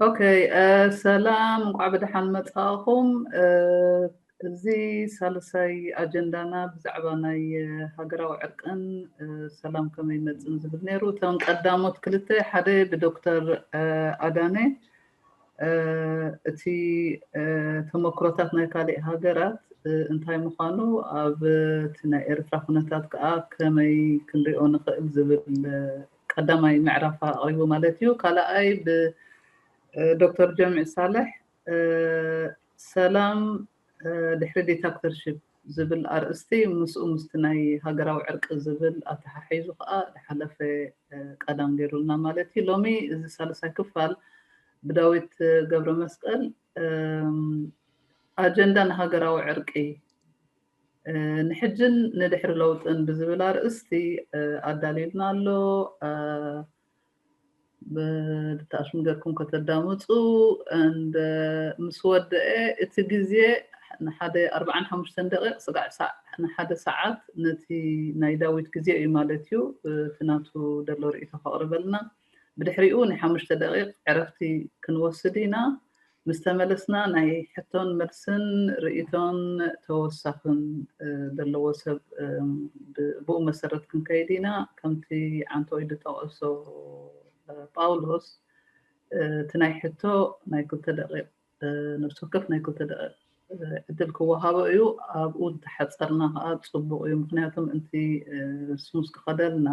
ኦኬ፣ ሰላም፣ እንኳዕ ብደሓን መጻእኹም። እዚ ሳልሳይ ኣጀንዳና ብዛዕባ ናይ ሃገራዊ ዕርቅን ሰላም ከመይ ይመጽእን ዝብል ነይሩ። እቶም ቀዳሞት ክልተ፣ ሓደ ብዶክተር ኣዳነ እቲ ተመክሮታት ናይ ካሊእ ሃገራት እንታይ ምዃኑ፣ ኣብ እቲ ናይ ኤርትራ ኩነታት ከዓ ከመይ ክንሪኦ ንኽእል ዝብል ቀዳማይ ምዕራፍ ኣቕሪቡ ማለት እዩ። ካልኣይ ብዶክተር ጀምዒ ሳልሕ ሰላም ድሕሪ ዲክታተርሺፕ ዝብል ኣርእስቲ ምስኡ ምስቲ ናይ ሃገራዊ ዕርቂ ዝብል ኣተሓሒዙ ከዓ ዝሓለፈ ቀዳም ገይሩልና ማለት እዩ። ሎሚ እዚ ሳልሳይ ክፋል ብዳዊት ገብረ መስቀል ኣጀንዳ ንሃገራዊ ዕርቂ ንሕጅን ንድሕሪ ለውጥን ብዝብል ኣርእስቲ ኣዳልዩልና ኣሎ። ብታሽሙ ገርኩም ከተዳምፁ እንደ ምስ ወደአ እቲ ግዜ ንሓደ ኣርባዓን ሓሙሽተን ደቂቕ ስጋዕ ንሓደ ሰዓት ነቲ ናይ ዳዊት ግዜ እዩ ማለት እዩ። እቲ ናቱ ደሎ ርእይቶ ከቕርበልና፣ ብድሕሪኡ ንሓሙሽተ ደቂቕ ዕረፍቲ ክንወስድ ኢና። ምስ ተመለስና ናይ ሕቶን መልስን ርእይቶን ተወሳኽን ዘለዎ ሰብ ብኡ መሰረት ክንከይድ ኢና። ከምቲ ዓንተወይ ዝጠቐሶ ጳውሎስ እቲ ናይ ሕቶ ናይ ክልተ ደቂቕ ነብሲ ወከፍ ናይ ክልተ ደቂቕ ዕድል ክወሃቦ እዩ። ኣብኡ እንተሓፀርና ከዓ ፅቡቕ እዩ። ምክንያቱም እንቲ ስሙስ ክኸደልና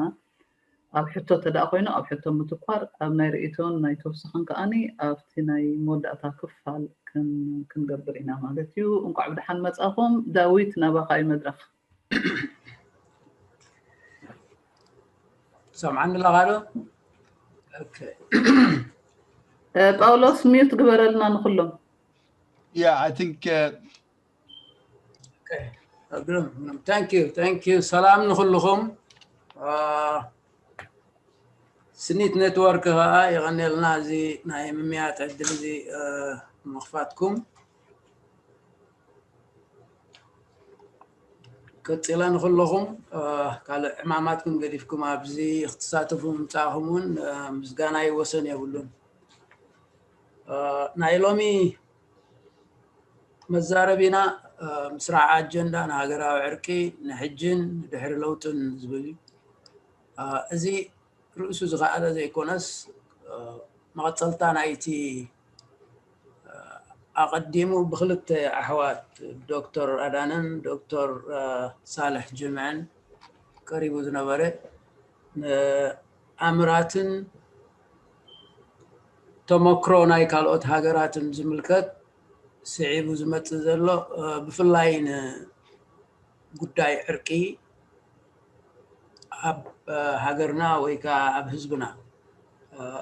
ኣብ ሕቶ ተደኣ ኮይኑ ኣብ ሕቶ ምትኳር ኣብ ናይ ርእይቶን ናይ ተወሳኽን ከዓኒ ኣብቲ ናይ መወዳእታ ክፋል ክንገብር ኢና ማለት እዩ። እንኳዕ ብደሓን መጻኹም። ዳዊት ናባኻ እዩ መድረኽ። ሰምዓኒ ኣለኻ ዶ? ጳውሎስ ሚዩት ግበረልና ንኩሎም። Yeah, I think uh, Okay. Thank you. Thank you. ሰላም ንኹልኹም። ስኒት ኔትወርክ ከዓ የቐኔልና እዚ ናይ ምምያጥ ዕድል እዚ ምኽፋትኩም። ቀፂለ ንኹልኹም ካልእ ዕማማትኩም ገዲፍኩም ኣብዚ ክትሳተፉ ምምፃእኹም እውን ምስጋናይ ወሰን የብሉን። ናይ ሎሚ መዛረቢና ምስራዕ ኣጀንዳ ንሃገራዊ ዕርቂ ንሕጅን ድሕሪ ለውጥን ዝብል እዩ። እዚ ርእሱ ዝኸኣለ ዘይኮነስ መቐፀልታ ናይቲ ኣቐዲሙ ብክልተ ኣሕዋት ዶክተር ኣዳነን ዶክተር ሳልሕ ጅምዕን ቀሪቡ ዝነበረ ንኣምራትን ተመክሮ ናይ ካልኦት ሃገራትን ዝምልከት ስዒቡ ዝመፅእ ዘሎ ብፍላይ ንጉዳይ ዕርቂ ኣብ ሃገርና ወይ ከዓ ኣብ ህዝብና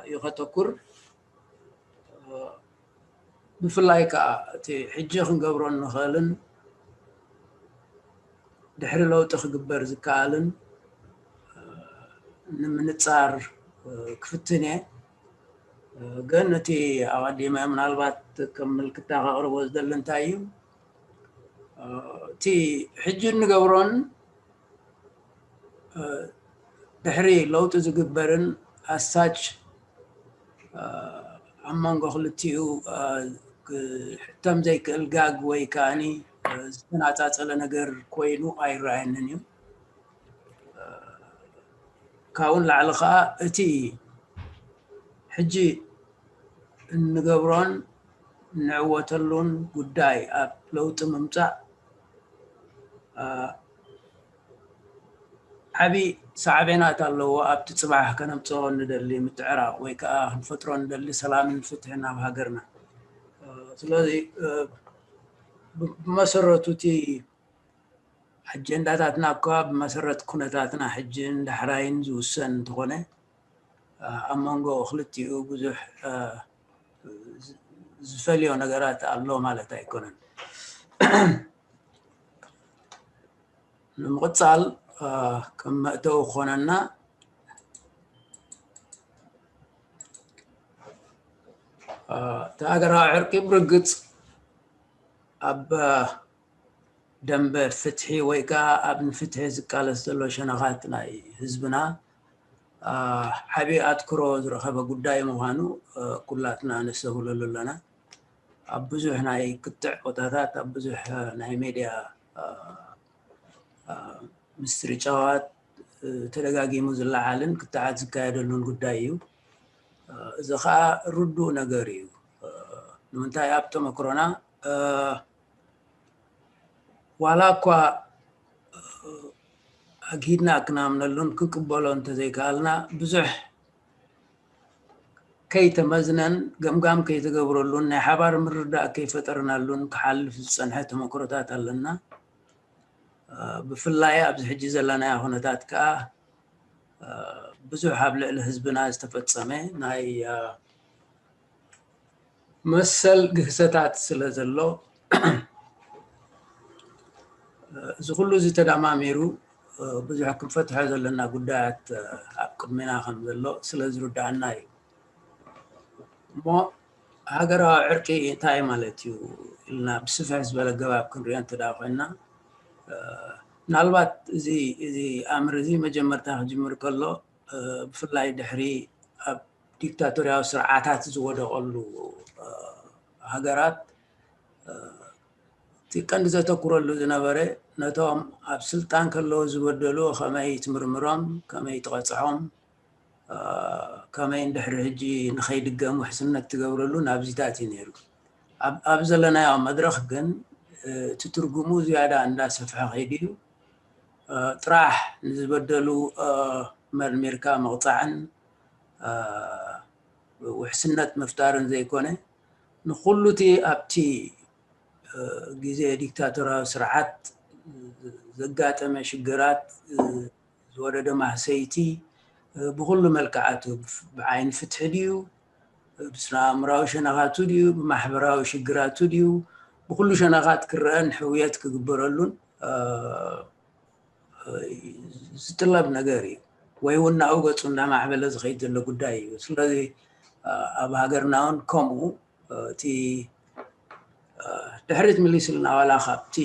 እዩ ከተኩር። ብፍላይ ከዓ እቲ ሕጂ ክንገብሮ እንኽእልን ድሕሪ ለውጢ ክግበር ዝከኣልን ንምንፃር ክፍትን እየ። ግን እቲ ኣቐዲመ ምናልባት ከም ምልክታ ከቕርቦ ዝደሊ እንታይ እዩ፣ እቲ ሕጂ እንገብሮን ድሕሪ ለውጢ ዝግበርን ኣሳች ኣብ መንጎ ክልቲኡ ክሕተም ዘይክእል ጋግ ወይ ከዓኒ ዝተናፃፀለ ነገር ኮይኑ ኣይረኣየንን እዩ። ካብኡ ንላዕሊ ከዓ እቲ ሕጂ እንገብሮን እንዕወተሉን ጉዳይ ኣብ ለውጢ ምምፃእ ዓብዪ ሳዕቤናት ኣለዎ ኣብቲ ፅባሕ ከነምፅኦ ንደሊ ምትዕራቕ ወይ ከዓ ክንፈጥሮ ንደሊ ሰላምን ፍትሕን ኣብ ሃገርና። ስለዚ ብመሰረቱ እቲ ኣጀንዳታትና እኳ ብመሰረት ኩነታትና ሕጅን ዳሕራይን ዝውሰን እንተኾነ ኣብ መንጎ ክልቲኡ ብዙሕ ዝፈልዮ ነገራት ኣሎ ማለት ኣይኮነን። ንምቕፃል ከም መእተዊ ክኾነና እቲ ሃገራዊ ዕርቂ ብርግፅ ኣብ ደንበ ፍትሒ ወይ ከዓ ኣብ ንፍትሒ ዝቃለስ ዘሎ ሸነኻት ናይ ህዝብና ዓብዪ ኣትኩሮ ዝረኸበ ጉዳይ ምዃኑ ኩላትና ነስተብህለሉ ኣለና። ኣብ ብዙሕ ናይ ክትዕ ቦታታት፣ ኣብ ብዙሕ ናይ ሜድያ ምስትርጫዋት ተደጋጊሙ ዝለዓልን ክትዓት ዝካየደሉን ጉዳይ እዩ። እዚ ከዓ ርዱእ ነገር እዩ። ንምንታይ ኣብ ተመክሮና ዋላ እኳ ኣግሂድና ክናምነሉን ክንቅበሎ እንተዘይከኣልና ብዙሕ ከይተመዝነን ገምጋም ከይተገብረሉን ናይ ሓባር ምርዳእ ከይፈጠርናሉን ክሓልፍ ዝፀንሐ ተመክሮታት ኣለና። ብፍላይ ኣብዚ ሕጂ ዘለናዮ ኩነታት ከዓ ብዙሕ ኣብ ልዕሊ ህዝብና ዝተፈፀመ ናይ መሰል ግህሰታት ስለ ዘሎ፣ እዚ ኩሉ እዚ ተደማሚሩ ብዙሕ ክንፈትሖ ዘለና ጉዳያት ኣብ ቅድሜና ከም ዘሎ ስለ ዝርዳኣና እዩ። እሞ ሃገራዊ ዕርቂ እንታይ ማለት እዩ ኢልና ብስፍሕ ዝበለ ገባብ ክንሪኦ እንተ ደኣ ኮይና፣ ምናልባት እዚ እዚ ኣምር እዚ መጀመርታ ክጅምር ከሎ ብፍላይ ድሕሪ ኣብ ዲክታቶርያዊ ስርዓታት ዝወደቐሉ ሃገራት እቲ ቀንዲ ዘተኩረሉ ዝነበረ ነቶም ኣብ ስልጣን ከለዉ ዝበደሉ ከመይ ትምርምሮም፣ ከመይ ትቐፅዖም፣ ከመይ እንድሕሪ ሕጂ ንኸይድገም ውሕስነት ትገብረሉ ናብዚታት እዩ ነይሩ። ኣብ ዘለናዮ መድረኽ ግን እቲ ትርጉሙ ዝያዳ እንዳሰፍሐ ከይዱ እዩ። ጥራሕ ንዝበደሉ መርሚርካ ምቕፃዕን ውሕስነት ምፍጣርን ዘይኮነ፣ ንኩሉ እቲ ኣብቲ ግዜ ዲክታቶራዊ ስርዓት ዘጋጠመ ሽግራት፣ ዝወረደ ማህሰይቲ፣ ብኩሉ መልክዓቱ፣ ብዓይኒ ፍትሒ ድዩ፣ ብስነ ኣእምራዊ ሸነኻቱ ድዩ፣ ብማሕበራዊ ሽግራቱ ድዩ፣ ብኩሉ ሸነኻት ክረአን ሕውየት ክግበረሉን ዝጥለብ ነገር እዩ። ወይ እውን ናብኡ ገፁ እንዳማዕበለ ዝኸይድ ዘሎ ጉዳይ እዩ። ስለዚ ኣብ ሃገርና እውን ከምኡ እቲ ድሕሪት ምሊስልና ዋላ ካብቲ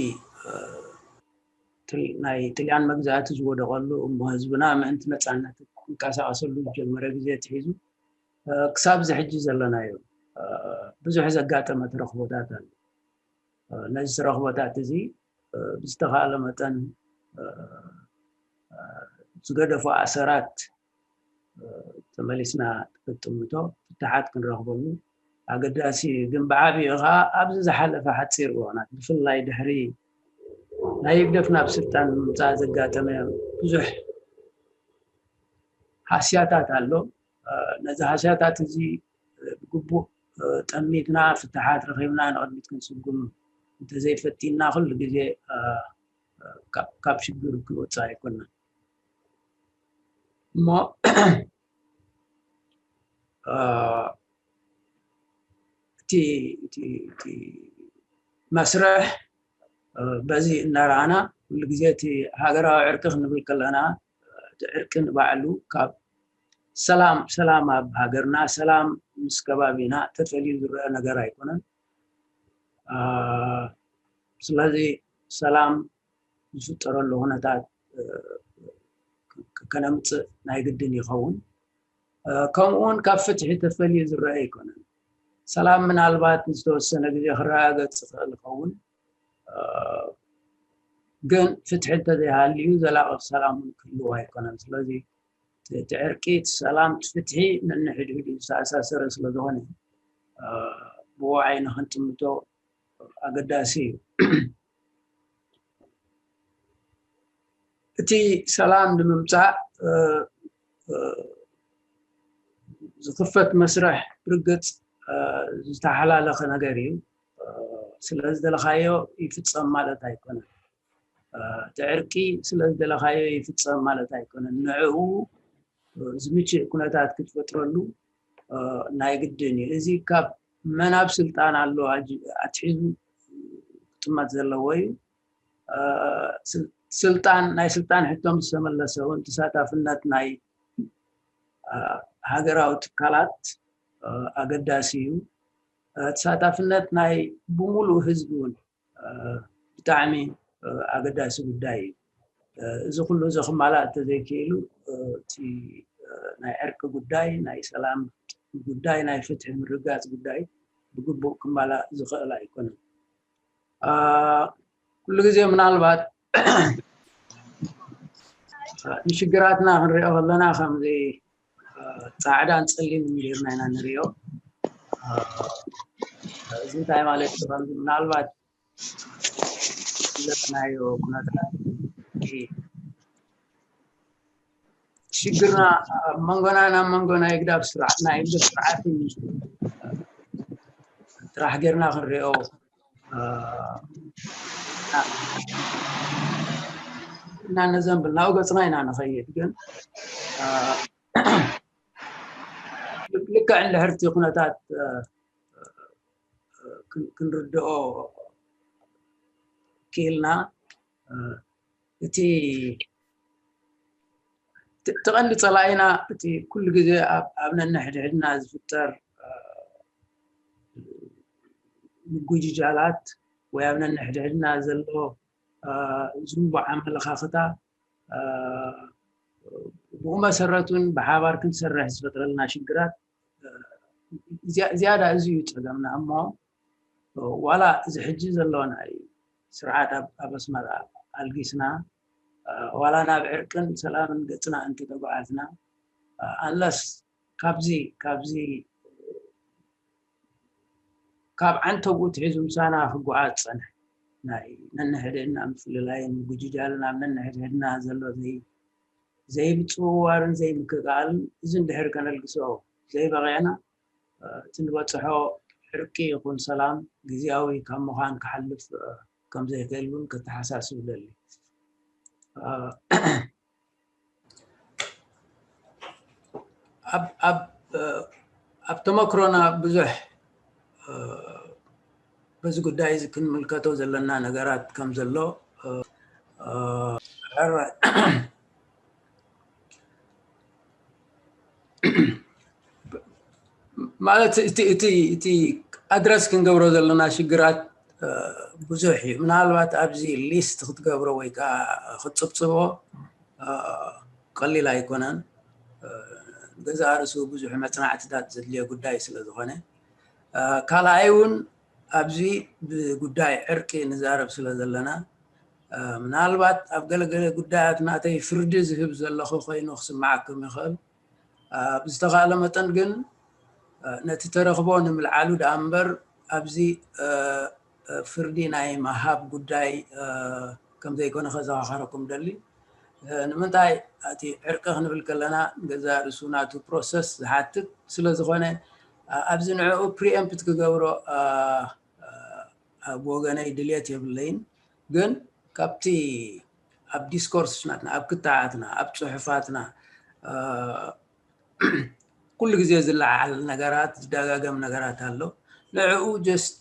ናይ ጥልያን መግዛእቲ ዝወደቐሉ እሞ ህዝብና ምእንቲ ነፃነት ክንቀሳቀሰሉ ዝጀመረ ግዜ ትሒዙ ክሳብ እዚ ሕጂ ዘለናዮ ብዙሕ ዘጋጠመ ተረኽቦታት ኣሎ። ነዚ ተረኽቦታት እዚ ብዝተኻእለ መጠን ዝገደፉ ኣሰራት ተመሊስና ክትጥምቶ ፍትሓት ክንረኽበሉ ኣገዳሲ እዩ። ግን ብዓብዩ ከዓ ኣብዚ ዝሓለፈ ሓፂር እዋናት ብፍላይ ድሕሪ ናይ ህግደፍ ናብ ስልጣን ምምፃእ ዘጋጠመ ብዙሕ ሃስያታት ኣሎ። ነዚ ሃስያታት እዚ ብግቡእ ጠሚትና ፍትሓት ረኺብና ንቕድሚት ክንስጉም እንተዘይፈቲና ኩሉ ግዜ ካብ ሽግር ክንወፅእ ኣይኮንና። እሞ እቲ መስርሕ በዚ እናረኣና ኩሉ ግዜ እቲ ሃገራዊ ዕርቂ ክንብል ከለና እቲ ዕርቂ ንባዕሉ ካብ ሰላም ሰላም ኣብ ሃገርና ሰላም ምስ ከባቢና ተፈልዩ ዝረአ ነገር ኣይኮነን። ስለዚ ሰላም ዝፍጠረሉ ኩነታት ከነምፅእ ናይ ግድን ይኸውን። ከምኡውን ካብ ፍትሒ ተፈልዩ ዝረአ ኣይኮነን። ሰላም ምናልባት ንዝተወሰነ ግዜ ክረጋገፅ ይኽእል ይኸውን፣ ግን ፍትሒ እንተዘይሃልዩ ዘላቒ ሰላም እውን ክህልው ኣይኮነን። ስለዚ እቲ ዕርቂ፣ እቲ ሰላም፣ እቲ ፍትሒ ነንሕድሕዱ ዝተኣሳሰረ ስለዝኾነ ብኡ ዓይኒ ክንጥምቶ ኣገዳሲ እዩ። እቲ ሰላም ንምምፃእ ዝኽፈት መስርሕ ብርግፅ ዝተሓላለኸ ነገር እዩ። ስለ ዝደለኻዮ ይፍፀም ማለት ኣይኮነን። እቲ ዕርቂ ስለ ዝደለኻዮ ይፍፀም ማለት ኣይኮነን። ንዕኡ ዝምችእ ኩነታት ክትፈጥረሉ ናይ ግድን እዩ። እዚ ካብ መን ኣብ ስልጣን ኣሎ ኣትሒዙ ክጥመት ዘለዎ እዩ። ስልጣን፣ ናይ ስልጣን ሕቶ ምስ ተመለሰ እውን ተሳታፍነት ናይ ሃገራዊ ትካላት ኣገዳሲ እዩ። ተሳታፍነት ናይ ብምሉእ ህዝቢ እውን ብጣዕሚ ኣገዳሲ ጉዳይ እዩ። እዚ ኩሉ እዚ ክማላእ እንተዘይክኢሉ እቲ ናይ ዕርቂ ጉዳይ፣ ናይ ሰላም ጉዳይ፣ ናይ ፍትሒ ምርጋፅ ጉዳይ ብግቡእ ክማላእ ዝኽእል ኣይኮነን። ኩሉ ግዜ ምናልባት ንሽግራትና ክንሪኦ ከለና ከምዚ ፃዕዳን ፀሊምን ጌርና ኢና ንሪኦ። እዚ እንታይ ማለት እዩ? ምናልባት ዝለናዮ ኩነታት ሽግርና ኣብ መንጎና ናብ መንጎ ናይ ህግደፍ ስርዓት ናይ ህግደፍ ስርዓትን ጥራሕ ጌርና ክንሪኦ እና ነዘንብል ናብኡ ገፅና ኢና ንኸይድ። ግን ልክዕ እንድሕርቲ ኩነታት ክንርድኦ ክኢልና እቲ እቲ ቀንዲ ፀላኢና እቲ ኩሉ ግዜ ኣብ ነንሕድሕድና ዝፍጠር ምጉጅጃላት ወይ ኣብ ነንሕድሕድና ዘሎ ዝንቡዕ ኣመለኻኽታ ብኡ መሰረት እውን ብሓባር ክንሰርሕ ዝፈጥረልና ሽግራት ዝያዳ እዚ እዩ ፀገምና። እሞ ዋላ እዚ ሕጂ ዘሎ ናይ ስርዓት ኣብ ኣስመራ ኣልጊስና ዋላ ናብ ዕርቅን ሰላምን ገፅና እንተተጓዓዝና ኣንለስ ካብዚ ካብዚ ካብ ዓንተብኡ ትሒዙ ምሳና ክጓዓዝ ዝፀንሐ ናይ ነንሕድሕድና ምፍልላይን ምጉጅጃልን ኣብ ነንሕድሕድና ዘሎ ዘይምፅውዋርን ዘይምክእኣልን እዚ እንድሕር ከነልግሶ ዘይበቂዕና እቲ ንበፅሖ ዕርቂ ይኹን ሰላም ግዝያዊ ካብ ምዃን ክሓልፍ ከም ዘይክእል እውን ከተሓሳስብ ደሊ። ኣብ ተመክሮና ብዙሕ በዚ ጉዳይ እዚ ክንምልከቶ ዘለና ነገራት ከም ዘሎ ማለት እቲ ኣድረስ ክንገብሮ ዘለና ሽግራት ብዙሕ እዩ። ምናልባት ኣብዚ ሊስት ክትገብሮ ወይ ከዓ ክትፅብፅቦ ቀሊል ኣይኮነን። ገዛእ ርእሱ ብዙሕ መፅናዕትታት ዘድልዮ ጉዳይ ስለ ዝኾነ ካልኣይ እውን ኣብዚ ብጉዳይ ዕርቂ ንዛረብ ስለ ዘለና ምናልባት ኣብ ገለገለ ጉዳያት ናተይ ፍርዲ ዝህብ ዘለኹ ኮይኑ ክስምዓኩም ይኽእል። ብዝተኻእለ መጠን ግን ነቲ ተረኽቦ ንምልዓሉ ደኣ እምበር ኣብዚ ፍርዲ ናይ ምሃብ ጉዳይ ከም ዘይኮነ ከዘኻኸረኩም ደሊ። ንምንታይ እቲ ዕርቂ ክንብል ከለና ገዛእ ርእሱ ናቱ ፕሮሰስ ዝሓትት ስለ ዝኾነ ኣብዚ ንዕኡ ፕሪኤምፕት ክገብሮ ኣብ ወገነይ ድልየት የብለይን። ግን ካብቲ ኣብ ዲስኮርስ ናትና ኣብ ክትዓትና ኣብ ፅሑፋትና ኩሉ ግዜ ዝለዓል ነገራት ዝደጋገም ነገራት ኣሎ። ንዕኡ ጀስት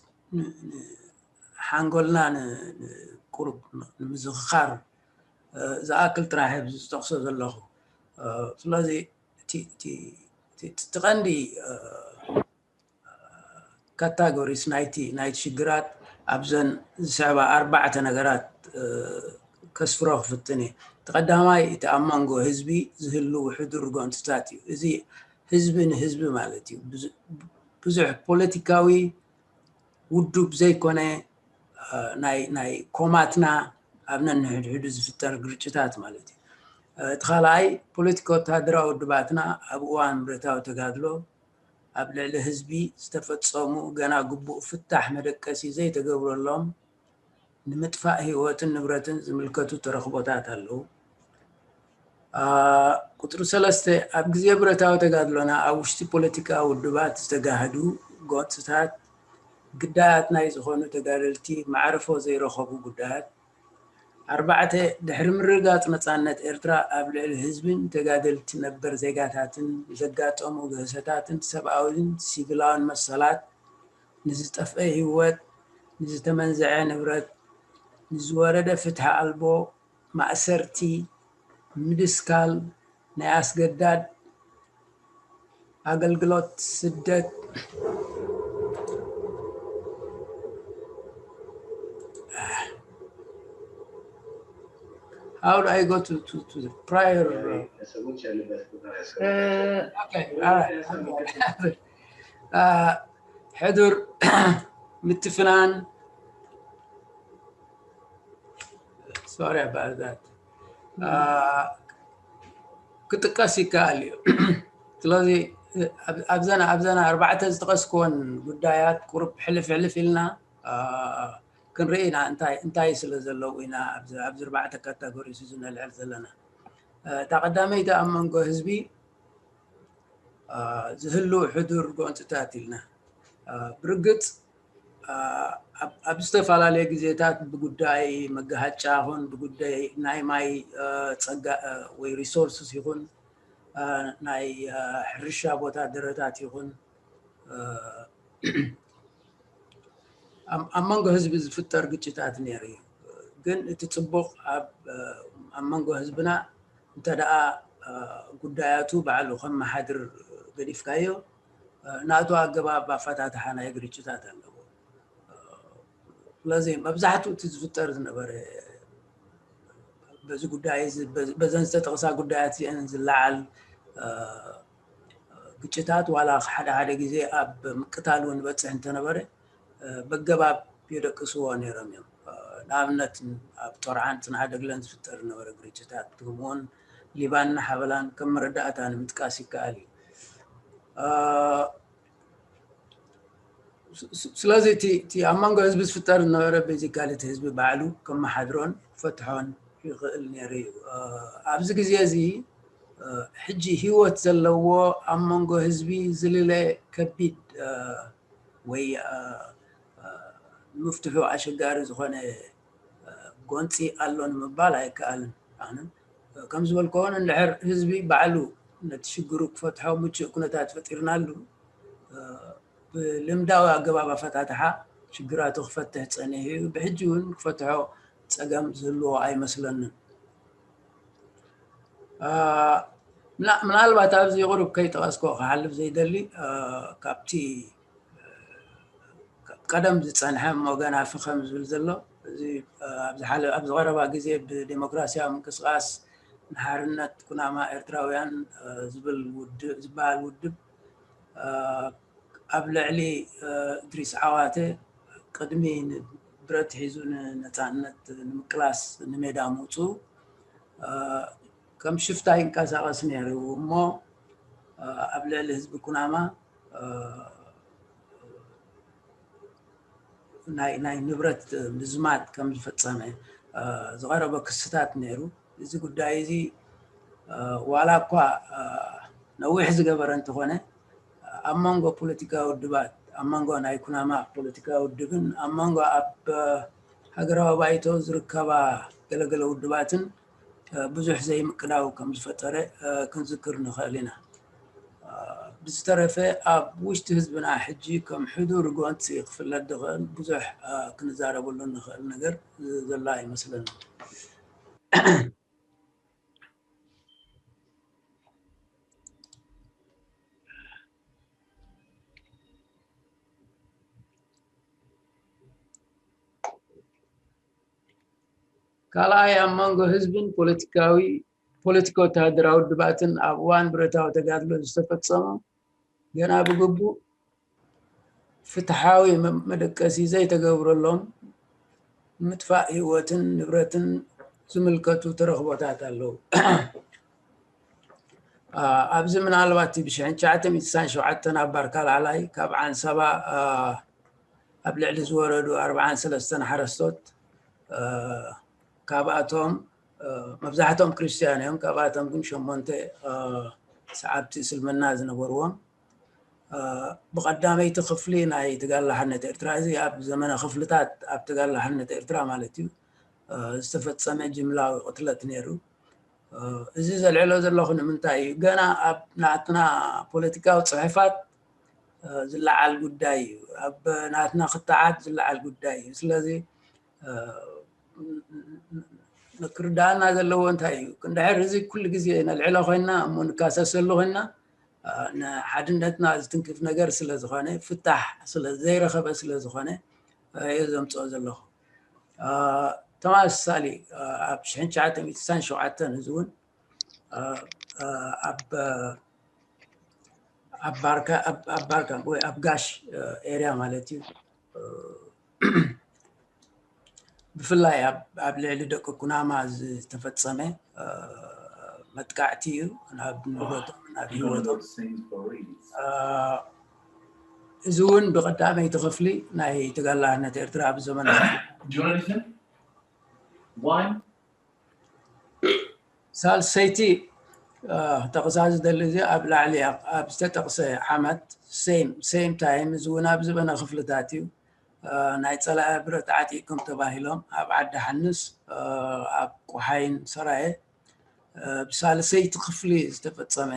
ሓንጎልና ቁሩብ ንምዝኽኻር ዝኣክል ጥራሕ ዝጠቕሶ ዘለኹ። ስለዚ እቲ ቀንዲ ካታጎሪስ ናይቲ ናይቲ ሽግራት ኣብዘን ዝስዕባ ኣርባዕተ ነገራት ከስፍሮ ክፍትን እየ። እቲ ቀዳማይ እቲ ኣብ መንጎ ህዝቢ ዝህልው ሕዱር ጎንፅታት እዩ። እዚ ህዝቢ ንህዝቢ ማለት እዩ። ብዙሕ ፖለቲካዊ ውዱብ ዘይኮነ ናይ ኮማትና ኣብ ነንሕድሕዱ ዝፍጠር ግርጭታት ማለት እዩ። እቲ ካልኣይ ፖለቲካ ወታደራዊ ውድባትና ኣብ እዋን ብረታዊ ተጋድሎ ኣብ ልዕሊ ህዝቢ ዝተፈፀሙ ገና ግቡእ ፍታሕ መደቀሲ ዘይተገብረሎም ንምጥፋእ ህይወትን ንብረትን ዝምልከቱ ተረኽቦታት ኣለዉ። ቁፅሪ ሰለስተ ኣብ ግዜ ብረታዊ ተጋድሎና ኣብ ውሽጢ ፖለቲካዊ ውድባት ዝተጋህዱ ጎንፅታት ግዳያት ናይ ዝኾኑ ተጋደልቲ መዕርፎ ዘይረኸቡ ጉዳያት። ኣርባዕተ ድሕሪ ምርግጋፅ ነፃነት ኤርትራ ኣብ ልዕሊ ህዝብን ተጋደልቲ ነበር ዜጋታትን ዘጋጠሙ ግህሰታትን ሰብኣዊን ሲቪላዊን መሰላት፣ ንዝጠፍአ ህይወት፣ ንዝተመንዘዐ ንብረት፣ ንዝወረደ ፍትሒ ኣልቦ ማእሰርቲ፣ ምድስካል፣ ናይ ኣስገዳድ ኣገልግሎት ስደት፣ How do I go to, to, to the prior? Uh, okay, all right. Uh, ሕዱር ምትፍናን፣ sorry about that. Uh, ክጥቀስ ይከኣል እዩ። ስለዚ ኣብዘና ኣብዘና ኣርባዕተ ዝጠቐስክወን ጉዳያት ቁሩብ ሕልፍ ሕልፍ ኢልና ክንርኢ ኢና፣ እንታይ እንታይ ስለ ዘለዉ ኢና ኣብዚ ኣብዚ ኣርባዕተ ካታጎሪ እዚ ነልዕል ዘለና። እታ ቀዳመይቲ ኣብ መንጎ ህዝቢ ዝህሉ ሕዱር ጎንፅታት ኢልና። ብርግፅ ኣብ ዝተፈላለየ ግዜታት ብጉዳይ መጋሃጫ ይኹን ብጉዳይ ናይ ማይ ፀጋ ወይ ሪሶርስስ ይኹን ናይ ሕርሻ ቦታ ደረታት ይኹን ኣብ መንጎ ህዝቢ ዝፍጠር ግጭታት ነይሩ እዩ። ግን እቲ ፅቡቕ ኣብ መንጎ ህዝብና እንተ ደኣ ጉዳያቱ ባዕሉ ከመሓድር ገዲፍካዮ፣ ናቱ ኣገባብ ኣፈታትሓ ናይ ግርጭታት ኣለዎ። ስለዚ መብዛሕትኡ እቲ ዝፍጠር ዝነበረ በዚ ጉዳይ በዘን ዝተጠቕሳ ጉዳያት እዚአን ዝለዓል ግጭታት ዋላ ሓደ ሓደ ግዜ ኣብ ምቅታል እውን በፅሕ እንተነበረ በገባብ የደቅስዎ ነይሮም እዮም። ንኣብነት ኣብ ጦርዓን ፅንዓደግለን ዝፍጠር ዝነበረ ግርጭታት ከምኡውን ሊባን ሓበላን ከም መረዳእታ ንምጥቃስ ይከኣል እዩ። ስለዚ እቲ ኣብ መንጎ ህዝቢ ዝፍጠር ዝነበረ ቤዚካሊ እቲ ህዝቢ ባዕሉ ከመሓድሮን ክፈትሖን ይኽእል ነይሩ እዩ። ኣብዚ ግዜ እዚ ሕጂ ህይወት ዘለዎ ኣብ መንጎ ህዝቢ ዝልለ ከቢድ ወይ ንምፍትሑ ኣሸጋሪ ዝኾነ ጎንፂ ኣሎ ንምባል ኣይከኣልን። ኣነ ከም ዝበልክዎን እንድሕር ህዝቢ ባዕሉ ነቲ ሽግሩ ክፈትሖ ምቹእ ኩነታት ፈጢርናሉ ብልምዳዊ ኣገባብ ኣፈታትሓ ሽግራቱ ክፈትሕ ፀኒሑ እዩ። ብሕጂ እውን ክፈትሖ ፀገም ዝህልዎ ኣይመስለንን። ምናልባት ኣብዚ ቁሩብ ከይጠቐስኮ ክሓልፍ ዘይደሊ ካብቲ ቀደም ዝፀንሐ እሞ ገና ፍኸም ዝብል ዘሎ እዚ ኣብ ዝቐረባ ግዜ ብዴሞክራሲያዊ ምንቅስቃስ ንሓርነት ኩናማ ኤርትራውያን ዝበሃል ውድብ ኣብ ልዕሊ እድሪስ ዓዋተ ቅድሚ ብረት ሒዙ ንነፃነት ንምቅላስ ንሜዳ ምውፅኡ ከም ሽፍታ ይንቀሳቐስ ነይሩ እሞ ኣብ ልዕሊ ህዝቢ ኩናማ ናይ ናይ ንብረት ምዝማት ከም ዝፈፀመ ዝቐረበ ክስታት ነይሩ። እዚ ጉዳይ እዚ ዋላ እኳ ነዊሕ ዝገበረ እንተኾነ ኣብ መንጎ ፖለቲካዊ ውድባት ኣብ መንጎ ናይ ኩናማ ፖለቲካዊ ውድብን ኣብ መንጎ ኣብ ሃገራዊ ባይቶ ዝርከባ ገለገለ ውድባትን ብዙሕ ዘይምቅዳው ከም ዝፈጠረ ክንዝክር ንኽእል ኢና። ብዝተረፈ ኣብ ውሽጢ ህዝብና ሕጂ ከም ሕዱር ጎንፂ ክፍለጥ ዝኽእል ብዙሕ ክንዛረበሉ ንኽእል ነገር ዘሎ ኣይመስለንን። ካልኣይ ኣብ መንጎ ህዝብን ፖለቲካዊ ፖለቲካ ወተሃደራዊ ውድባትን ኣብ እዋን ብረታዊ ተጋድሎ ዝተፈጸሙ ገና ብግቡእ ፍትሓዊ መደቀሲ ዘይተገብረሎም ምጥፋእ ህይወትን ንብረትን ዝምልከቱ ተረኽቦታት ኣለዉ። ኣብዚ ምናልባት ብሽሕን ትሽዓተ ሚእትን ስሳን ሸውዓተን ኣብ ባርካ ላዕላይ ካብ ዓንሰባ ኣብ ልዕሊ ዝወረዱ ኣርብዓን ሰለስተን ሓረስቶት ካብኣቶም መብዛሕቶም ክርስትያን እዮም። ካብኣቶም ግን ሸሞንተ ሰዓብቲ እስልምና ዝነበርዎም ብቐዳመይቲ ክፍሊ ናይ ትጋላ ሓርነት ኤርትራ፣ እዚ ኣብ ዘመነ ክፍልታት ኣብ ትጋላ ሓርነት ኤርትራ ማለት እዩ፣ ዝተፈጸመ ጅምላዊ ቅትለት ነይሩ። እዚ ዘልዕሎ ዘለኹ ንምንታይ እዩ? ገና ኣብ ናትና ፖለቲካዊ ጽሑፋት ዝለዓል ጉዳይ እዩ። ኣብ ናትና ክትዓት ዝለዓል ጉዳይ እዩ። ስለዚ ክርዳኣና ዘለዎ እንታይ እዩ? እንድሕር እዚ ኩሉ ግዜ ነልዕሎ ኮይና እሞ ንካሰሰሉ ኮይና ንሓድነትና ዝትንክፍ ነገር ስለ ዝኾነ ፍታሕ ስለ ዘይረኸበ ስለ ዝኾነ እየ ዘምፅኦ ዘለኹ። ተመሳሳሊ ኣብ ሽሕን ትሽዓተ ሚእትን ስሳን ሸውዓተን እዚ እውን ኣብ ባርካ ወይ ኣብ ጋሽ ኤርያ ማለት እዩ። ብፍላይ ኣብ ልዕሊ ደቂ ኩናማ ዝተፈጸመ መጥቃዕቲ እዩ ናብ ንብረቶም ናብ ህይወቶም። እዚ እውን ብቐዳመይቲ ክፍሊ ናይ ተጋላነት ኤርትራ ኣብ ዘመነ ሳልሰይቲ ጠቕሳ ዝደሊ እዚ ኣብ ላዕሊ ኣብ ዝተጠቕሰ ዓመት ሴም ታይም እዚ እውን ኣብ ዝበነ ክፍልታት እዩ። ናይ ጸላኢ ብረት ዓጢቕኩም ተባሂሎም ኣብ ዓዲ ሓንስ ኣብ ቆሓይን ሰራየ ብሳልሰይቲ ክፍሊ ዝተፈጸመ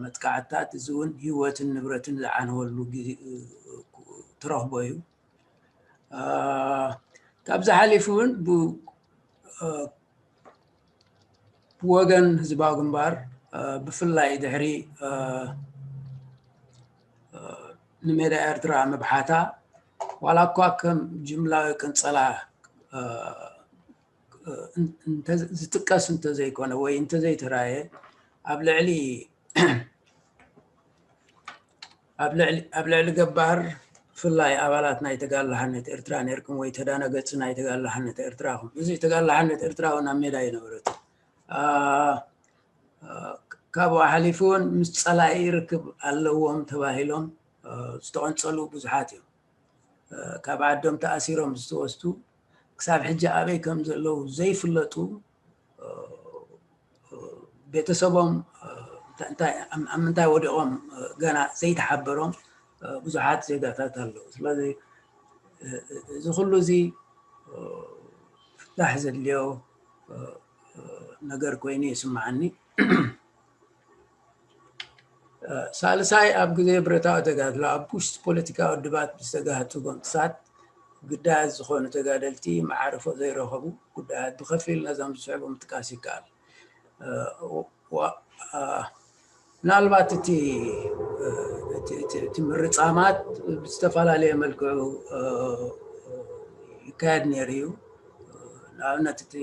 መጥቃዕትታት እዚ እውን ህይወትን ንብረትን ዝዓነወሉ ትረኽቦ እዩ። ካብዚ ሓሊፉ እውን ብወገን ህዝባዊ ግንባር ብፍላይ ድሕሪ ንሜዳ ኤርትራ ምብሓታ ዋላ እኳ ከም ጅምላዊ ቅንጸላ ዝጥቀስ እንተዘይኮነ ወይ እንተዘይተራየ ኣብ ልዕሊ ኣብ ልዕሊ ገባር ብፍላይ ኣባላት ናይ ተጋላሓነት ኤርትራ ነርኩም ወይ ተዳነገፂ ናይ ተጋላሓነት ኤርትራኹም እዚ ተጋላሓነት ኤርትራ እውን ኣብ ሜዳ ይነበረት ካብኡ ሓሊፉ እውን ምስ ፀላኢ ርክብ ኣለዎም ተባሂሎም ዝተቐንፀሉ ብዙሓት እዮም። ካብ ዓዶም ተኣሲሮም ዝተወስዱ ክሳብ ሕጂ ኣበይ ከም ዘለዉ ዘይፍለጡ ቤተሰቦም ኣብ ምንታይ ወዲቖም ገና ዘይተሓበሮም ብዙሓት ዜጋታት ኣለዉ። ስለዚ እዚ ኩሉ እዚ ፍታሕ ዘድልዮ ነገር ኮይኑ ይስምዓኒ። ሳልሳይ ኣብ ግዜ ብረታዊ ተጋድሎ ኣብ ውሽጢ ፖለቲካዊ ውድባት ብዝተጋህጡ ጎንፅታት ግዳያት ዝኾኑ ተጋደልቲ መዓርፎ ዘይረኸቡ ጉዳያት ብኸፊል ነዞም ዝስዕቡ ምጥቃስ ይከኣል። ምናልባት እቲ ምርፃማት ብዝተፈላለየ መልክዑ ይካየድ ነይሩ እዩ። ንኣብነት እቲ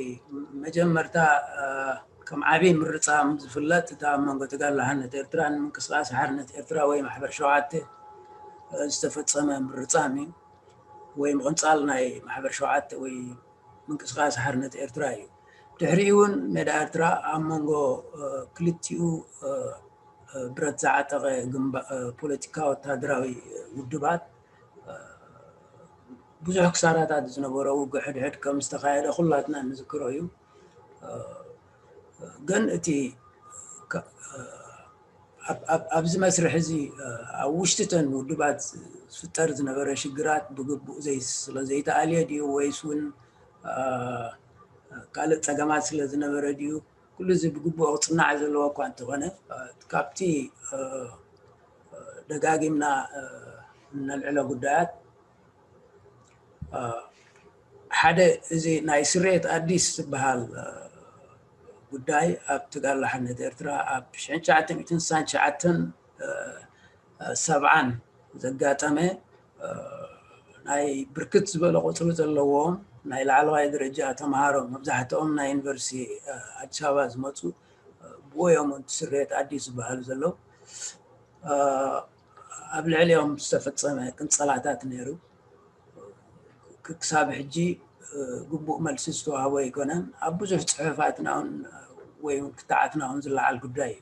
መጀመርታ ከም ዓብዪ ምርፃም ዝፍለጥ እቲ ኣብ መንጎ ተጋድሎ ሓርነት ኤርትራን ምንቅስቃስ ሓርነት ኤርትራ ወይ ማሕበር ሸውዓተ ዝተፈፀመ ምርፃም እዩ ወይ ምቕንፃል ናይ ማሕበር ሸውዓተ ወይ ምንቅስቃስ ሓርነት ኤርትራ እዩ። ድሕሪኡ እውን ሜዳ ኤርትራ ኣብ መንጎ ክልቲኡ ብረት ዝዓጠቐ ፖለቲካ ወታደራዊ ውድባት ብዙሕ ክሳራታት ዝነበሮ ውግእ ሕድሕድ ከም ዝተኻየደ ኩላትና ንዝክሮ እዩ። ግን እቲ ኣብዚ መስርሕ እዚ ኣብ ውሽጥተን ውድባት ዝፍጠር ዝነበረ ሽግራት ብግቡእ ስለ ዘይተኣልየ ድዩ ወይስ እውን ካልእ ፀገማት ስለ ዝነበረ ድዩ ኩሉ እዚ ብግቡእ ክፅናዕ ዘለዎ እኳ እንተኾነ ካብቲ ደጋጊምና እነልዕሎ ጉዳያት ሓደ እዚ ናይ ስርየት ኣዲስ ዝበሃል ጉዳይ ኣብ ተጋላሓነት ኤርትራ ኣብ ሽሕን ትሽዓተ ሚእትን ስሳን ትሽዓተን ሰብዓን ዘጋጠመ ናይ ብርክት ዝበለ ቁፅሪ ዘለዎም ናይ ላዕለዋይ ደረጃ ተምሃሮ መብዛሕትኦም ናይ ዩኒቨርሲቲ ኣዲስ ኣበባ ዝመፁ ብወዮም ስርየት ኣዲስ ዝበሃሉ ዘለዉ ኣብ ልዕሊኦም ዝተፈፀመ ቅንፀላታት ነይሩ። ክሳብ ሕጂ ግቡእ መልሲ ዝተዋህቦ ኣይኮነን። ኣብ ብዙሕ ፅሑፋትና እውን ወይ እውን ክትዓትና እውን ዝለዓል ጉዳይ እዩ።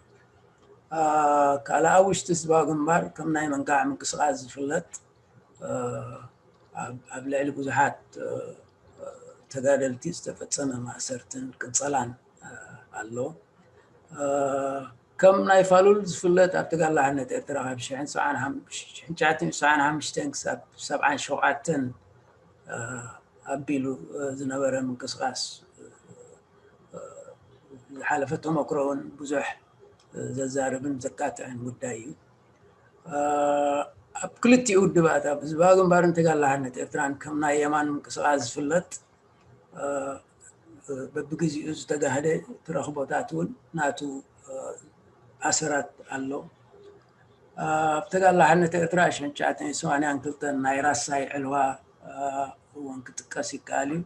ካልእ ኣብ ውሽጢ ህዝባዊ ግንባር ከም ናይ መንካዕ ምንቅስቃስ ዝፍለጥ ኣብ ልዕሊ ብዙሓት ተጋደልቲ ዝተፈፀመ ማእሰርትን ቅንፀላን ኣሎ። ከም ናይ ፋሉል ዝፍለጥ ኣብ ተጋላሕነት ኤርትራ ካብ ሽሕን ትሽዓን ሓምሽተን ክሳብ ሰብዓን ሸውዓተን ኣቢሉ ዝነበረ ምንቅስቃስ ዝሓለፈ ተመክሮውን ብዙሕ ዘዛርብን ዘካትዕን ጉዳይ እዩ። ኣብ ክልቲኡ ውድባት ኣብ ህዝባዊ ግንባርን ተጋላሕነት ኤርትራን ከም ናይ የማን ምንቅስቃስ ዝፍለጥ በብግዜኡ ዝተጋህደ ተረኽቦታት እውን ናቱ ኣሰራት ኣሎ። ኣብ ተጋላሕነት ኤርትራ ሽሕን ትሽዓተን ሰማንያን ክልተን ናይ ራሳይ ዕልዋ እውን ክጥቀስ ይከኣል እዩ።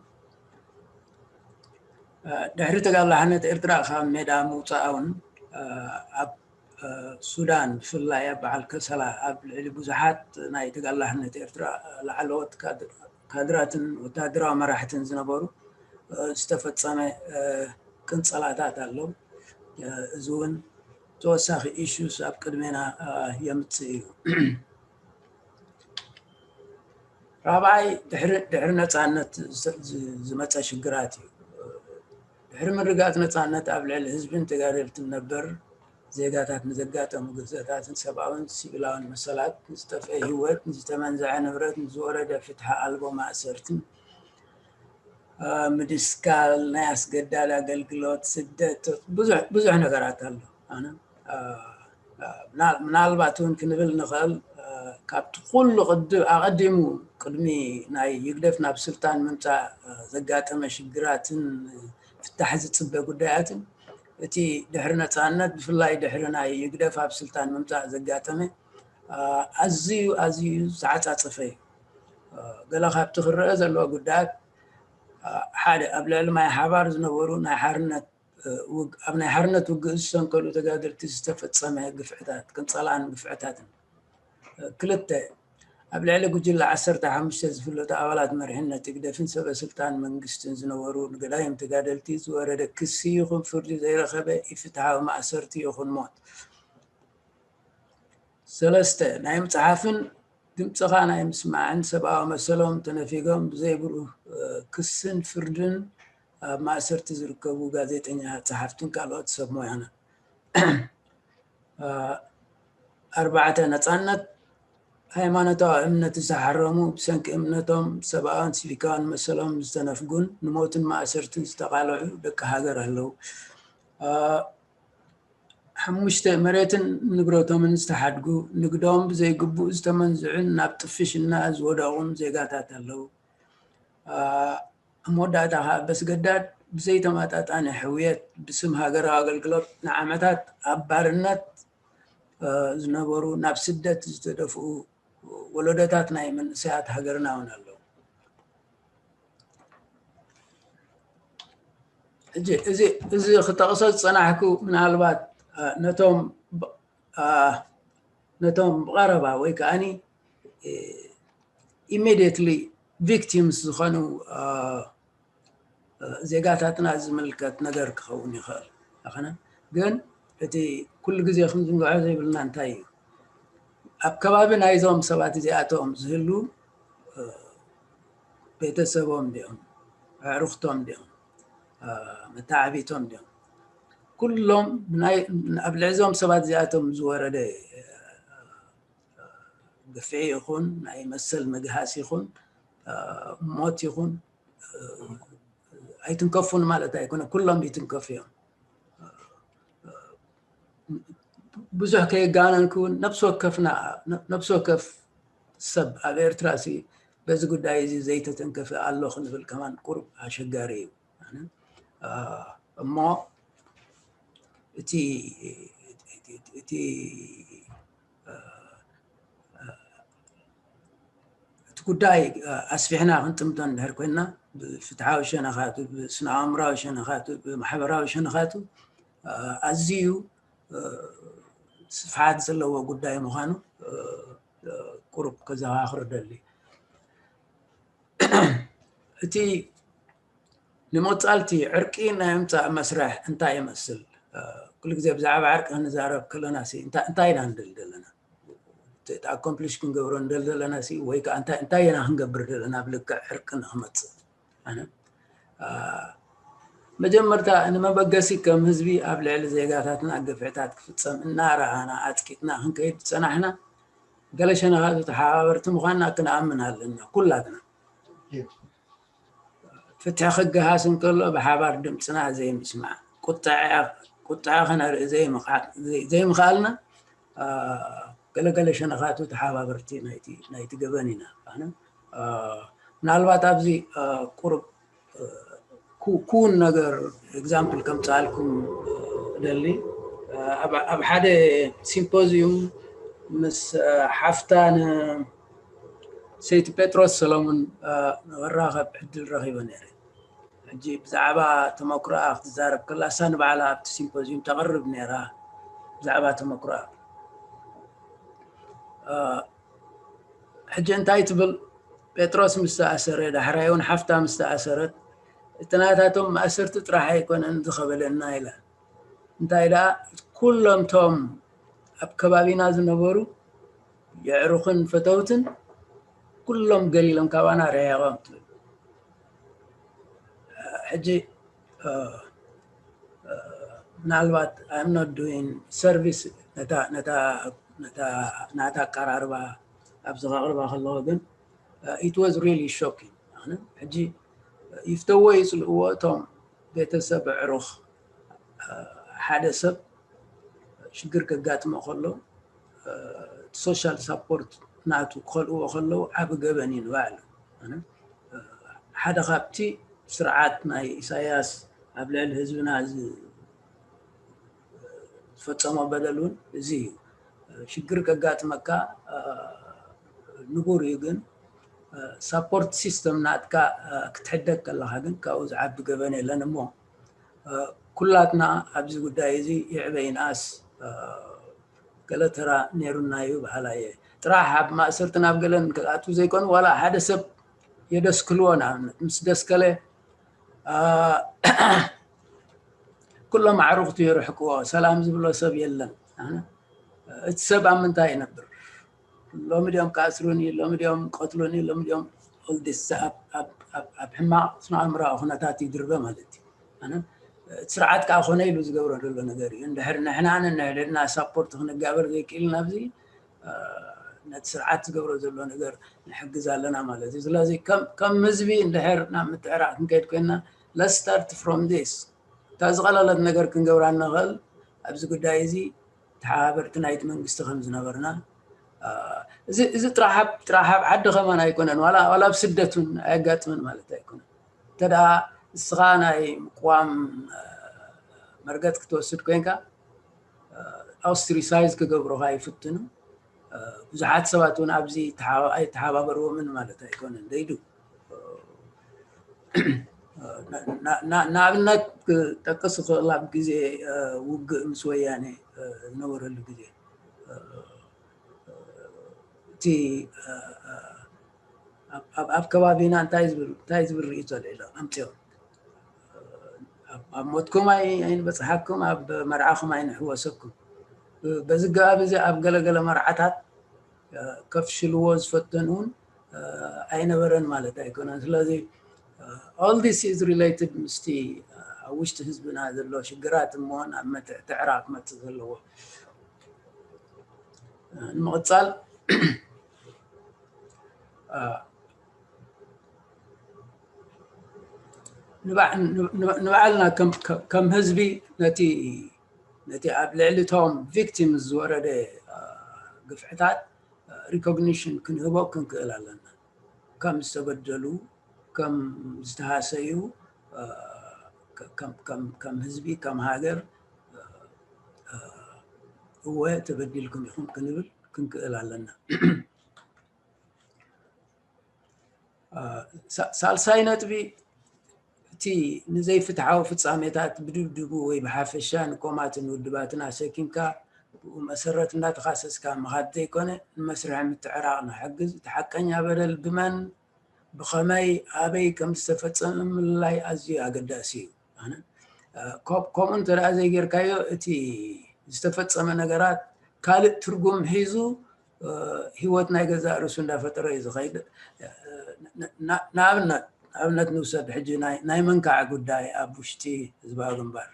ድሕሪ ተጋላሕነት ኤርትራ ካብ ሜዳ ምውፃኣ እውን ኣብ ሱዳን ብፍላይ ኣብ በዓል ከሰላ ኣብ ልዕሊ ብዙሓት ናይ ተጋላሕነት ኤርትራ ላዕለዎት ካድራትን ወታደራዊ መራሕትን ዝነበሩ ዝተፈፀመ ቅንፀላታት ኣሎ። እዚ እውን ተወሳኺ ኢሹስ ኣብ ቅድሜና የምፅእ እዩ። ራብዓይ ድሕሪ ነፃነት ዝመፀ ሽግራት እዩ። ድሕሪ ምርጋፅ ነፃነት ኣብ ልዕሊ ህዝብን ተጋደልትን ነበር ዜጋታት ንዘጋጠሙ ግህሰታትን ሰብኣውን ሲቪላውን መሰላት፣ ንዝጠፍአ ህይወት፣ ንዝተመንዘዐ ንብረት፣ ንዝወረደ ፍትሒ ኣልቦ ማእሰርትን ምድስካል፣ ናይ ኣስገዳድ ኣገልግሎት፣ ስደት፣ ብዙሕ ነገራት ኣሎ። ኣነ ምናልባት እውን ክንብል ንኽእል ካብቲ ኩሉ ኣቐዲሙ ቅድሚ ናይ ህግደፍ ናብ ስልጣን ምምፃእ ዘጋጠመ ሽግራትን ፍታሕ ዝፅበ ጉዳያትን እቲ ድሕሪ ነፃነት ብፍላይ ድሕሪ ናይ ህግደፍ ኣብ ስልጣን ምምፃእ ዘጋጠመ ኣዝዩ ኣዝዩ ዝተዓፃፀፈ እዩ። ገለ ካብቲ ክረአ ዘለዎ ጉዳያት ሓደ ኣብ ልዕሊ ማይ ሓባር ዝነበሩ ናይ ሓርነት ኣብ ናይ ሓርነት ውግእ ዝሰንከሉ ተጋደልቲ ዝተፈፀመ ግፍዕታት ቅንፀላን ግፍዕታትን። ክልተ ኣብ ልዕሊ ጉጅለ ዓሰርተ ሓሙሽተ ዝፍለጡ ኣባላት መሪሕነት ህግደፍን ሰበ ስልጣን መንግስትን ዝነበሩ ንገዳይም ተጋደልቲ ዝወረደ ክሲ ይኹን ፍርዲ ዘይረኸበ ኢፍትሓዊ ማእሰርቲ ይኹን ሞት። ሰለስተ ናይ ምፅሓፍን ድምፅኻ ናይ ምስማዕን ሰብኣዊ መሰሎም ተነፊጎም ብዘይ ብሩህ ክስን ፍርድን ኣብ ማእሰርቲ ዝርከቡ ጋዜጠኛ፣ ፀሓፍትን ካልኦት ሰብ ሞያና። ኣርባዕተ ነፃነት ሃይማኖታዊ እምነት ዝተሓረሙ፣ ብሰንኪ እምነቶም ሰብኣውን ሲቪካውን መሰሎም ዝተነፍጉን ንሞትን ማእሰርትን ዝተቓልዑ ደቂ ሃገር ኣለዉ። ሓሙሽተ መሬትን ንብረቶምን ዝተሓድጉ፣ ንግዶም ብዘይግቡእ ዝተመንዝዑን ናብ ጥፍሽና ዝወደቑን ዜጋታት ኣለዉ። ኣብ መወዳእታ ከዓ በስገዳድ ብዘይተመጣጣነ ሕውየት ብስም ሃገራዊ ኣገልግሎት ንዓመታት ኣብ ባርነት ዝነበሩ ናብ ስደት ዝተደፍኡ ወለዶታት ናይ መንእሰያት ሃገርና እውን ኣለዉ። ሕጂ እዚ ክጠቕሶ ዝፀናሕኩ ምናልባት ነቶም ነቶም ብቐረባ ወይ ከዓኒ ኢሚዲየትሊ ቪክቲምስ ዝኾኑ ዜጋታትና ዝምልከት ነገር ክኸውን ይኽእል። ኣኸነ ግን እቲ ኩሉ ግዜ ክንዝንግዖ ዘይብልና እንታይ እዩ፣ ኣብ ከባቢ ናይዞም ሰባት እዚኣቶም ዝህሉ ቤተሰቦም ድኦም፣ ኣዕሩኽቶም ድኦም፣ መተዓቢቶም ድኦም፣ ኩሎም ኣብ ልዕዞም ሰባት እዚኣቶም ዝወረደ ግፍዒ ይኹን ናይ መሰል ምግሃስ ይኹን ሞት ይኹን ኣይትንከፉን ማለት ኣይኮነ፣ ኩሎም ይትንከፉ እዮም። ብዙሕ ከየጋነንኩ እውን ነብሲ ወከፍና ነብሲ ወከፍ ሰብ ኣብ ኤርትራ ሲ በዚ ጉዳይ እዚ ዘይተተንከፈ ኣሎ ክንብል ከማን ቁሩብ ኣሸጋሪ እዩ። እሞ እቲ እቲ እቲ ጉዳይ ኣስፊሕና ክንጥምቶ እንድሕር ኮይንና ብፍትሓዊ ሸነኻቱ፣ ብስነ ኣእምራዊ ሸነኻቱ፣ ብማሕበራዊ ሸነኻቱ ኣዝዩ ስፍሓት ዘለዎ ጉዳይ ምዃኑ ቁሩብ ከዘኻኽር ደሊ። እቲ ንመፃልቲ ዕርቂ ናይ ምምፃእ መስርሕ እንታይ ይመስል? ኩሉ ግዜ ብዛዕባ ዕርቂ ክንዛረብ ከለና እንታይ ኢና ንደሊ ዘለና? ኣኮምፕሊሽ ክንገብሮ ንደሊ ዘለና ወይ ከዓ እንታይ ኢና ክንገብር ዘለና ኣብ ልክዕ ዕርቂ ንክመፅእ? ኣነ መጀመርታ ንመበገሲ ከም ህዝቢ ኣብ ልዕሊ ዜጋታትና ግፍዕታት ክፍፀም እናረኣና ኣፅቂጥና ክንከይድ ዝፀናሕና ገለ ሸነኻቱ ተሓባበርቲ ምዃንና ክንኣምን ኣለና ኩላትና። ፍትሒ ክገሃስ እንከሎ ብሓባር ድምፅና ዘይምስማዕ፣ ቁጥዐ ከነርኢ ዘይምኽኣልና ገለገለ ሸነኻቱ ተሓባበርቲ ናይቲ ገበን ኢና። ኣነ ምናልባት ኣብዚ ቁሩብ ኩን ነገር ኤግዛምፕል ከምፅኣልኩም ደሊ ኣብ ሓደ ሲምፖዚዩም ምስ ሓፍታ ንሰይቲ ጴጥሮስ ሰሎሙን ንክራኸብ ዕድል ረኺበ ነይረ። ሕጂ ብዛዕባ ተመክሮኣ ክትዛረብ ከላ፣ እሳ ንባዕላ ኣብቲ ሲምፖዚዩም ተቕርብ ነይራ። ብዛዕባ ተመክሮኣ፣ ሕጂ እንታይ ትብል? ጴጥሮስ ምስ ተኣሰረ፣ ዳሕራይ እውን ሓፍታ ምስ ተኣሰረት፣ እቲ ናታቶም ማእሰርቲ ጥራሕ ኣይኮነን ዝኸበደና ኢላ። እንታይ ደኣ፣ ኩሎም ቶም ኣብ ከባቢና ዝነበሩ የዕሩኽን ፈተውትን ኩሎም ገሊሎም ካባና ርሒቖም ትብል። ሕጂ ምናልባት I'm not doing service ነታ ነታ ነታ ናታ ኣቀራርባ ኣብዚ ከቕርባ ከለኹ ግን it was really shocking። ሕጂ ይፍተዎ ይፅልእዎ እቶም ቤተሰብ ኣዕሩኽ ሓደ ሰብ ሽግር ከጋጥሞ ከሎ social support ናቱ ክኸልእዎ ከለዉ ዓቢ ገበን እዩ ንባዕሉ። ሓደ ካብቲ ስርዓት ናይ ኢሳያስ ኣብ ልዕሊ ህዝብና ዝፈፀሞ በደል እውን እዚ እዩ። ሽግር ከጋጥመካ ንቡር እዩ፣ ግን support system ናትካ ክትሕደግ ከለካ ግን ካብኡ ዝዓቢ ገበን የለን። እሞ ኩላትና ኣብዚ ጉዳይ እዚ ይዕበይናስ ገለ ተራ ነይሩና እዩ በሃላይ እየ። ጥራሕ ኣብ ማእሰርቲ ናብ ገለን ክኣትዉ ዘይኮኑ፣ ዋላ ሓደ ሰብ የደስክልዎ፣ ንኣብነት ምስ ደስከለ ኩሎም ኣዕሩኽቱ የርሕቅዎ፣ ሰላም ዝብሎ ሰብ የለን። እቲ ሰብ ኣብ ምንታይ ይነብር? ሎሚ ድኦም ክኣስሩኒ፣ ሎሚ ድኦም ክቐትሉኒ፣ ሎሚ ድኦም all this ኣብ ሕማቕ ስነ ኣእምራዊ ኩነታት ይድርበ ማለት እዩ። እቲ ስርዓት ከዓ ኮነ ኢሉ ዝገብሮ ዘሎ ነገር እዩ። እንድሕር ንሕና ነንሕድሕድና ሳፖርት ክንጋበር ዘይክእልና ኣብዚ ነቲ ስርዓት ዝገብሮ ዘሎ ነገር ንሕግዝ ኣለና ማለት እዩ። ስለዚ ከም ህዝቢ እንድሕር ናብ ምትዕራቕ ክንከይድ ኮይንና let's start from this። እታ ዝቐለለት ነገር ክንገብራ እንኽእል ኣብዚ ጉዳይ እዚ ተሓባበርቲ ናይቲ መንግስቲ ከም ዝነበርና፣ እዚ ጥራሕ ኣብ ዓዲ ከማን ኣይኮነን፣ ዋላ ኣብ ስደት እውን ኣየጋጥምን ማለት ኣይኮነን። እንተ ደኣ ንስኻ ናይ ምቅዋም መርገጽ ክትወስድ ኮይንካ ኦስትሪሳይዝ ክገብሩኻ ይፍትኑ። ብዙሓት ሰባት እውን ኣብዚ ኣይተሓባበርዎምን ማለት ኣይኮነን። ደይዱ ንኣብነት ክጠቅስ ክኽእል ኣብ ግዜ ውግእ ምስ ወያኔ ዝነበረሉ ግዜ እቲ ኣብ ከባቢና እንታይ ዝብል እንታይ ዝብል ርእይቶ ኣሎ ኣምፅኦም ኣብ ሞትኩም ኣይንበፅሓኩም ኣብ መርዓኹም ኣይንሕወሰኩም። በዚ ገባብ እዚ ኣብ ገለገለ መርዓታት ከፍሽልዎ ዝፈተኑ እውን ኣይነበረን ማለት ኣይኮነን። ስለዚ all this is related ምስቲ ኣብ ውሽጢ ህዝብና ዘሎ ሽግራት እሞ ናብ ምትዕራቕ ክመፅእ ዘለዎ ንምቕፃል ንባዕልና ከም ህዝቢ ነቲ ነቲ ኣብ ልዕሊ ቶም ቪክቲምስ ዝወረደ ግፍዕታት ሪኮግኒሽን ክንህቦ ክንክእል ኣለና። ከም ዝተበደሉ፣ ከም ዝተሃሰዩ፣ ከም ህዝቢ፣ ከም ሃገር እወ ተበዲልኩም ኢኹም ክንብል ክንክእል ኣለና። ሳልሳይ ነጥቢ፣ እቲ ንዘይፍትሓዊ ፍጻሜታት ብድብድቡ ወይ ብሓፈሻ ንኮማትን ውድባትን ኣሰኪምካ ብኡ መሰረት እንዳተኻሰስካ ምኻድ ዘይኮነ ንመስርሕ ምትዕራቕ ንሕግዝ። እቲ ሓቀኛ በደል ብመን፣ ብኸመይ፣ ኣበይ ከም ዝተፈጸመ ምልላይ ኣዝዩ ኣገዳሲ እዩ። ከምኡ እንተ ደኣ ዘይጌርካዮ እቲ ዝተፈጸመ ነገራት ካልእ ትርጉም ሒዙ ህይወት ናይ ገዛእ ርእሱ እንዳፈጠረ እዩ ዝኸይድ። ንኣብነት ንኣብነት ንውሰድ ሕጂ ናይ መንካዕ ጉዳይ ኣብ ውሽጢ ህዝባዊ ግንባር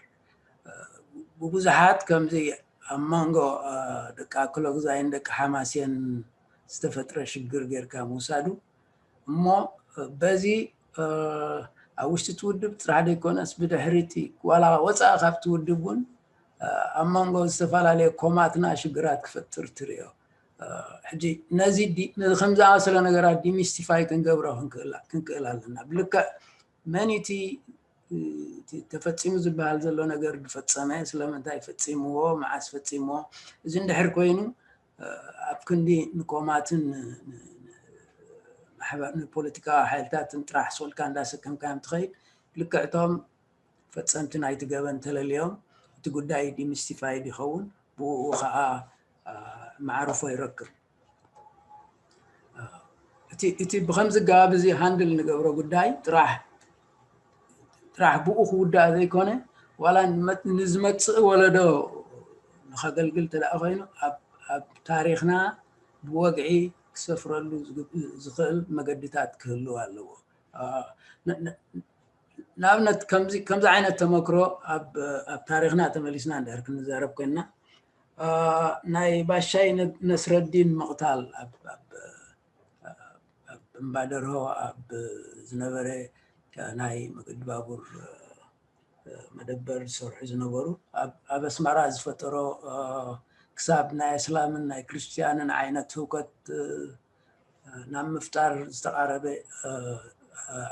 ብብዙሓት ከምዚ ኣብ መንጎ ደቂ ኣክሎግዛይን ደቂ ሓማሴን ዝተፈጥረ ሽግር ጌርካ ምውሳዱ እሞ በዚ ኣብ ውሽጢ እቲ ውድብ ጥራሕ ዘይኮነስ ብድሕሪቲ ዋላ ወፃኢ ካብቲ ውድብ እውን ኣብ መንጎ ዝተፈላለዩ ኮማትና ሽግራት ክፈጥር ትርእዮ። ሕጂ ነዚ ከም ዝኣመሰለ ነገራት ዲሚስቲፋይ ክንገብሮ ክንክእል ኣለና። ብልክዕ መን እቲ ተፈፂሙ ዝበሃል ዘሎ ነገር ዝፈፀመ፣ ስለምንታይ ፈፂምዎ፣ መዓስ ፈፂምዎ፣ እዚ እንድሕር ኮይኑ ኣብ ክንዲ ንኮማትን ንፖለቲካዊ ሓይልታትን ጥራሕ ሶልካ እንዳሰከምካዮም ትኸይድ ልክዕቶም ፈፀምቲ ናይቲ ገበን ተለልዮም እቲ ጉዳይ demystify ይኸውን፣ ብኡ ከዓ መዕርፎ ይረክብ። እቲ ብከምዚ ኣገባብ እዚ handle ንገብሮ ጉዳይ ጥራሕ ጥራሕ ብኡ ክውዳእ ዘይኮነ፣ ዋላ ንዝመፅእ ወለዶ ንኸገልግል እንተ ደኣ ኮይኑ ኣብ ታሪኽና ብወግዒ ክሰፍረሉ ዝኽእል መገድታት ክህልው ኣለዎ። ንኣብነት ከምዚ ዓይነት ተመክሮ ኣብ ታሪኽና ተመሊስና እንድሕር ክንዛረብ ኮይንና፣ ናይ ባሻይ ነስረዲን ምቕታል ኣብ እምባደርሆ ኣብ ዝነበረ ናይ መገዲ ባቡር መደበር ዝሰርሑ ዝነበሩ ኣብ ኣስመራ ዝፈጠሮ ክሳብ ናይ እስላምን ናይ ክርስትያንን ዓይነት ህውከት ናብ ምፍጣር ዝተቓረበ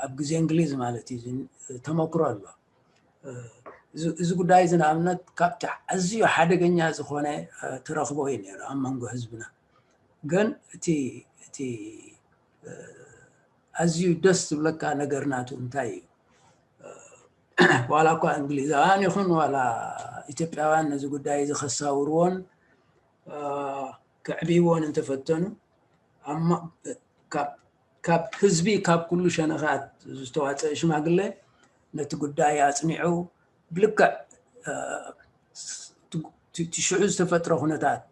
ኣብ ግዜ እንግሊዝ ማለት እዩ ተመክሮ ኣሎ። እዚ ጉዳይ እዚ ንኣብነት ካብቲ ኣዝዩ ሓደገኛ ዝኾነ ተረኽቦ እዩ ነይሩ ኣብ መንጎ ህዝብና። ግን እቲ እቲ ኣዝዩ ደስ ዝብለካ ነገር ናቱ እንታይ እዩ? ዋላ እኳ እንግሊዛውያን ይኹን ዋላ ኢትዮጵያውያን ነዚ ጉዳይ እዚ ከሳውርዎን ከዕብይዎን እንተፈተኑ ካብ ህዝቢ ካብ ኩሉ ሸነኻት ዝተዋፀአ ሽማግለ ነቲ ጉዳይ ኣፅኒዑ ብልክዕ እቲ ሽዑ ዝተፈጥረ ኩነታት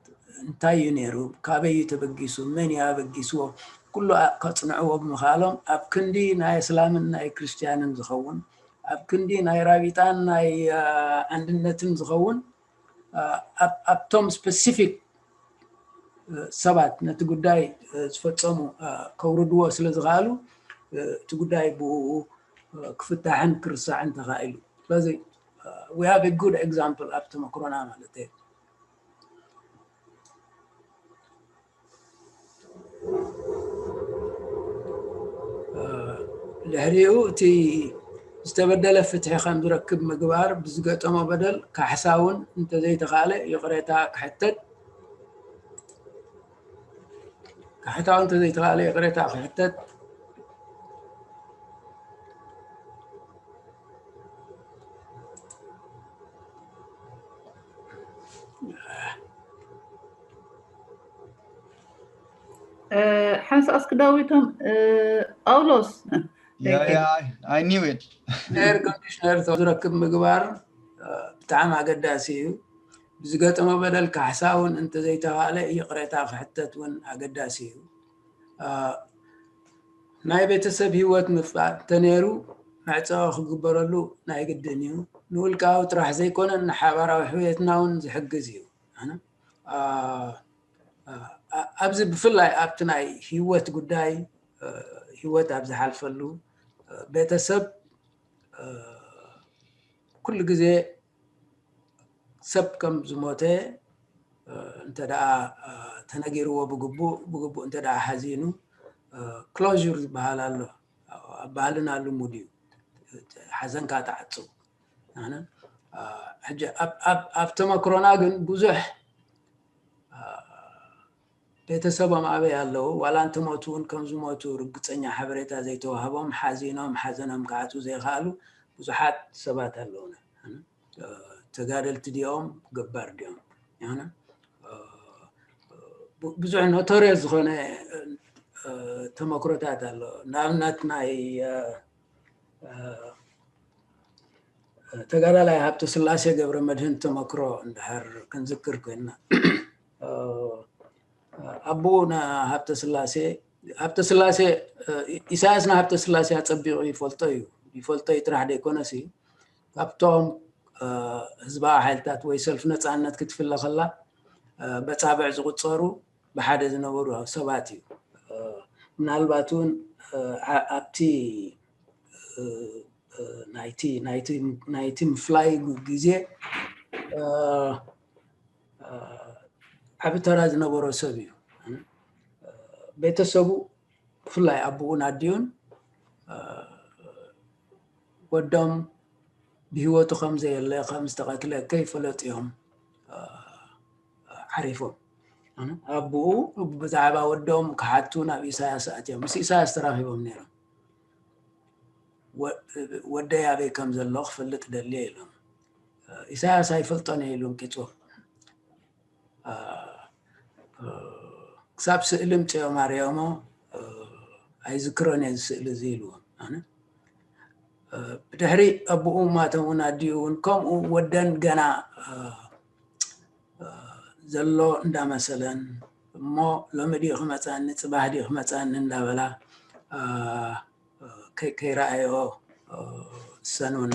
እንታይ እዩ ነይሩ፣ ካበይ እዩ ተበጊሱ፣ መን እዩ ኣበጊስዎ፣ ኩሉ ከፅንዕዎ ብምኽኣሎም ኣብ ክንዲ ናይ እስላምን ናይ ክርስትያንን ዝኸውን ኣብ ክንዲ ናይ ራቢጣን ናይ ኣንድነትን ዝኸውን ኣብቶም specific ሰባት ነቲ ጉዳይ ዝፈፀሙ ከውርድዎ ስለ ዝኽኣሉ እቲ ጉዳይ ብኡ ክፍታሕን ክርሳዕን ተኻኢሉ። ስለዚ we have a good example ኣብ ተመክሮና ማለት እዩ። ድሕሪኡ እቲ ዝተበደለ ፍትሒ ከም ዝረክብ ምግባር፣ ብዝገጠሞ በደል ካሕሳ እውን እንተዘይተኻእለ ይቕሬታ ክሕተት፣ ካሕሳ እውን እንተዘይተኻእለ ይቕሬታ ክሕተት፣ ሓንሳእ እስኪ ዳዊቶም ጳውሎስ I knew it air conditioner ዝረክብ ምግባር ብጣዕሚ ኣገዳሲ እዩ። ብዝገጠሞ በደል ካሕሳ እውን እንተዘይተኻእለ ይቕሬታ ክሕተት እውን ኣገዳሲ እዩ። ናይ ቤተሰብ ህይወት ምፍጣር እንተነይሩ መዕፀዊ ክግበረሉ ናይ ግድን እዩ። ንውልቃዊ ጥራሕ ዘይኮነ ንሓባራዊ ሕውየትና እውን ዝሕግዝ እዩ። ኣብዚ ብፍላይ ኣብቲ ናይ ህይወት ጉዳይ ህይወት ኣብ ዝሓልፈሉ ቤተሰብ ኩሉ ግዜ ሰብ ከም ዝሞተ እንተ ደኣ ተነጊርዎ ብግቡእ ብግቡእ እንተ ደኣ ሓዚኑ closure ዝበሃል ኣሎ። ኣብ ባህልና ልሙድ እዩ። ሓዘንካ ትዓጽው። ሕጂ ኣብ ተመክሮና ግን ብዙሕ ቤተሰቦም ኣበይ ኣለዉ ዋላ እንተሞቱ እውን ከም ዝሞቱ ርግፀኛ ሓበሬታ ዘይተዋህቦም ሓዚኖም ሓዘኖም ክዓጽው ዘይኸኣሉ ብዙሓት ሰባት ኣለዉና። ተጋደልቲ ድኦም ገባር ድኦም ብዙሕ notorious ዝኾነ ተመክሮታት ኣሎ። ንኣብነት ናይ ተጋዳላይ ሃብተስላሴ ገብረመድህን ተመክሮ እንድሕር ክንዝክር ኮይንና ኣቦኡ ንሃብተስላሴ ሃብተስላሴ ኢሳያስ ንሃብተስላሴ ኣፀቢቑ ይፈልጦ እዩ። ይፈልጦ እዩ ጥራሕ ዘይኮነሲ ካብቶም ህዝባዊ ሓይልታት ወይ ሰልፊ ነፃነት ክትፍለ ከላ በፃብዕ ዝቁፀሩ ብሓደ ዝነበሩ ሰባት እዩ። ምናልባት እውን ኣብቲ ናይቲ ምፍላይ ግዜ ዓቢ ተራ ዝነበሮ ሰብ እዩ። ቤተሰቡ ብፍላይ ኣቦኡን ኣዲኡን ወዶም ብህይወቱ ከም ዘየለ ከም ዝተቐትለ ከይፈለጡ እዮም ዓሪፎም። ኣቦኡ ብዛዕባ ወዶም ክሓቱ ናብ ኢሳያስ ኣትዮም ምስ ኢሳያስ ተራኺቦም ነይሮም። ወደይ ኣበይ ከም ዘሎ ክፈልጥ ደልየ ኢሎም። ኢሳያስ ኣይፈልጦን እየ ኢሉ እንቂፁ። ክሳብ ስእሊ ምፅኦም ኣርዮሞ ኣይዝክሮን እየ እዚ ስእሊ እዚ ኢልዎም። ኣነ ብድሕሪ ኣቦኡ ማቶም እውን ኣዲኡ እውን ከምኡ ወደን ገና ዘሎ እንዳመሰለን እሞ ሎሚ ድዩ ክመፃኒ ፅባሕ ድዩ ክመፃኒ እንዳበላ ከይረኣዮ እሰን እውን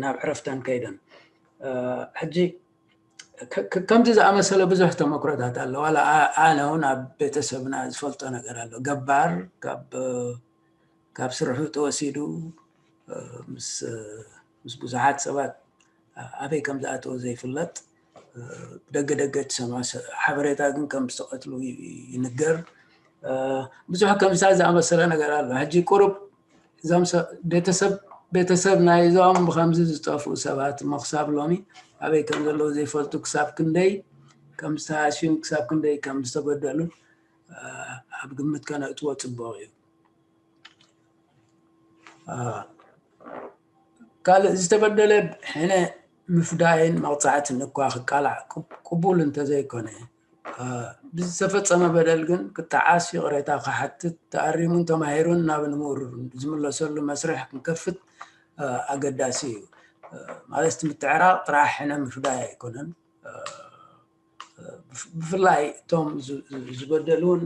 ናብ ዕረፍተን ከይደን። ሕጂ ከምዚ ዝኣመሰለ ብዙሕ ተመክሮታት ኣሎ። ዋላ ኣነ እውን ኣብ ቤተሰብና ዝፈልጦ ነገር ኣሎ። ገባር ካብ ስርሑ ተወሲዱ ምስ ብዙሓት ሰባት ኣበይ ከም ዝኣተወ ዘይፍለጥ፣ ብደገ ደገ ትሰምዖ ሓበሬታ ግን ከም ዝተቐትሉ ይንገር። ብዙሕ ከምዚታት ዝኣመሰለ ነገር ኣሎ። ሕጂ ቁሩብ እዞም ቤተሰብ ቤተሰብ ናይዞም ብከምዚ ዝጠፍኡ ሰባት እሞ ክሳብ ሎሚ ኣበይ ከም ዘለዉ ዘይፈልጡ ክሳብ ክንደይ ከም ዝተሃስዩን ክሳብ ክንደይ ከም ዝተበደሉን ኣብ ግምት ከነእትዎ ፅቡቕ እዩ። ካልእ ዝተበደለ ሕነ ምፍዳይን መቕፃዕትን እኳ ክቃላዕ ቅቡል እንተዘይኮነ፣ ብዝተፈፀመ በደል ግን ክጠዓስ ይቕሬታ ክሓትት ተኣሪሙን ተማሂሩን ናብ ንቡር ዝምለሰሉ መስርሕ ክንከፍት ኣገዳሲ እዩ። ማለት ምትዕራቕ ጥራሕ ሕነ ምፍዳይ ኣይኮነን። ብፍላይ እቶም ዝበደሉን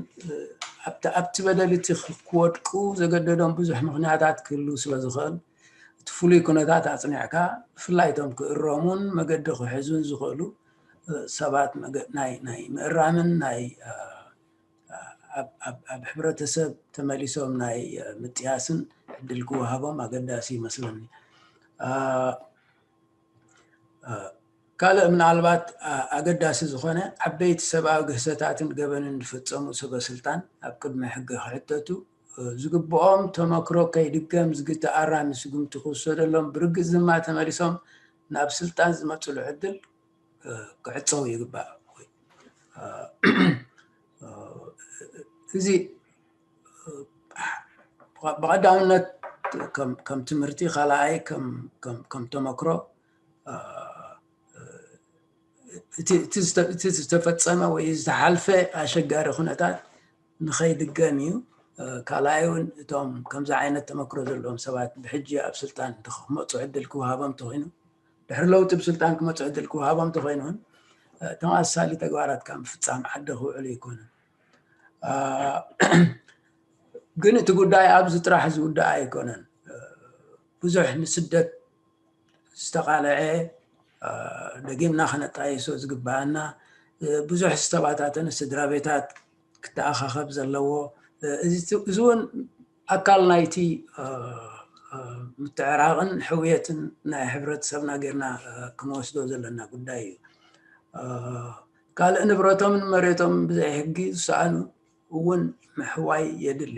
ኣብቲ በደል እቲ ክወድቁ ዘገደዶም ብዙሕ ምክንያታት ክህሉ ስለዝኽእል እቲ ፍሉይ ኩነታት ኣፅኒዕካ ብፍላይ እቶም ክእረሙን መገዲ ክሕዙን ዝኽእሉ ሰባት ናይ ምእራምን ናይ ኣብ ሕብረተሰብ ተመሊሶም ናይ ምጥያስን ዕድል ክወሃቦም ኣገዳሲ ይመስለኒ። ካልእ ምናልባት ኣገዳሲ ዝኾነ ዓበይቲ ሰብኣዊ ግህሰታትን ገበንን ዝፈፀሙ ሰበ ስልጣን ኣብ ቅድሚ ሕጊ ክሕተቱ ዝግብኦም ተመክሮ ከይድገም ዝግተ ኣራሚ ስጉምቲ ክውሰደሎም ብርግፅ ድማ ተመሊሶም ናብ ስልጣን ዝመፅሉ ዕድል ክዕፀው ይግባእ። እዚ ብቐዳምነት ከም ትምህርቲ፣ ካልኣይ ከም ተመክሮ እቲ ዝተፈፀመ ወይ ዝተሓልፈ ኣሸጋሪ ኩነታት ንኸይድገም እዩ። ካልኣይ እውን እቶም ከምዚ ዓይነት ተመክሮ ዘለዎም ሰባት ብሕጂ ኣብ ስልጣን ክመፁ ዕድል ክወሃቦም ተኮይኑ ድሕሪ ለውጢ ብስልጣን ክመፁ ዕድል ክወሃቦም ተኮይኑ እውን ተመሳሳሊ ተግባራት ካብ ምፍፃም ዓዲ ክውዕሉ ኣይኮነን። ግን እቲ ጉዳይ ኣብዚ ጥራሕ ዝውዳእ ኣይኮነን። ብዙሕ ንስደት ዝተቃለዐ ደጊምና ከነጣይሶ ዝግባኣና ብዙሕ ዝተባታተነ ስድራ ቤታት ክተኣኻኸብ ዘለዎ እዚ እውን ኣካል ናይቲ ምትዕራቕን ሕውየትን ናይ ሕብረተሰብና ጌርና ክንወስዶ ዘለና ጉዳይ እዩ። ካልእ ንብረቶምን መሬቶም ብዘይ ሕጊ ዝሰኣኑ እውን ምሕዋይ የድሊ።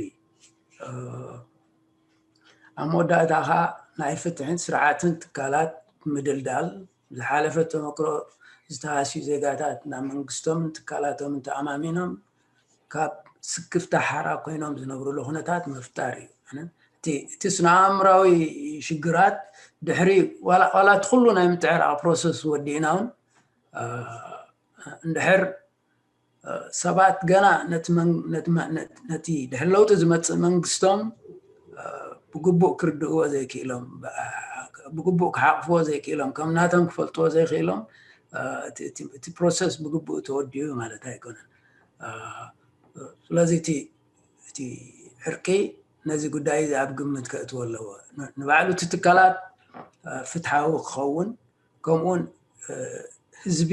ኣብ መወዳእታ ኸዓ ናይ ፍትሕን ስርዓትን ትካላት ምድልዳል ዝሓለፈ ተመክሮ ዝተሃስዩ ዜጋታት ናብ መንግስቶምን ትካላቶምን ተኣማሚኖም ካብ ስክፍታ ሓራ ኮይኖም ዝነብሩሉ ኩነታት ምፍጣር እዩ። እቲ ስነ ኣእምራዊ ሽግራት ድሕሪ ዋላ እቲ ኩሉ ናይ ምትዕራቕ ፕሮሰስ ወዲእና እውን እንድሕር ሰባት ገና ነቲ ድሕሪ ለውጢ ዝመፅእ መንግስቶም ብግቡእ ክርድእዎ ዘይክእሎም፣ ብግቡእ ክሓቕፍዎ ዘይክእሎም፣ ከም ናቶም ክፈልጥዎ ዘይክእሎም እቲ ፕሮሰስ ብግቡእ ተወዲኡ ማለት ኣይኮነን። ስለዚ እቲ ዕርቂ ነዚ ጉዳይ እዚ ኣብ ግምት ከእትዎ ኣለዎ። ንባዕሉ እቲ ትካላት ፍትሓዊ ክኸውን ከምኡውን ህዝቢ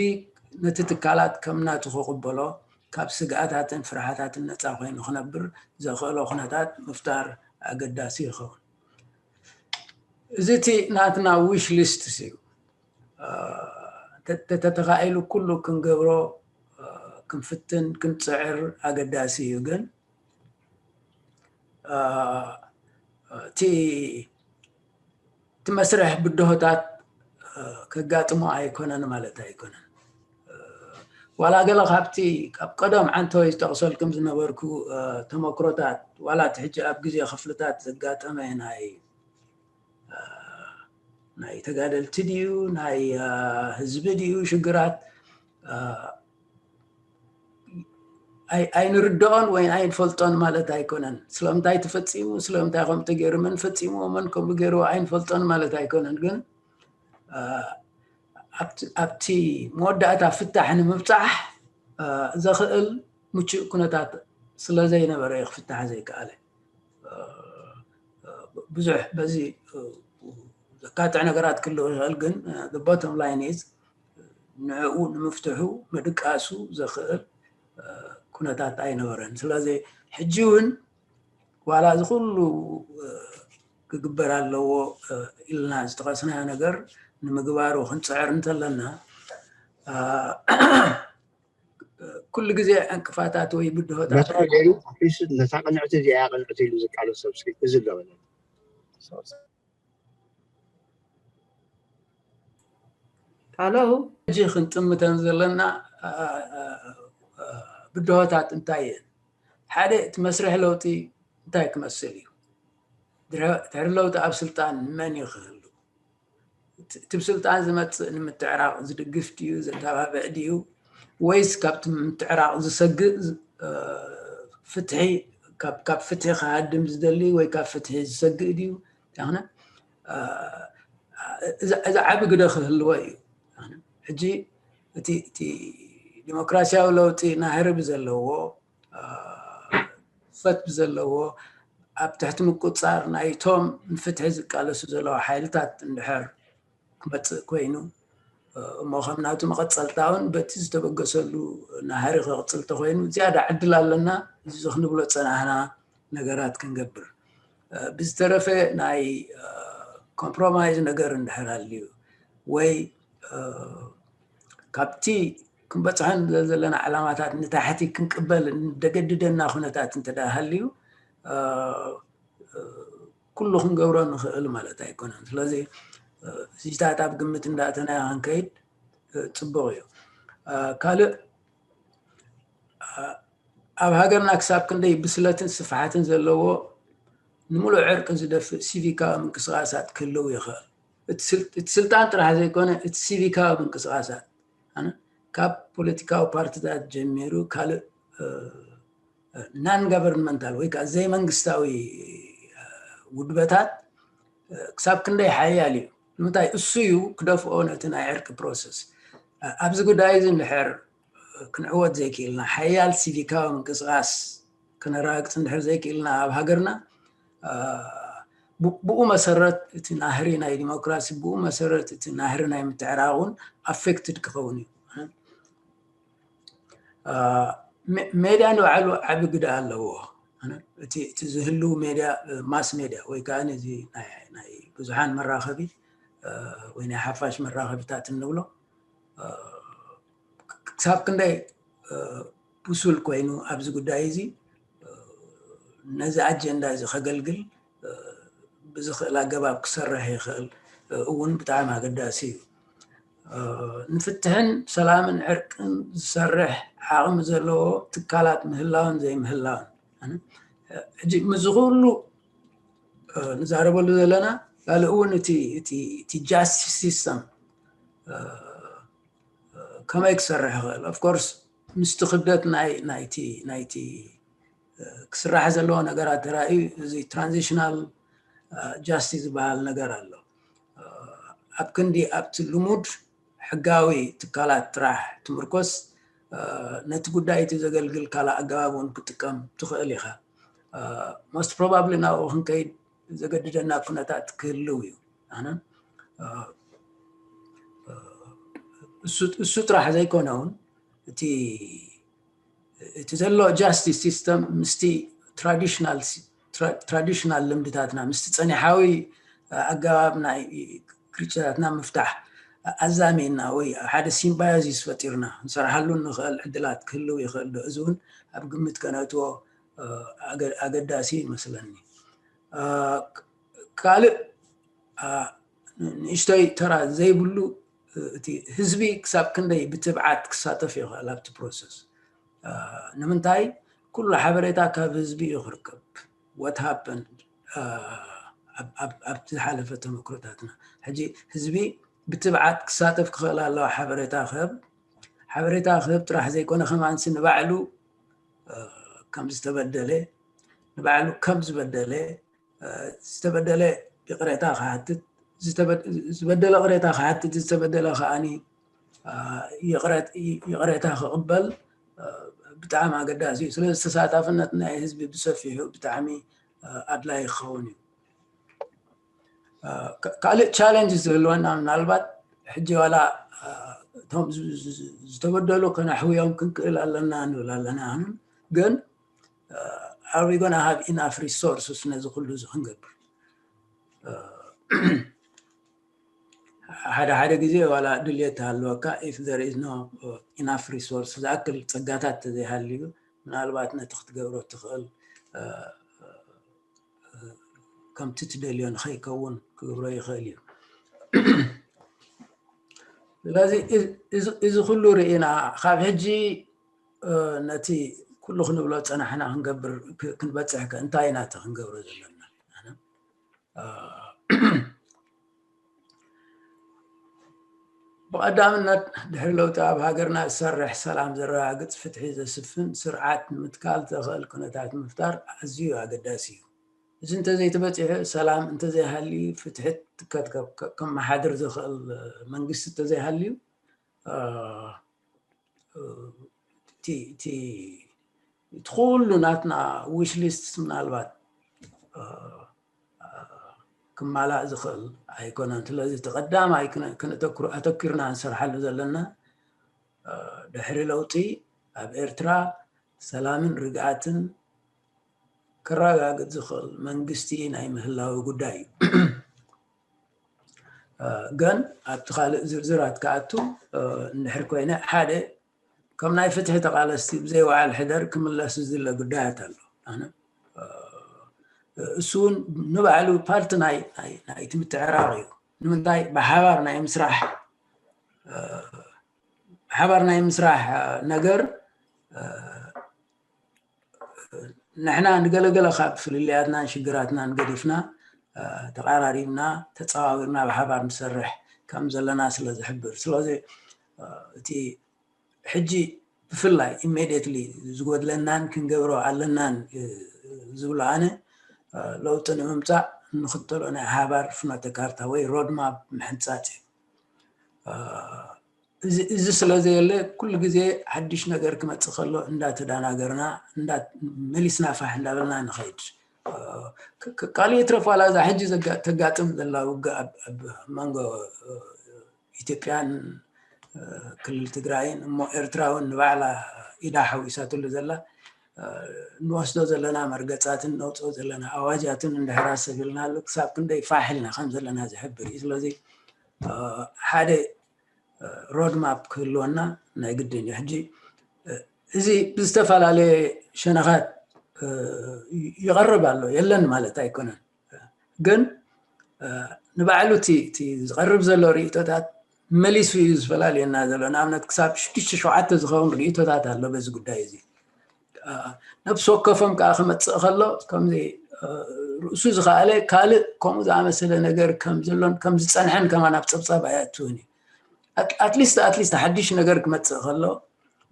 ነቲ ትካላት ከም ናቱ ክቕበሎ ካብ ስግኣታትን ፍርሓታትን ነፃ ኮይኑ ክነብር ዘኽእሎ ኩነታት ምፍጣር ኣገዳሲ ይኸውን። እዚ እቲ ናትና ዊሽ ሊስት እዩ። ተተኻኢሉ ኩሉ ክንገብሮ ክንፍትን ክንፅዕር ኣገዳሲ እዩ። ግን እቲ እቲ መስርሕ ብድሆታት ከጋጥሞ ኣይኮነን ማለት ኣይኮነን። ዋላ ገለ ካብቲ ካብ ቀደም ዓንተወይ ዝጠቕሰልኩም ዝነበርኩ ተመክሮታት ዋላ እቲ ሕጂ ኣብ ግዜ ክፍልታት ዘጋጠመ ናይ ናይ ተጋደልቲ ድዩ ናይ ህዝቢ ድዩ ሽግራት ኣይንርድኦን ወይ ኣይንፈልጦን ማለት ኣይኮነን። ስለምንታይ ተፈፂሙ፣ ስለምንታይ ከምኡ ተገይሩ፣ መን ፈፂምዎ፣ መን ከምኡ ገይርዎ ኣይንፈልጦን ማለት ኣይኮነን። ግን ኣብቲ መወዳእታ ፍታሕ ንምብፃሕ ዘኽእል ምቹእ ኩነታት ስለ ዘይነበረ እዩ ክፍታሕ ዘይከኣለ። ብዙሕ በዚ ዘካትዕ ነገራት ክህልው ይኽእል፣ ግን ቦቶም ላይን ኢዝ ንዕኡ ንምፍትሑ ምድቃሱ ዘኽእል ኩነታት ኣይነበረን። ስለዚ ሕጂ እውን ዋላ እዚ ኩሉ ክግበር ኣለዎ ኢልና ዝተቐስናዮ ነገር ንምግባሩ ክንፅዕር እንተለና ኩሉ ግዜ ዕንቅፋታት ወይ ብድሆታት ነታ ገይሩ ኣትሊስት ነታ ቅንዕቲ እዚኣ ቅንዕቲ ኢሉ ዝቃለስ ሰብ እዚ ኣለበለ ሃሎ ሕጂ ክንጥምተን ዘለና ብድሆታት እንታይ እየን? ሓደ እቲ መስርሕ ለውጢ እንታይ ክመስል እዩ? ድሕሪ ለውጢ ኣብ ስልጣን መን እዩ ክህሉ? እቲ ብስልጣን ዝመፅእ ንምትዕራቕ ዝድግፍ ድዩ ዘተባብዕ ድዩ ወይስ ካብቲ ምትዕራቕ ዝሰግእ ፍትሒ ካብ ፍትሒ ክሃድም ዝደሊ ወይ ካብ ፍትሒ ዝሰግእ ድዩ? ነ እዚ ዓቢ ግደ ክህልዎ እዩ። ሕጂ እቲ ዲሞክራሲያዊ ለውጢ ናህሪ ብዘለዎ ፈት ብዘለዎ ኣብ ትሕቲ ምቁፃር ናይቶም ንፍትሒ ዝቃለሱ ዘለዉ ሓይልታት እንድሕር ክመፅእ ኮይኑ እሞ ከም ናቱ መቐፀልታ እውን በቲ ዝተበገሰሉ ናህሪ ክቕፅል ተኮይኑ ዝያዳ ዕድል ኣለና። እዚ ክንብሎ ፀናህና ነገራት ክንገብር ብዝተረፈ ናይ ኮምፕሮማይዝ ነገር እንድሕር ኣልዩ ወይ ካብቲ ክንበፅሖን ዘለና ዓላማታት ንታሕቲ ክንቅበል ደገድደና ኩነታት እንተ ሃልዩ ኩሉ ክንገብሮ ንኽእል ማለት ኣይኮነን። ስለዚ እዚታት ኣብ ግምት እንዳእተናዮ ክንከይድ ፅቡቕ እዩ። ካልእ ኣብ ሃገርና ክሳብ ክንደይ ብስለትን ስፍሓትን ዘለዎ ንምሉእ ዕርቂ ዝደፍእ ሲቪካዊ ምንቅስቃሳት ክህልው ይኽእል። እቲ ስልጣን ጥራሕ ዘይኮነ እቲ ሲቪካዊ ምንቅስቃሳት ካብ ፖለቲካዊ ፓርቲታት ጀሚሩ ካልእ ናን ጋቨርንመንታል ወይ ከዓ ዘይመንግስታዊ ውድበታት ክሳብ ክንደይ ሓያል እዩ? ንምንታይ እሱ እዩ ክደፍኦ ነቲ ናይ ዕርቂ ፕሮሰስ። ኣብዚ ጉዳይ እዚ እንድሕር ክንዕወት ዘይክእልና ሓያል ሲቪካዊ ምንቅስቃስ ክነረጋግፅ እንድሕር ዘይክእልና ኣብ ሃገርና ብኡ መሰረት እቲ ናህሪ ናይ ዲሞክራሲ ብኡ መሰረት እቲ ናህሪ ናይ ምትዕራቕ እውን ኣፌክትድ ክኸውን እዩ። ሜድያ ንባዕሉ ዓቢ ግደ ኣለዎ። እቲ ዝህልው ሜድያ ማስ ሜድያ ወይ ከዓ እዚ ናይ ብዙሓን መራኸቢ ወይ ናይ ሓፋሽ መራኸቢታት እንብሎ ክሳብ ክንደይ ብሱል ኮይኑ ኣብዚ ጉዳይ እዚ ነዚ ኣጀንዳ እዚ ከገልግል ብዝኽእል ኣገባብ ክሰርሕ ይኽእል እውን ብጣዕሚ ኣገዳሲ እዩ። ንፍትሕን ሰላምን ዕርቅን ዝሰርሕ ዓቕሚ ዘለዎ ትካላት ምህላውን ዘይምህላውን ሕጂ ምስዚ ኩሉ ንዛረበሉ ዘለና ካልእ እውን እቲ ጃስቲስ ሲስተም ከመይ ክሰርሕ ይኽእል? ኦፍኮርስ ምስቲ ክብደት ናይቲ ክስራሕ ዘለዎ ነገራት ተራእዩ እዚ ትራንዚሽናል ጃስቲስ ዝበሃል ነገር ኣሎ። ኣብ ክንዲ ኣብቲ ልሙድ ሕጋዊ ትካላት ጥራሕ ትምርኮስ ነቲ ጉዳይ እቲ ዘገልግል ካልእ ኣገባብ እውን ክጥቀም ትኽእል ኢኻ። ሞስት ፕሮባብሊ ናብኡ ክንከይድ ዘገድደና ኩነታት ክህልው እዩ። ኣነ እሱ ጥራሕ ዘይኮነ እውን እቲ እቲ ዘሎ ጃስቲስ ሲስተም ምስቲ ትራዲሽናል ልምድታትና ምስቲ ፀኒሓዊ ኣገባብ ናይ ግጭታትና ምፍታሕ ኣዛሚና ወይ ሓደ ሲምባዮዚስ ፈጢርና ንሰርሓሉ ንኽእል ዕድላት ክህልው ይኽእል ዶ? እዚ እውን ኣብ ግምት ከነእትዎ ኣገዳሲ ይመስለኒ። ካልእ ንእሽተይ ተራ ዘይብሉ እቲ ህዝቢ ክሳብ ክንደይ ብትብዓት ክሳተፍ ይኽእል ኣብቲ ፕሮሰስ? ንምንታይ ኩሉ ሓበሬታ ካብ ህዝቢ እዩ ክርከብ። What happened? ኣብቲ ዝሓለፈ ተመክሮታትና። ሕጂ ህዝቢ ብትብዓት ክሳተፍ ክኽእል ኣለዋ። ሓበሬታ ክህብ ሓበሬታ ክህብ ጥራሕ ዘይኮነ ከማንሲ ንባዕሉ ከም ዝተበደለ ንባዕሉ ከም ዝበደለ ዝተበደለ ይቕሬታ ክሓትት ዝበደለ ቅሬታ ክሓትት ዝተበደለ ከዓኒ ይቕሬታ ክቕበል ብጣዕሚ ኣገዳሲ እዩ። ስለዚ ተሳታፍነት ናይ ህዝቢ ብሰፊሑ ብጣዕሚ ኣድላይ ክኸውን እዩ። ካልእ ቻለንጅ ዝህልወና ምናልባት ሕጂ ዋላ እቶም ዝተበደሉ ከነሕውዮም ክንክእል ኣለና ንብል ኣለና። ግን are we gonna have enough resources ነዚ ኩሉ እዚ ክንገብር? ሓደ ሓደ ግዜ ዋላ ድልየት ሃለወካ if there is no enough resource ዝኣክል ጸጋታት ተዘይሃልዩ ምናልባት ነቲ ክትገብሮ ትኽእል ከምቲ ትደልዮ ንኸይከውን ክገብሮ ይኽእል እዩ። ስለዚ እዚ ኩሉ ርኢና ካብ ሕጂ ነቲ ኩሉ ክንብሎ ፀናሕና ክንገብር ክንበፅሕ ከ እንታይ ኢና እቲ ክንገብሮ ዘለና? ብቐዳምነት ድሕሪ ለውጢ ኣብ ሃገርና ዝሰርሕ ሰላም ዘረጋግፅ ፍትሒ ዘስፍን ስርዓት ንምትካል ዘኽእል ኩነታት ምፍጣር ኣዝዩ ኣገዳሲ እዩ። እዚ እንተዘይተበፂሑ ሰላም እንተዘይሃልዩ ፍትሒ ከመሓድር ዝኽእል መንግስቲ እንተዘይሃልዩ እቲ ኩሉ ናትና wish list ምናልባት ክማላእ ዝኽእል ኣይኮነን። ስለዚ እቲ ቀዳማይ ኣተኩርና ክንሰርሓሉ ዘለና ድሕሪ ለውጢ ኣብ ኤርትራ ሰላምን ርግኣትን ከረጋግጽ ዝኽእል መንግስቲ ናይ ምህላው ጉዳይ እዩ። ግን ኣብቲ ካልእ ዝርዝራት ክኣቱ እንድሕር ኮይነ ሓደ ከም ናይ ፍትሒ ተቓለስቲ ብዘይ ወዓል ሕደር ክምለስ ዝድለ ጉዳያት ኣሎ። ኣነ እሱ እውን ንባዕሉ ፓርቲ ናይ ናይቲ ምትዕራቕ እዩ። ንምንታይ ብሓባር ናይ ምስራሕ ብሓባር ናይ ምስራሕ ነገር ንሕና ንገለገለ ካብ ፍልልያትናን ሽግራትናን ገዲፍና ተቓራሪብና ተፀዋዊርና ብሓባር ንሰርሕ ከም ዘለና ስለ ዝሕብር። ስለዚ እቲ ሕጂ ብፍላይ immediately ዝጎድለናን ክንገብሮ ኣለናን ዝብሎ ኣነ ለውጢ ንምምፃእ እንኽተሎ ናይ ሓባር ፍኖተ ካርታ ወይ ሮድማፕ ምሕንፃፅ እዩ። እዚ ስለ ዘየለ ኩሉ ግዜ ሓድሽ ነገር ክመፅእ ከሎ እንዳተዳናገርና መሊስና ፋሕ እንዳበልና ንኸይድ። ካልእ ይትረፍ ዋላ እዛ ሕጂ ተጋጥም ዘላ ውግእ ኣብ መንጎ ኢትዮጵያን ክልል ትግራይን እሞ ኤርትራ እውን ንባዕላ ኢዳ ሓዊሳትሉ ዘላ ንወስዶ ዘለና መርገፃትን ነውፅኦ ዘለና ኣዋጃትን እንድሕር ኣሰብ ኢልናሉ ክሳብ ክንደይ ፋሕ ኢልና ከም ዘለና ዝሕብር እዩ። ስለዚ ሓደ ሮድማፕ ክህልወና ናይ ግድን እዩ። ሕጂ እዚ ብዝተፈላለየ ሸነኻት ይቐርብ ኣሎ የለን ማለት ኣይኮነን። ግን ንባዕሉ እቲ ዝቐርብ ዘሎ ርእቶታት መሊሱ እዩ ዝፈላልየና ዘሎ። ንኣብነት ክሳብ ሽዱሽተ ሸውዓተ ዝኸውን ርእቶታት ኣሎ በዚ ጉዳይ እዚ። ነብሲ ወከፎም ከዓ ክመፅእ ከሎ ከምዚ ርእሱ ዝኸኣለ ካልእ ከምኡ ዝኣመሰለ ነገር ከም ዘሎን ከም ዝፀንሐን ከማን ኣብ ፀብፃብ ኣየእትውን እዩ። ኣትሊስት ኣትሊስት ሓድሽ ነገር ክመፅእ ከሎ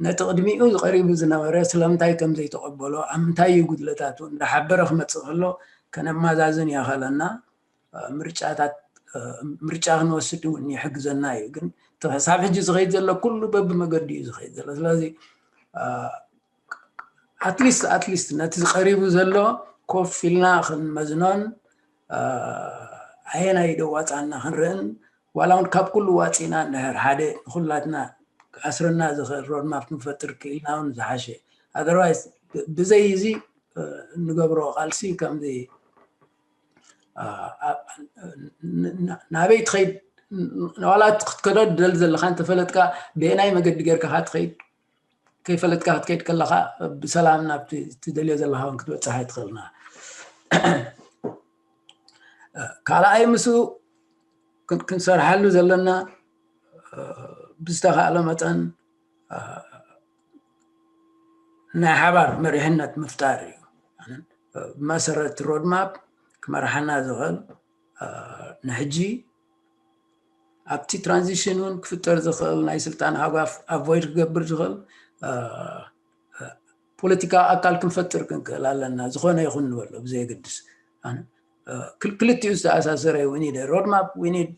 ነቲ ቅድሚኡ ዝቐሪቡ ዝነበረ ስለምንታይ ከም ዘይተቐበሎ ኣብ ምንታይ እዩ ጉድለታቱ እንዳሓበረ ክመፅእ ከሎ ከነመዛዝን የኸለና ምርጫታት ምርጫ ክንወስድ እውን ይሕግዘና እዩ። ግን ክሳብ ሕጂ ዝኸይድ ዘሎ ኩሉ በብመገዲ እዩ ዝኸይድ ዘሎ። ስለዚ ኣትሊስት ኣትሊስት ነቲ ዝቐሪቡ ዘሎ ኮፍ ኢልና ክንመዝኖን ኣየናይ ደዋፃና ክንርእን ዋላ እውን ካብ ኩሉ ዋፂና እንድሕር ሓደ ንኩላትና ክኣስረና ዝኽእል ሮድማፕ ክንፈጥር ክኢልና እውን ዝሓሸ። ኣደርዋይስ ብዘይ እዚ እንገብሮ ቃልሲ ከምዚ ናበይ ትኸይድ ዋላ ክትከዶ ደል ዘለካ እንተፈለጥካ ብናይ መገዲ ጌርካ ትኸይድ ከይፈለጥካ ክትከይድ ከለካ ብሰላም ናብ ትደልዮ ዘለካ እውን ክትበፅሕ ኣይትኽእልና። ካልኣይ ምስኡ ክንሰርሓሉ ዘለና ብዝተኻእለ መጠን ናይ ሓባር መሪሕነት ምፍጣር እዩ። ብመሰረት ሮድማፕ ክመርሓና ዝኽእል ንሕጂ ኣብቲ ትራንዚሽን እውን ክፍጠር ዝኽእል ናይ ስልጣን ሃጓፍ ኣቮይድ ክገብር ዝኽእል ፖለቲካዊ ኣካል ክንፈጥር ክንክእል ኣለና። ዝኾነ ይኹን ንበሎ ብዘየገድስ ክልቲኡ ዝተኣሳሰረ ዊኒድ ሮድማፕ ዊኒድ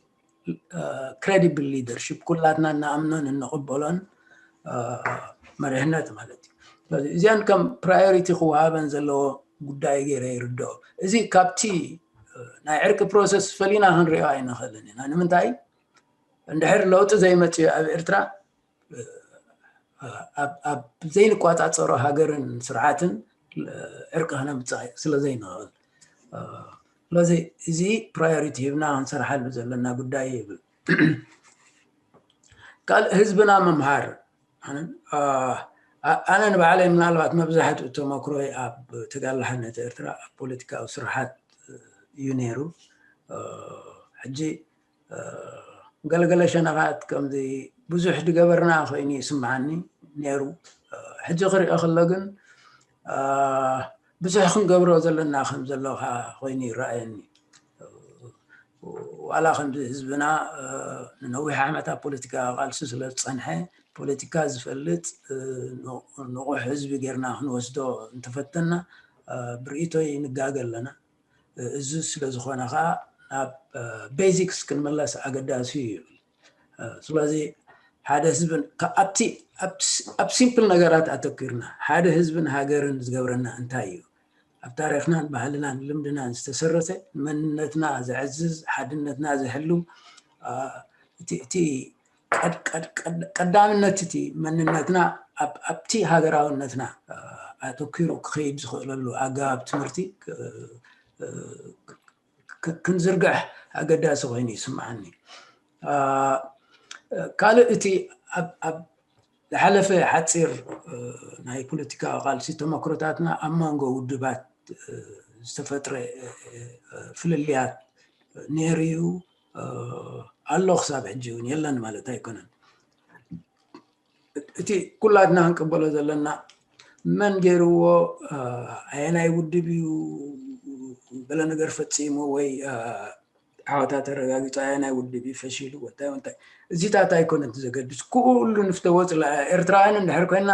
ክሬዲብል ሊደርሽፕ ኩላትና እናኣምኖን እንቕበሎን መሪሕነት ማለት እዩ። እዚኣን ከም ፕራዮሪቲ ክወሃበን ዘለዎ ጉዳይ ገይረ ይርድኦ። እዚ ካብቲ ናይ ዕርቂ ፕሮሰስ ፈሊና ክንሪኦ ኣይንኽእልን ኢና። ንምንታይ? እንድሕር ለውጢ ዘይመፅእ ኣብ ኤርትራ ኣብ ዘይንቋፃፀሮ ሃገርን ስርዓትን ዕርቂ ክነምፅእ ስለ ዘይንኽእል ስለዚ እዚ ፕራዮሪቲ ሂብና ክንሰርሓሉ ዘለና ጉዳይ ይብል። ካልእ ህዝብና ምምሃር ኣነ ንባዕለይ ምናልባት መብዛሕትኡ ተመክሮይ ኣብ ተጋላሕነት ኤርትራ ኣብ ፖለቲካዊ ስርሓት እዩ ነይሩ። ሕጂ ገለገለ ሸነኻት ከምዚ ብዙሕ ዝገበርና ኮይኑ ይስምዓኒ ነይሩ። ሕጂ ክሪኦ ከሎ ግን ብዙሕ ክንገብሮ ዘለና ከም ዘሎ ኮይኑ ይረኣየኒ። ዋላ ከምዚ ህዝብና ንነዊሕ ዓመታት ፖለቲካ ቃልሲ ስለ ዝፀንሐ ፖለቲካ ዝፈልጥ ንቑሕ ህዝቢ ጌርና ክንወስዶ እንተፈተና ብርእይቶይ ንጋገ ኣለና። እዚ ስለ ዝኾነ ከዓ ናብ ቤዚክስ ክንመለስ ኣገዳሲ እዩ ይብል። ስለዚ ሓደ ህዝብን ኣብቲ ኣብ ሲምፕል ነገራት ኣተኪርና ሓደ ህዝብን ሃገርን ዝገብረና እንታይ እዩ? ኣብ ታሪክናን ባህልናን ልምድናን ዝተሰረተ መንነትና ዘዕዝዝ ሓድነትና ዝሕሉ እቲ ቀዳምነት እቲ መንነትና ኣብቲ ሃገራውነትና ኣተኪሩ ክኸይድ ዝኽእለሉ ኣገባብ ትምህርቲ ክንዝርግሕ ኣገዳሲ ኮይኑ ይስምዓኒ። ካልእ እቲ ኣብ ዝሓለፈ ሓፂር ናይ ፖለቲካዊ ቃልሲ ተመክሮታትና ኣብ መንጎ ውድባት ዝተፈጥረ ፍልልያት ነይሩ እዩ ኣሎ፣ ክሳብ ሕጂ እውን የለን ማለት ኣይኮነን። እቲ ኩላትና ክንቅበሎ ዘለና መን ገይርዎ፣ ኣየናይ ውድብ እዩ ገለ ነገር ፈፂሙ ወይ ዓወታ ተረጋጊፁ፣ ኣየናይ ውድብ እዩ ፈሺሉ፣ ወታይ እንታይ፣ እዚታት ኣይኮነን ዘገድስ። ኩሉ ንፍተ ወፅላ ኤርትራውያን እንድሕር ኮይና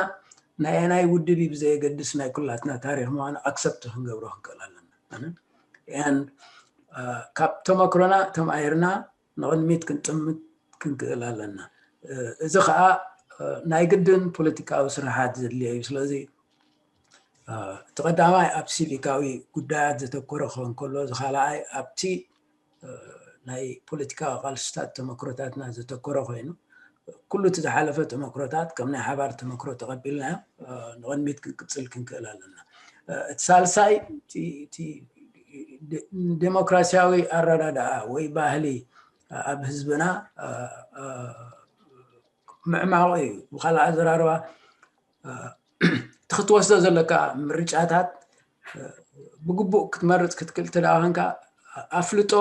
ናይ ኣየናይ ውድብ እዩ ብዘየገድስ ናይ ኩላትና ታሪክ ምዃኑ ኣክሰፕት ክንገብሮ ክንክእል ኣለና። ን ካብ ተመክሮና ተማሂርና ንቕድሚት ክንጥምት ክንክእል ኣለና። እዚ ከዓ ናይ ግድን ፖለቲካዊ ስራሓት ዘድልዮ እዩ። ስለዚ እቲ ቀዳማይ ኣብ ሲቪካዊ ጉዳያት ዘተኮረ ክኸውን ከሎ፣ እዚ ካልኣይ ኣብቲ ናይ ፖለቲካዊ ቃልስታት ተመክሮታትና ዘተኮረ ኮይኑ፣ ኩሉ እቲ ዝሓለፈ ተመክሮታት ከም ናይ ሓባር ተመክሮ ተቐቢልናዮ ንቕድሚት ክንቅፅል ክንክእል ኣለና። እቲ ሳልሳይ ዴሞክራሲያዊ ኣረዳድኣ ወይ ባህሊ ኣብ ህዝብና ምዕማቑ እዩ። ብካልእ ኣዘራርባ እቲ ክትወስዶ ዘለካ ምርጫታት ብግቡእ ክትመርፅ ክትክእል ትደኣ ኮንካ ኣፍልጦ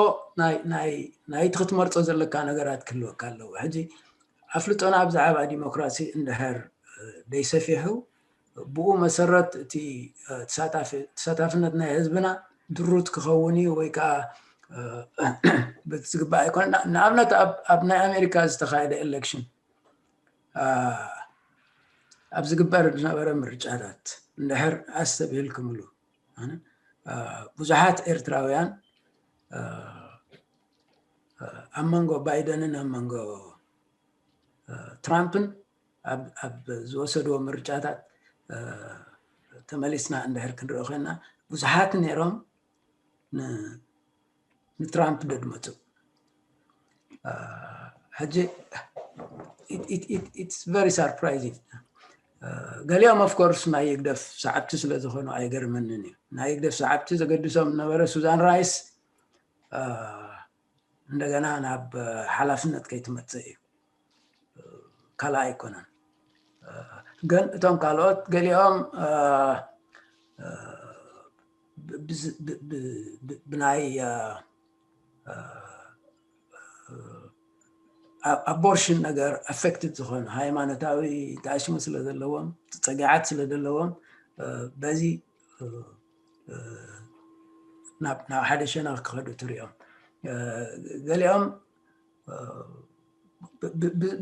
ናይቲ ክትመርፆ ዘለካ ነገራት ክህልወካ ኣለዎ። ሕጂ ኣፍልጦና ብዛዕባ ዲሞክራሲ እንድሕር ደይሰፊሑ ብኡ መሰረት እቲ ተሳታፍነት ናይ ህዝብና ድሩት ክኸውን እዩ ወይ ከዓ በቲ ዝግባእ ኣይኮነ። ንኣብነት ኣብ ናይ ኣሜሪካ ዝተኻየደ ኤሌክሽን ኣብ ዝግበር ዝነበረ ምርጫታት እንድሕር ኣስተብሂልኩምሉ ብዙሓት ኤርትራውያን ኣብ መንጎ ባይደንን ኣብ መንጎ ትራምፕን ኣብ ዝወሰድዎ ምርጫታት ተመሊስና እንድሕር ክንርኢ ኮይና ብዙሓት ነይሮም ንትራምፕ ደድመፁ። ሕጂ it's very surprising። ገሊኦም ኦፍኮርስ ናይ ህግደፍ ሰዓብቲ ስለ ዝኾኑ ኣይገርመንን እዩ። ናይ ህግደፍ ሰዓብቲ ዘገድሶም ነበረ ሱዛን ራይስ እንደገና ናብ ሓላፍነት ከይትመፅእ እዩ። ካልኣ ኣይኮነን። ግን እቶም ካልኦት ገሊኦም ብናይ ኣቦርሽን ነገር ኣፌክትድ ዝኾኑ ሃይማኖታዊ ተኣሽሙ ስለ ዘለዎም ፀጊዓት ስለ ዘለዎም በዚ ናብ ሓደ ሸነኽ ክኸዱ ትሪኦም። ገሊኦም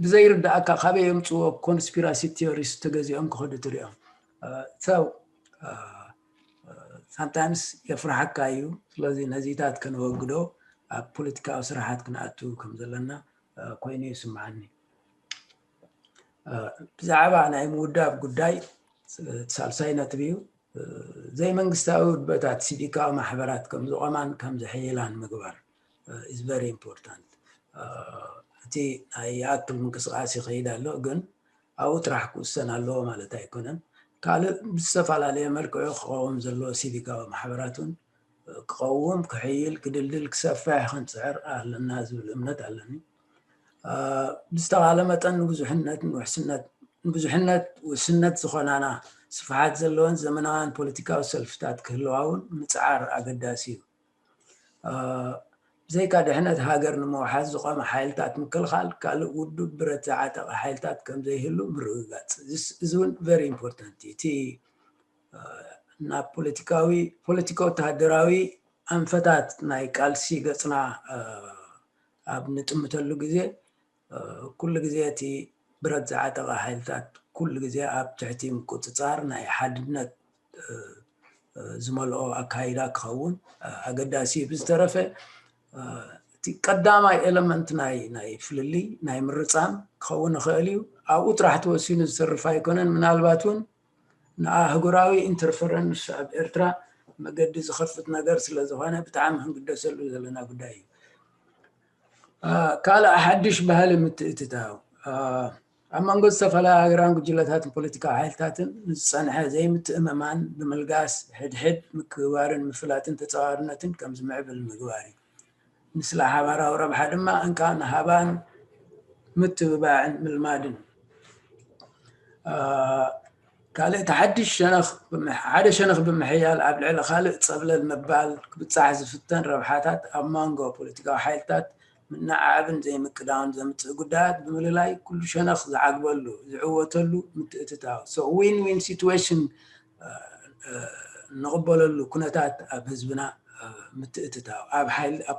ብዘይርዳእካ ካበይ የምፅዎ ኮንስፒራሲ ቲዮሪስ ተገዚኦም ክኸዱ ትሪኦም። ሰው ሳምታይምስ የፍርሓካ እዩ። ስለዚ ነዚታት ከነወግዶ ኣብ ፖለቲካዊ ስራሓት ክንኣቱ ከም ዘለና ኮይኑ ይስምዓኒ። ብዛዕባ ናይ ምውዳብ ጉዳይ ሳልሳይ ነጥቢ እዩ። ዘይመንግስታዊ ውድበታት፣ ሲቪካዊ ማሕበራት ከም ዝቆማን ከም ዝሕይላን ምግባር is very important። እቲ ናይ ይኣክል ምንቅስቃስ ይኸይድ ኣሎ፣ ግን ኣብኡ ጥራሕ ክውሰን ኣለዎ ማለት ኣይኮነን። ካልእ ብዝተፈላለየ መልክዑ ክቐውም ዘለዎ ሲቪካዊ ማሕበራት እውን ክቐውም፣ ክሕይል፣ ክድልድል፣ ክሰፍሕ ክንፅዕር ኣለና ዝብል እምነት ኣለኒ። ብዝተኻለ መጠን ንብዙሕነት ውስነት ዝኾናና ስፍሓት ዘለዎን ዘመናውያን ፖለቲካዊ ሰልፍታት ክህልዋ እውን ምፅዓር ኣገዳሲ እዩ። ብዘይካ ድሕነት ሃገር ንምውሓዝ ዝቆመ ሓይልታት ምክልኻል ካልእ ውዱብ ብረት ዝዓጠቐ ሓይልታት ከም ዘይህሉ ምርግጋፅ፣ እዚ እውን very important እዩ። እቲ ናብ ፖለቲካዊ ፖለቲካ ወተሃደራዊ ኣንፈታት ናይ ቃልሲ ገፅና ኣብ ንጥምተሉ ግዜ ኩሉ ግዜ እቲ ብረት ዝዓጠቐ ሓይልታት ኩሉ ግዜ ኣብ ትሕቲ ምቁፅፃር ናይ ሓድነት ዝመልኦ ኣካይዳ ክኸውን ኣገዳሲ እዩ። ብዝተረፈ እቲ ቀዳማይ ኤለመንት ናይ ናይ ፍልልይ ናይ ምርፃም ክኸውን ይኽእል እዩ። ኣብኡ ጥራሕ ተወሲኑ ዝተርፍ ኣይኮነን። ምናልባት እውን ንኣህጉራዊ ኢንተርፈረንስ ኣብ ኤርትራ መገዲ ዝኸፍት ነገር ስለ ዝኾነ ብጣዕሚ ክንግደሰሉ ዘለና ጉዳይ እዩ። ካልእ ሓድሽ ባህሊ ምትእትታው ኣብ መንጎ ዝተፈላለዩ ሃገራን ጉጅለታትን ፖለቲካዊ ሓይልታትን ንዝፀንሐ ዘይምትእምማን ብምልጋስ ሕድሕድ ምክብባርን ምፍላጥን ተፃዋርነትን ከም ዝምዕብል ምግባር እዩ። ንስለ ሓባራዊ ረብሓ ድማ እንካ ንሃባን ምትብባዕን ምልማድን። ካልእ እቲ ሓድሽ ሸነኽ ሓደ ሸነኽ ብምሕያል ኣብ ልዕሊ ካልእ ፀብለል ምባል ክብፃሕ ዝፍተን ረብሓታት ኣብ መንጎ ፖለቲካዊ ሓይልታት ምንዓዕብን ዘይምቅዳውን ዘምፅእ ጉዳያት ብምልላይ ኩሉ ሸነኽ ዝዓግበሉ ዝዕወተሉ ምትእትታው so win win situation ንቕበለሉ ኩነታት ኣብ ህዝብና ምትእትታው ኣብ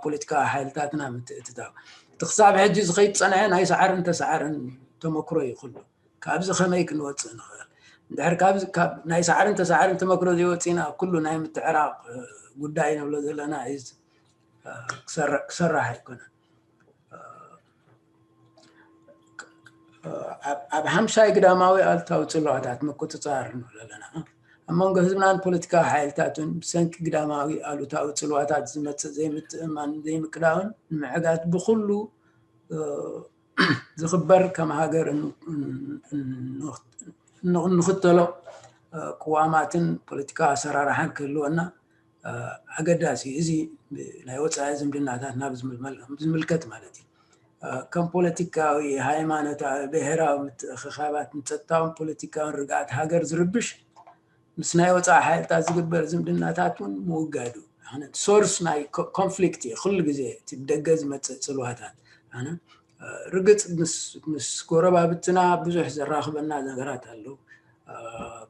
ፖለቲካዊ ሓይልታትና ምትእትታው እቲ ክሳብ ሕጂ ዝኸይድ ዝፀንሐ ናይ ሰዓርን ተሰዓርን ተመክሮ እዩ። ኩሉ ካብዚ ከመይ ክንወፅእ ንኽእል? እንድሕር ናይ ሰዓርን ተሰዓርን ተመክሮ ዘይወፂና ኩሉ ናይ ምትዕራቕ ጉዳይ ንብሎ ዘለና ክሰራሕ ኣይኮነን። ኣብ ሓምሻይ ግዳማዊ ኣሉታዊ ፅልዋታት ምቁፅፃር ንብል ኣለና። ኣብ መንጎ ህዝብናን ፖለቲካዊ ሓይልታትን ብሰንኪ ግዳማዊ ኣሉታዊ ፅልዋታት ዝመፅእ ዘይምትእማን ዘይምቅዳውን ንምዕጋት ብኩሉ ዝኽበር ከም ሃገር እንኽተሎ ቅዋማትን ፖለቲካዊ ኣሰራርሓን ክህልወና ኣገዳሲ እዩ። እዚ ናይ ወፃኢ ዝምድናታት ናብ ዝምልከት ማለት እዩ። ከም ፖለቲካዊ፣ ሃይማኖታዊ፣ ብሄራዊ ምትእኽኻባት ንፀጥታውን ፖለቲካውን ርግኣት ሃገር ዝርብሽ ምስ ናይ ወፃኢ ሓይልታት ዝግበር ዝምድናታት እውን ምውጋዱ ሶርስ ናይ ኮንፍሊክት እዩ። ኩሉ ግዜ እቲ ብደገ ዝመፅእ ፅልዋታት ርግፅ ምስ ጎረባብትና ብዙሕ ዘራኽበና ነገራት ኣለዉ።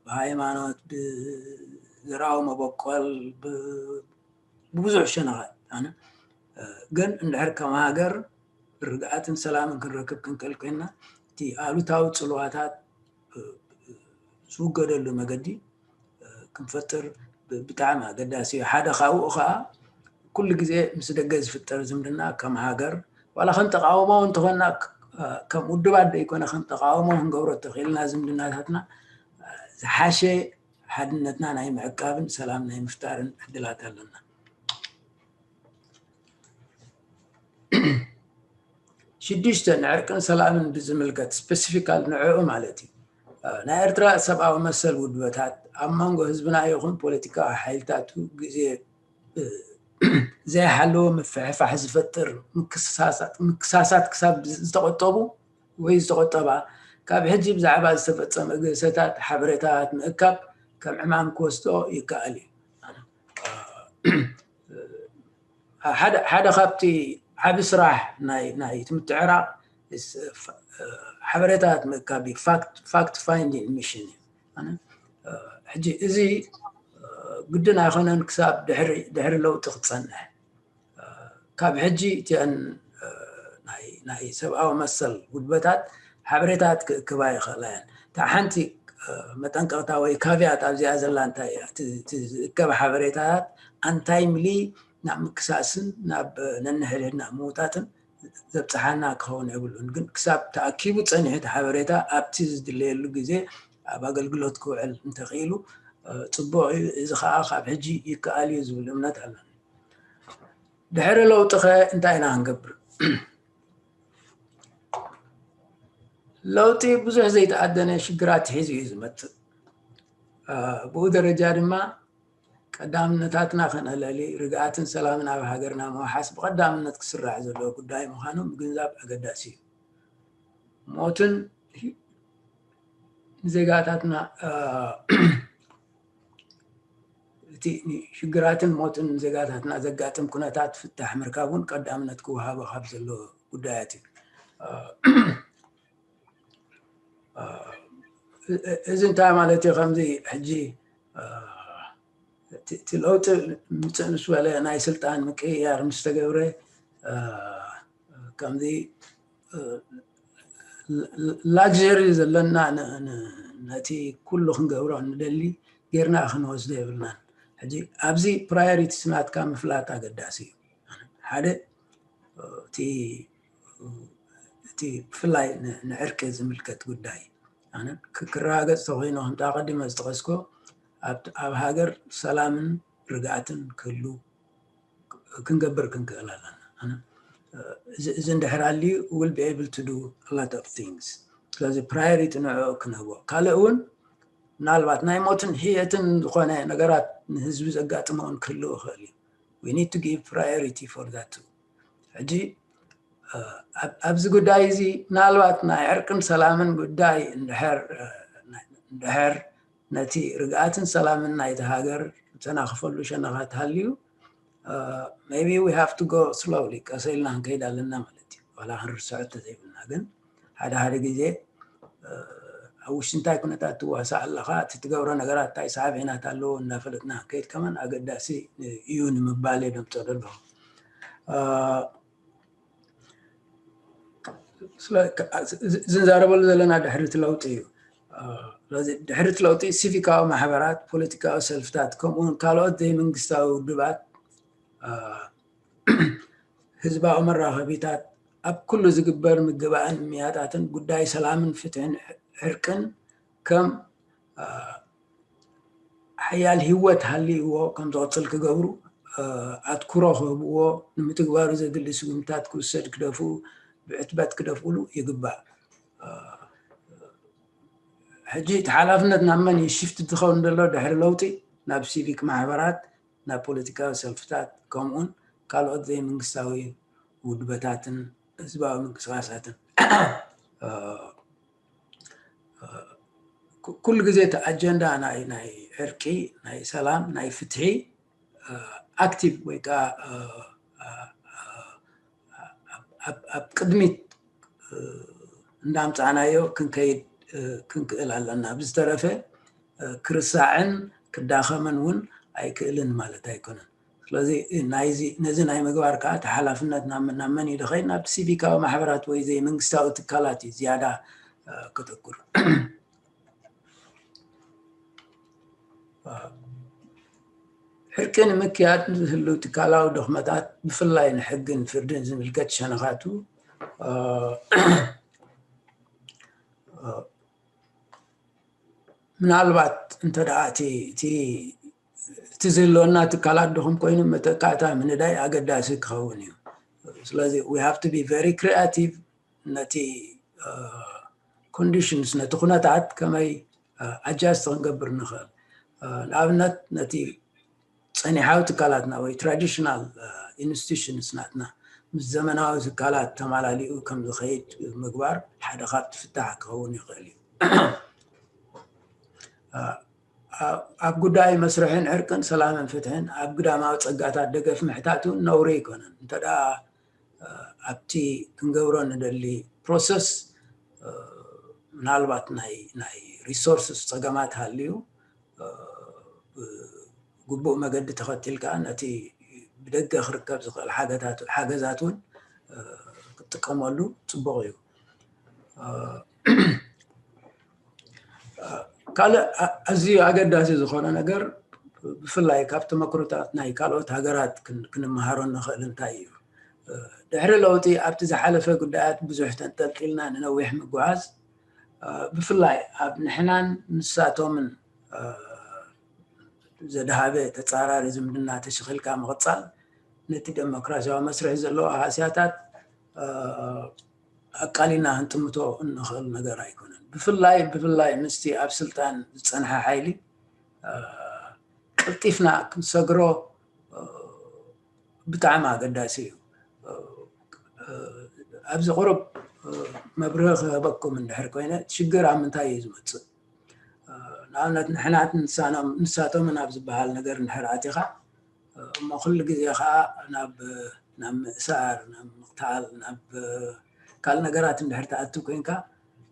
ብሃይማኖት፣ ብዘራዊ መበቆል፣ ብብዙሕ ሸነኻት ኣነ ግን እንድሕር ከም ሃገር ርግኣትን ሰላምን ክንረክብ ክንክእል ኮይንና እቲ ኣሉታዊ ፅልዋታት ዝውገደሉ መገዲ ክንፈጥር ብጣዕሚ ኣገዳሲ እዩ። ሓደ ካብኡ ከዓ ኩሉ ግዜ ምስ ደገ ዝፍጠር ዝምድና ከም ሃገር ዋላ ከም ተቃውሞ እውን እንተኾንና ከም ውድባት ደይኮነ ከም ተቃውሞ ክንገብሮ ተኽኢልና ዝምድናታትና ዝሓሸ ሓድነትና ናይ ምዕቃብን ሰላም ናይ ምፍጣርን ዕድላት ኣለና። ሽዱሽተ ንዕርቅን ሰላምን ብዝምልከት ስፔሲፊካል ንዕኡ ማለት እዩ። ናይ ኤርትራ ሰብኣዊ መሰል ውድበታት ኣብ መንጎ ህዝብና ይኹን ፖለቲካዊ ሓይልታቱ ግዜ ዘይሓለወ ምፍሕፋሕ ዝፈጥር ምክሳሳት ክሳብ ዝተቆጠቡ ወይ ዝተቆጠባ ካብ ሕጂ ብዛዕባ ዝተፈፀመ ግህሰታት ሓበሬታት ምእካብ ከም ዕማም ክወስዶ ይከኣል እዩ። ሓደ ካብቲ ዓቢ ስራሕ ናይ ምትዕራቕ ሓበሬታት ምእካብ እዩ። ፋክት ፋይንዲንግ ሚሽን እዩ። ሕጂ እዚ ግድን ኣይኮነን ክሳብ ድሕሪ ለውጢ ክትፀንሕ። ካብ ሕጂ እቲአን ናይ ሰብኣዊ መሰል ውድበታት ሓበሬታት ክእክባ ይኽእላ እየን። እታ ሓንቲ መጠንቀቕታ ወይ ካቪያት ኣብዚኣ ዘላ እንታይ እያ? እቲ ዝእከብ ሓበሬታታት ኣንታይምሊ ናብ ምክሳስን ናብ ነንሕድሕድና ምውጣጥን ዘብፅሓና ክኸውን የብሉን። ግን ክሳብ ተኣኪቡ ፀኒሑ እቲ ሓበሬታ ኣብቲ ዝድለየሉ ግዜ ኣብ ኣገልግሎት ክውዕል እንተኽኢሉ ፅቡቕ እዩ። እዚ ከዓ ካብ ሕጂ ይከኣል እዩ ዝብል እምነት ኣለኒ። ድሕሪ ለውጢ ኸ እንታይ ኢና ክንገብር? ለውጢ ብዙሕ ዘይተኣደነ ሽግራት ሒዙ እዩ ዝመፅእ። ብኡ ደረጃ ድማ ቀዳምነታትና ከነለሊ፣ ርግኣትን ሰላምን ኣብ ሃገርና ምውሓስ ብቐዳምነት ክስራሕ ዘለዎ ጉዳይ ምዃኑ ምግንዛብ ኣገዳሲ እዩ። ሞትን ንዜጋታትና እቲ ሽግራትን ሞትን ዜጋታትና ዘጋጥም ኩነታት ፍታሕ ምርካብ እውን ቀዳምነት ክወሃቦ ካብ ዘለዎ ጉዳያት እዩ። እዚ እንታይ ማለት እዩ? ከምዚ ሕጂ እቲ ለውጢ ምፅእ ምስ በለ ናይ ስልጣን ምቅይያር ምስ ተገብረ ከምዚ ላግሪ ዘለና ነቲ ኩሉ ክንገብሮ ንደሊ ጌርና ክንወስዶ የብልናን። ሕጂ ኣብዚ ፕራዮሪቲስ ናትካ ምፍላጥ ኣገዳሲ እዩ። ሓደ እቲ ብፍላይ ንዕርቂ ዝምልከት ጉዳይ ክረጋገፅ ተኮይኑ ከምቲ ኣቀዲመ ዝጠቀስኮ ኣብ ሃገር ሰላምን ርግኣትን ክህሉ ክንገብር ክንክእል ኣለና። እዚ እንድሕር ኣልዩ will be able to do a lot of things። ስለዚ ፕራዮሪቲ ንዕኡ ክንህቦ፣ ካልእ እውን ምናልባት ናይ ሞትን ህየትን ዝኾነ ነገራት ንህዝቢ ዘጋጥመውን ክህልው ይኽእል እዩ። We need to give priority for that too። ሕጂ ኣብዚ ጉዳይ እዚ ምናልባት ናይ ዕርቅን ሰላምን ጉዳይ እንድሕር ነቲ ርግኣትን ሰላምን ናይቲ ሃገር ዘተናኽፈሉ ሸነኻት ሃልዩ maybe we have to go slowly፣ ቀሰ ኢልና ክንከይድ ኣለና ማለት እዩ። ዋላ ክንርስዖ እንተዘይብልና ግን ሓደ ሓደ ግዜ ኣብ ውሽጢ እንታይ ኩነታት ትዋሳእ ኣለኻ፣ እቲ ትገብሮ ነገራት እንታይ ሳዕቤናት ኣለዎ እናፈለጥና ክንከይድ ከማን ኣገዳሲ እዩ ንምባል እየ ደምፆ ዘለኹ። ዝንዛረበሉ ዘለና ድሕሪ እቲ ለውጢ እዩ። ድሕሪ እቲ ለውጢ ሲቪካዊ ማሕበራት፣ ፖለቲካዊ ሰልፍታት ከምኡውን ካልኦት ዘይመንግስታዊ ውድባት ህዝባዊ መራኸቢታት ኣብ ኩሉ ዝግበር ምግባእን ምያጣትን ጉዳይ ሰላምን ፍትሕን ዕርቅን ከም ሓያል ህይወት ሃልይዎ ከም ዝቕፅል ክገብሩ ኣትኩሮ ክህብዎ፣ ንምትግባሩ ዘድሊ ስጉምታት ክውሰድ ክደፍኡ ብዕትበት ክደፍእሉ ይግባእ። ሕጂ እቲ ሓላፍነት ናብ መን እዩ ሽፍት ዝኸውን ዘሎ? ድሕሪ ለውጢ ናብ ሲቪክ ማሕበራት፣ ናብ ፖለቲካዊ ሰልፍታት ከምኡውን ካልኦት ዘይመንግስታዊ ውድበታትን ህዝባዊ ምንቅስቃሳትን ኩሉ ግዜ እቲ ኣጀንዳ ናይ ዕርቂ፣ ናይ ሰላም፣ ናይ ፍትሒ ኣክቲቭ ወይ ከዓ ኣብ ቅድሚት እንዳምፃእናዮ ክንከይድ ክንክእል ኣለና። ብዝተረፈ ክርስዕን ክዳኸምን እውን ኣይክእልን ማለት ኣይኮነን። ስለዚ ነዚ ናይ ምግባር ከዓ እቲ ሓላፍነት ናብ መን እዩ ዝኸይድ? ናብቲ ሲቪካዊ ማሕበራት ወይ ዘይመንግስታዊ ትካላት እዩ ዝያዳ ከተኩር። ዕርቂ ንምክያድ ዝህልው ትካላዊ ድኽመታት ብፍላይ ንሕግን ፍርድን ዝምልከት ሸነኻቱ ምናልባት እንተ ደኣ እቲ ዝህልወና ትካላት ድኹም ኮይኑ መተካእታ ምንዳይ ኣገዳሲ ክኸውን እዩ። ስለዚ we have to be very creative ነቲ ኮንዲሽንስ ነቲ ኩነታት ከመይ ኣጃስት ክንገብር ንኽእል። ንኣብነት ነቲ ፀኒሓዊ ትካላትና ወይ ትራዲሽናል ኢንስቲቱሽንስ ናትና ምስ ዘመናዊ ትካላት ተማላሊኡ ከም ዝኸይድ ምግባር ሓደ ካብቲ ፍታሕ ክኸውን ይኽእል እዩ። ኣብ ጉዳይ መስርሕን ዕርቅን ሰላምን ፍትሕን ኣብ ግዳማዊ ፀጋታት ደገፍ ምሕታት እውን ነውሪ ኣይኮነን። እንተ ደኣ ኣብቲ ክንገብሮ ንደሊ ፕሮሰስ ምናልባት ናይ ሪሶርስስ ፀገማት ሃልዩ ግቡእ መገዲ ተኸቲልካ ነቲ ብደገ ክርከብ ዝኽእል ሓገታት- ሓገዛት እውን፣ እ፣ ክትጥቀመሉ ጽቡቕ እዩ። እ፣ ካልእ ኣ- ኣዝዩ ኣገዳሲ ዝኾነ ነገር፣ ብፍላይ ካብ ተመክሮታት ናይ ካልኦት ሃገራት ክን- ክንመሃሮ እንኽእል እንታይ እዩ? እ፣ ድሕሪ ለውጢ ኣብቲ ዝሓለፈ ጉዳያት ብዙሕ ተንጠልጢልና ንነዊሕ ምጉዓዝ፣ እ፣ ብፍላይ ኣብ ንሕናን ንሳቶምን፣ እ፣ ዘድሃበ ተጻራሪ ዝምድና ተሸኺልካ ምቕጻል፣ ነቲ ደሞክራሲያዊ መስርሕ ዘለዎ ሃስያታት፣ እ፣ ኣቃሊልና ክንጥምቶ እንኽእል ነገር ኣይኮነን። ብፍላይ ብፍላይ ምስቲ ኣብ ስልጣን ዝጸንሐ ሓይሊ፣ እ፣ ቀልጢፍና ክንሰግሮ፣ እ፣ ብጣዕሚ ኣገዳሲ እዩ። እ፣ እ፣ ኣብዚ ቁሩብ፣ እ፣ መብርሂ ክህበኩም እንድሕር ኮይነ፣ እቲ ሽግር ኣብ ምንታይ እዩ ዝመጽእ? እ፣ ንኣብነት ንሕናት ንሳኖም- ንሳቶምን ኣብ ዝበሃል ነገር እንድሕር ኣቲኻ፣ እ፣ እሞ ኩሉ ግዜ ከዓ ናብ ናብ ምእሳር፣ ናብ ምቕታል፣ ናብ ካልእ ነገራት እንድሕር ትኣቱ ኮይንካ፣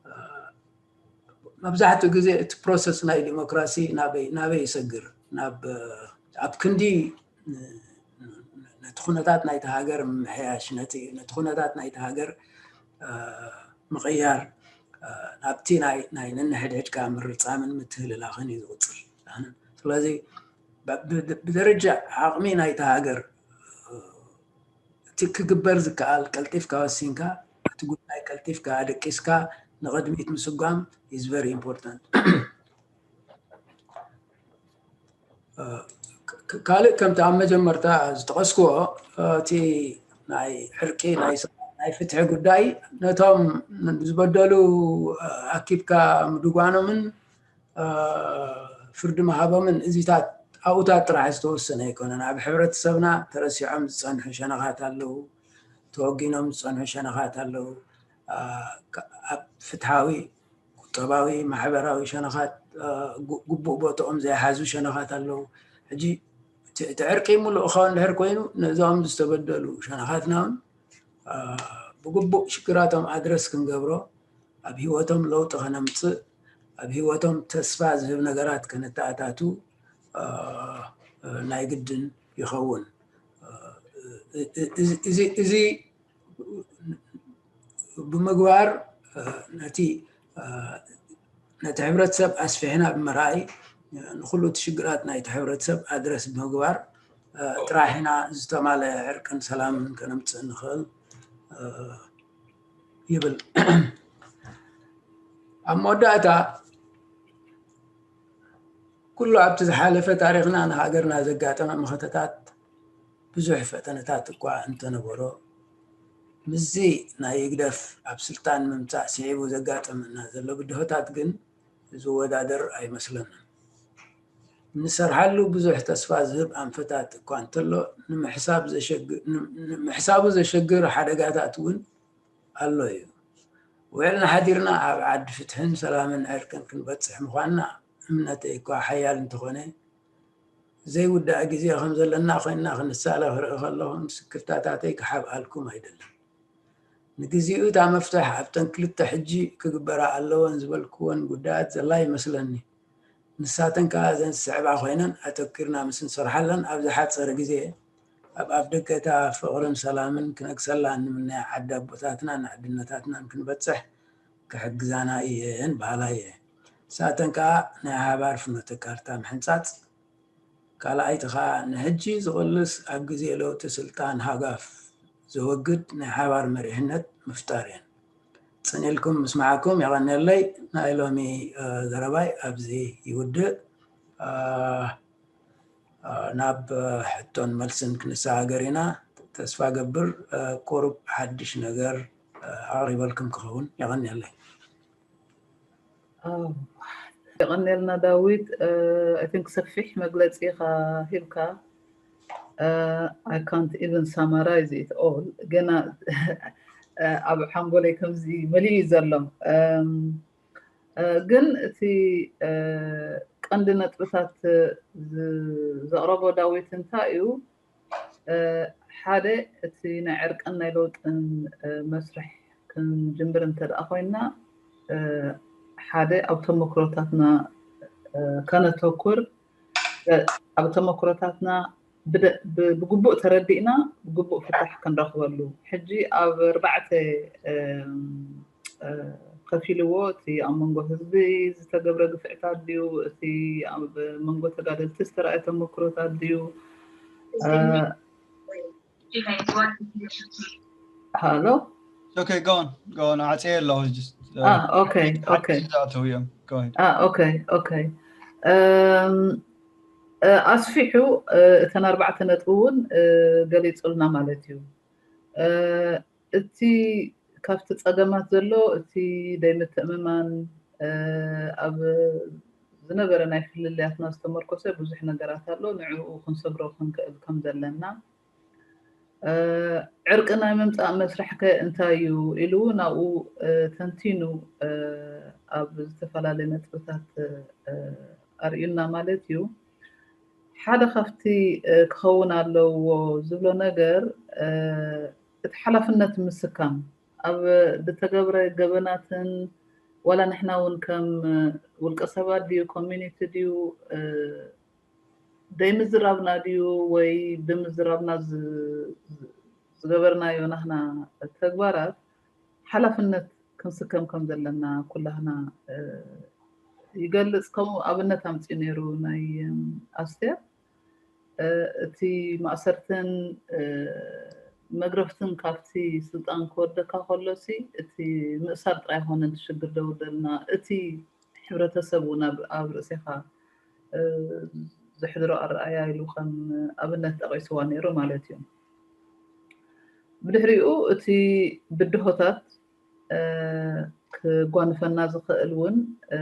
እ፣ መብዛሕትኡ ግዜ እቲ ፕሮሰስ ናይ ዲሞክራሲ ናበይ ናበይ ይሰግር? ናብ ኣብ ክንዲ ን- ነቲ ኩነታት ናይቲ ሃገር ምምሕያሽ፣ ነቲ ነቲ ኩነታት ናይቲ ሃገር፣ እ፣ ምቕያር፣ እ፣ ናብቲ ናይ ናይ ነንሕድሕድካ ምርጻምን ምትህልላኽን እዩ ዝቕጽል። ስለዚ ብ- ብ- ብደረጃ ዓቕሚ ናይቲ ሃገር፣ እ፣ እቲ ክግበር ዝከኣል ቀልጢፍካ ወሲንካ፣ እቲ ጉዳይ ቀልጢፍካ ኣደቂስካ ንቕድሚት ምስጓም is very important። እ፣ ክ- ክ- ካልእ ከምቲ ኣብ መጀመርታ ዝጠቐስክዎ፣ እ፣ እቲ ናይ ዕርቂ፣ ናይ ሰ- ናይ ፍትሒ ጉዳይ ነቶም ዝበደሉ፣ እ፣ ኣኪብካ ምድጓኖምን፣ እ፣ ፍርዲ ምሃቦምን እዚታት ኣብኡታት ጥራሕ ዝተወሰነ ኣይኮነን። ኣብ ሕብረተሰብና ተረሲዖም ዝጸንሑ ሸነኻት ኣለዉ፣ ተወጊኖም ዝጸንሑ ሸነኻት ኣለዉ። እ፣ ካ- ኣብ ፍትሓዊ፣ ቁጠባዊ፣ ማሕበራዊ ሸነኻት፣ እ፣ ግ- ግቡእ ቦታኦም ዘይሓዙ ሸነኻት ኣለዉ። ሕጂ እቲ እቲ ዕርቂ ምሉእ ክኸውን እንድሕር ኮይኑ፣ ነዞም ዝተበደሉ ሸነኻትና እውን፣ እ፣ ብግቡእ ሽግራቶም ኣድረስ ክንገብሮ፣ ኣብ ህይወቶም ለውጢ ከነምጽእ፣ ኣብ ህይወቶም ተስፋ ዝህብ ነገራት ከነተኣታቱ፣ እ፣ እ፣ ናይ ግድን ይኸውን። እ፣ እ፣ እዚ- እዚ- እዚ ብምግባር፣ እ፣ ነቲ፣ እ፣ ነቲ ሕብረተሰብ ኣስፊሕና ብምርኣይ፣ እ፣ ንኹሉ እቲ ሽግራት ናይቲ ሕብረተሰብ ኣድረስ ብምግባር፣ እ፣ ጥራሕ ኢና ዝተማለአ ዕርቅን ሰላምን ከነምጽእ ንኽእል፣ እ፣ ይብል። ኣብ መወዳእታ፣ ኩሉ ኣብቲ ዝሓለፈ ታሪኽና ንሃገርና ዘጋጠመ መኸተታት ብዙሕ ፈተነታት እኳ እንተነበሮ፣ ምስዚ ናይ ህግደፍ ኣብ ስልጣን ምምጻእ ስዒቡ ዘጋጠመና ዘሎ ብድሆታት ግን ዝወዳደር ኣይመስለንን። ንሰርሓሉ ብዙሕ ተስፋ ዝህብ ኣንፈታት እኳ እንተሎ፣ ንምሕሳብ ዘሸግ- ንም- ንምሕሳቡ ዘሸግር ሓደጋታት እውን ኣሎ እዩ። ውዕልና ሓዲርና ኣብ ዓዲ ፍትሕን ሰላምን ዕርቅን ክንበጽሕ ምዃንና እምነተይ እኳ ሓያል እንተኾነ፣ ዘይውዳእ ግዜ ከም ዘለና ኮይንና ክንሳለ ክርኢ ከለኹ፣ ምስክርታታተይ ክሓብኣልኩም ኣይደልን። ንግዜኡ እታ መፍትሕ ኣብተን ክልተ ሕጂ ክግበራ ኣለወን ዝበልክወን ጉዳያት ዘላ ይመስለኒ። ንሳተን ከኣ እዘን ዝስዕባ ኮይነን፣ ኣተኲርና ምስ እንሰርሓለን፣ ኣብ ዝሓጸረ ግዜ ኣብ ኣፍደገ እታ ፍቕርን ሰላምን ክነግሰላ እንምነያ ዓዲ ኣቦታትናን ኣዕድነታትናን ክንበጽሕ ክሕግዛና እየን በሃላይ እየ። ንሳተን ከኣ ናይ ሓባር ፍኖተ ካርታ ምሕንጻጽ፣ ካልኣይቲ ከኣ ንሕጂ ዝቕልስ ኣብ ግዜ ለውጢ ስልጣን ሃጓፍ ዘወግድ ናይ ሓባር መሪሕነት ምፍጣር እየን። ጽን ኢልኩም ምስማዕኩም የቐንየለይ። ናይ ሎሚ፣ እ፣ ዘረባይ ኣብዚ ይውድእ። እ፣ እ፣ ናብ፣ እ፣ ሕቶን መልስን ክንሰጋገር ኢና። ተስፋ ገብር፣ እ፣ ቁሩብ ሓድሽ ነገር፣ እ፣ ኣቕሪበልኩም ክኸውን። የቐንየለይ። ኣው፣ የቐንየልና ዳዊት። እ፣ I think ሰፊሕ መግለጺ ኢኻ ሂብካ። እ፣ I can't even summarize it all። ገና፣ እ፣ ኣብ ሓንጎለይ ከምዚ መሊኡ እዩ ዘሎ። እም፣ እ፣ ግን እቲ፣ እ፣ ቀንዲ ነጥብታት ዝ- ዘቕረቦ ዳዊት እንታይ እዩ? እ፣ ሓደ እቲ ናይ ዕርቅን ናይ ለውጥን፣ እ፣ መስርሕ ክንጅምር እንተ ደኣ ኮይንና፣ እ፣ ሓደ ኣብ ተመክሮታትና፣ እ፣ ከነተኩር፣ እ፣ ኣብ ተመክሮታትና ብደ- ብ- ብግቡእ ተረዲእና ብግቡእ ፍታሕ ክንረኽበሉ። ሕጂ ኣብ ኣርባዕተ እም፣ እ፣ ከፊልዎ፣ እቲ ኣብ መንጎ ህዝቢ ዝተገብረ ግፍዕታት ድዩ፣ እቲ ኣብ መንጎ ተጋደልቲ ዝተረኣየ ተመክሮታት ድዩ? እ፣ ሃሎ? Okay, go on, go on. ዓፅየ ኣለኹ። Just, uh, Ah, okay, okay. ዛተው እዮም። Go ahead. Ah, okay, okay. እም፣ እ፣ ኣስፊሑ፣ እ፣ እተን ኣርባዕተ ነጥቢ እውን፣ እ፣ ገሊጹልና ማለት እዩ። እ፣ እቲ ካብቲ ጸገማት ዘሎ፣ እቲ ደይምትእምማን፣ እ፣ ኣብ ዝነበረ ናይ ፍልልያትና ዝተመርኮሰ ብዙሕ ነገራት ኣሎ። ንዕኡ ክንሰግሮ ክንክእል ከም ዘለና፣ እ፣ ዕርቂ ናይ ምምጻእ መስርሕከ እንታይ እዩ ኢሉ እውን ኣብኡ፣ እ፣ ተንቲኑ፣ እ፣ ኣብ ዝተፈላለየ ነጥብታት፣ እ፣ ኣርእዩና ማለት እዩ። ሓደ ካብቲ፣ እ፣ ክኸውን ኣለዎ ዝብሎ ነገር፣ እ፣ እቲ ሓላፍነት ምስካም፣ ኣብ ዝተገብረ ገበናትን ዋላ ንሕና እውን ከም ውልቀ ሰባት ድዩ፣ ኮሚኒቲ ድዩ፣ እ፣ ደይምዝራብና ድዩ ወይ ብምዝራብና ዝ- ዝ- ዝገበርናዮ ናህና ተግባራት ሓላፍነት ክንስከም ከም ዘለና ኩላህና፣ እ፣ ይገልጽ። ከምኡ ኣብነት ኣምጺኡ ነይሩ ናይ፣ እም፣ ኣስቴር። እ፣ እቲ ማእሰርትን፣ እ፣ መግረፍትን ካብቲ ስልጣን ክወርደካ ከሎሲ እቲ ምእሳር ጥራይ ኣይኮነን እቲ ሽግር ደውደልና፣ እቲ ሕብረተሰብ እውን ኣብ ኣብ ርእሴኻ፣ እ፣ ዘሕድሮ ኣረኣያ ኢሉ ከም ኣብነት ጠቒስዋ ነይሩ ማለት እዩ። ብድሕሪኡ እቲ ብድሆታት፣ እ፣ ክጓንፈና ዝኽእል እውን፣ እ፣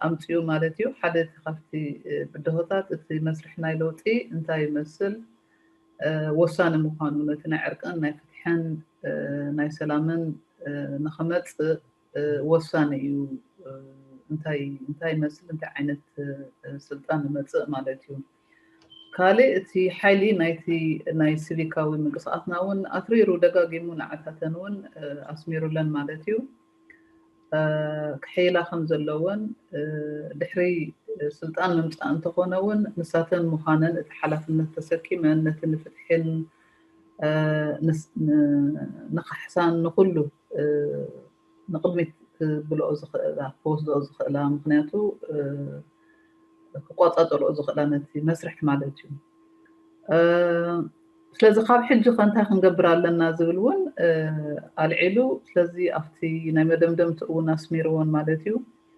ኣምጺኡ ማለት እዩ። ሓደ እቲ ካብቲ፣ እ፣ ብድሆታት እቲ መስርሕ ናይ ለውጢ እንታይ ይመስል፣ እ፣ ወሳኒ ምዃኑ፣ ነቲ ናይ ዕርቅን ናይ ፍትሕን፣ እ፣ ናይ ሰላምን፣ እ፣ ንኽመጽእ፣ እ፣ ወሳኒ እዩ። እ፣ እንታይ እንታይ ይመስል፣ እንታይ ዓይነት፣ እ፣ ስልጣን ንመጽእ ማለት እዩ። ካልእ እቲ ሓይሊ ናይቲ ናይ ሲቪካዊ ምንቅስቃስና እውን ኣትሪሩ ደጋጊሙ ንዓታተን እውን፣ እ፣ ኣስሚሩለን ማለት እዩ። እ፣ ክሕይላ ከም ዘለወን፣ እ፣ ድሕሪ ስልጣን ምምጻእ እንተኾነ እውን ንሳተን ምዃነን እቲ ሓላፍነት ተሰኪመን ነቲ ንፍትሕን፣ እ፣ ንስ- ን- ንካሕሳን ንኹሉ፣ እ፣ ንቕድሚት ክብልኦ ዝኽእላ፣ ክወስድኦ ዝኽእላ፣ ምኽንያቱ፣ እ፣ ክቆጻጸርኦ ዝኽእላ ነቲ መስርሕ ማለት እዩ። እ፣ ስለዚ ካብ ሕጂ ከ እንታይ ክንገብር ኣለና ዝብል እውን፣ እ፣ ኣልዒሉ። ስለዚ ኣብቲ ናይ መደምደምቲ እውን ኣስሚርዎን ማለት እዩ።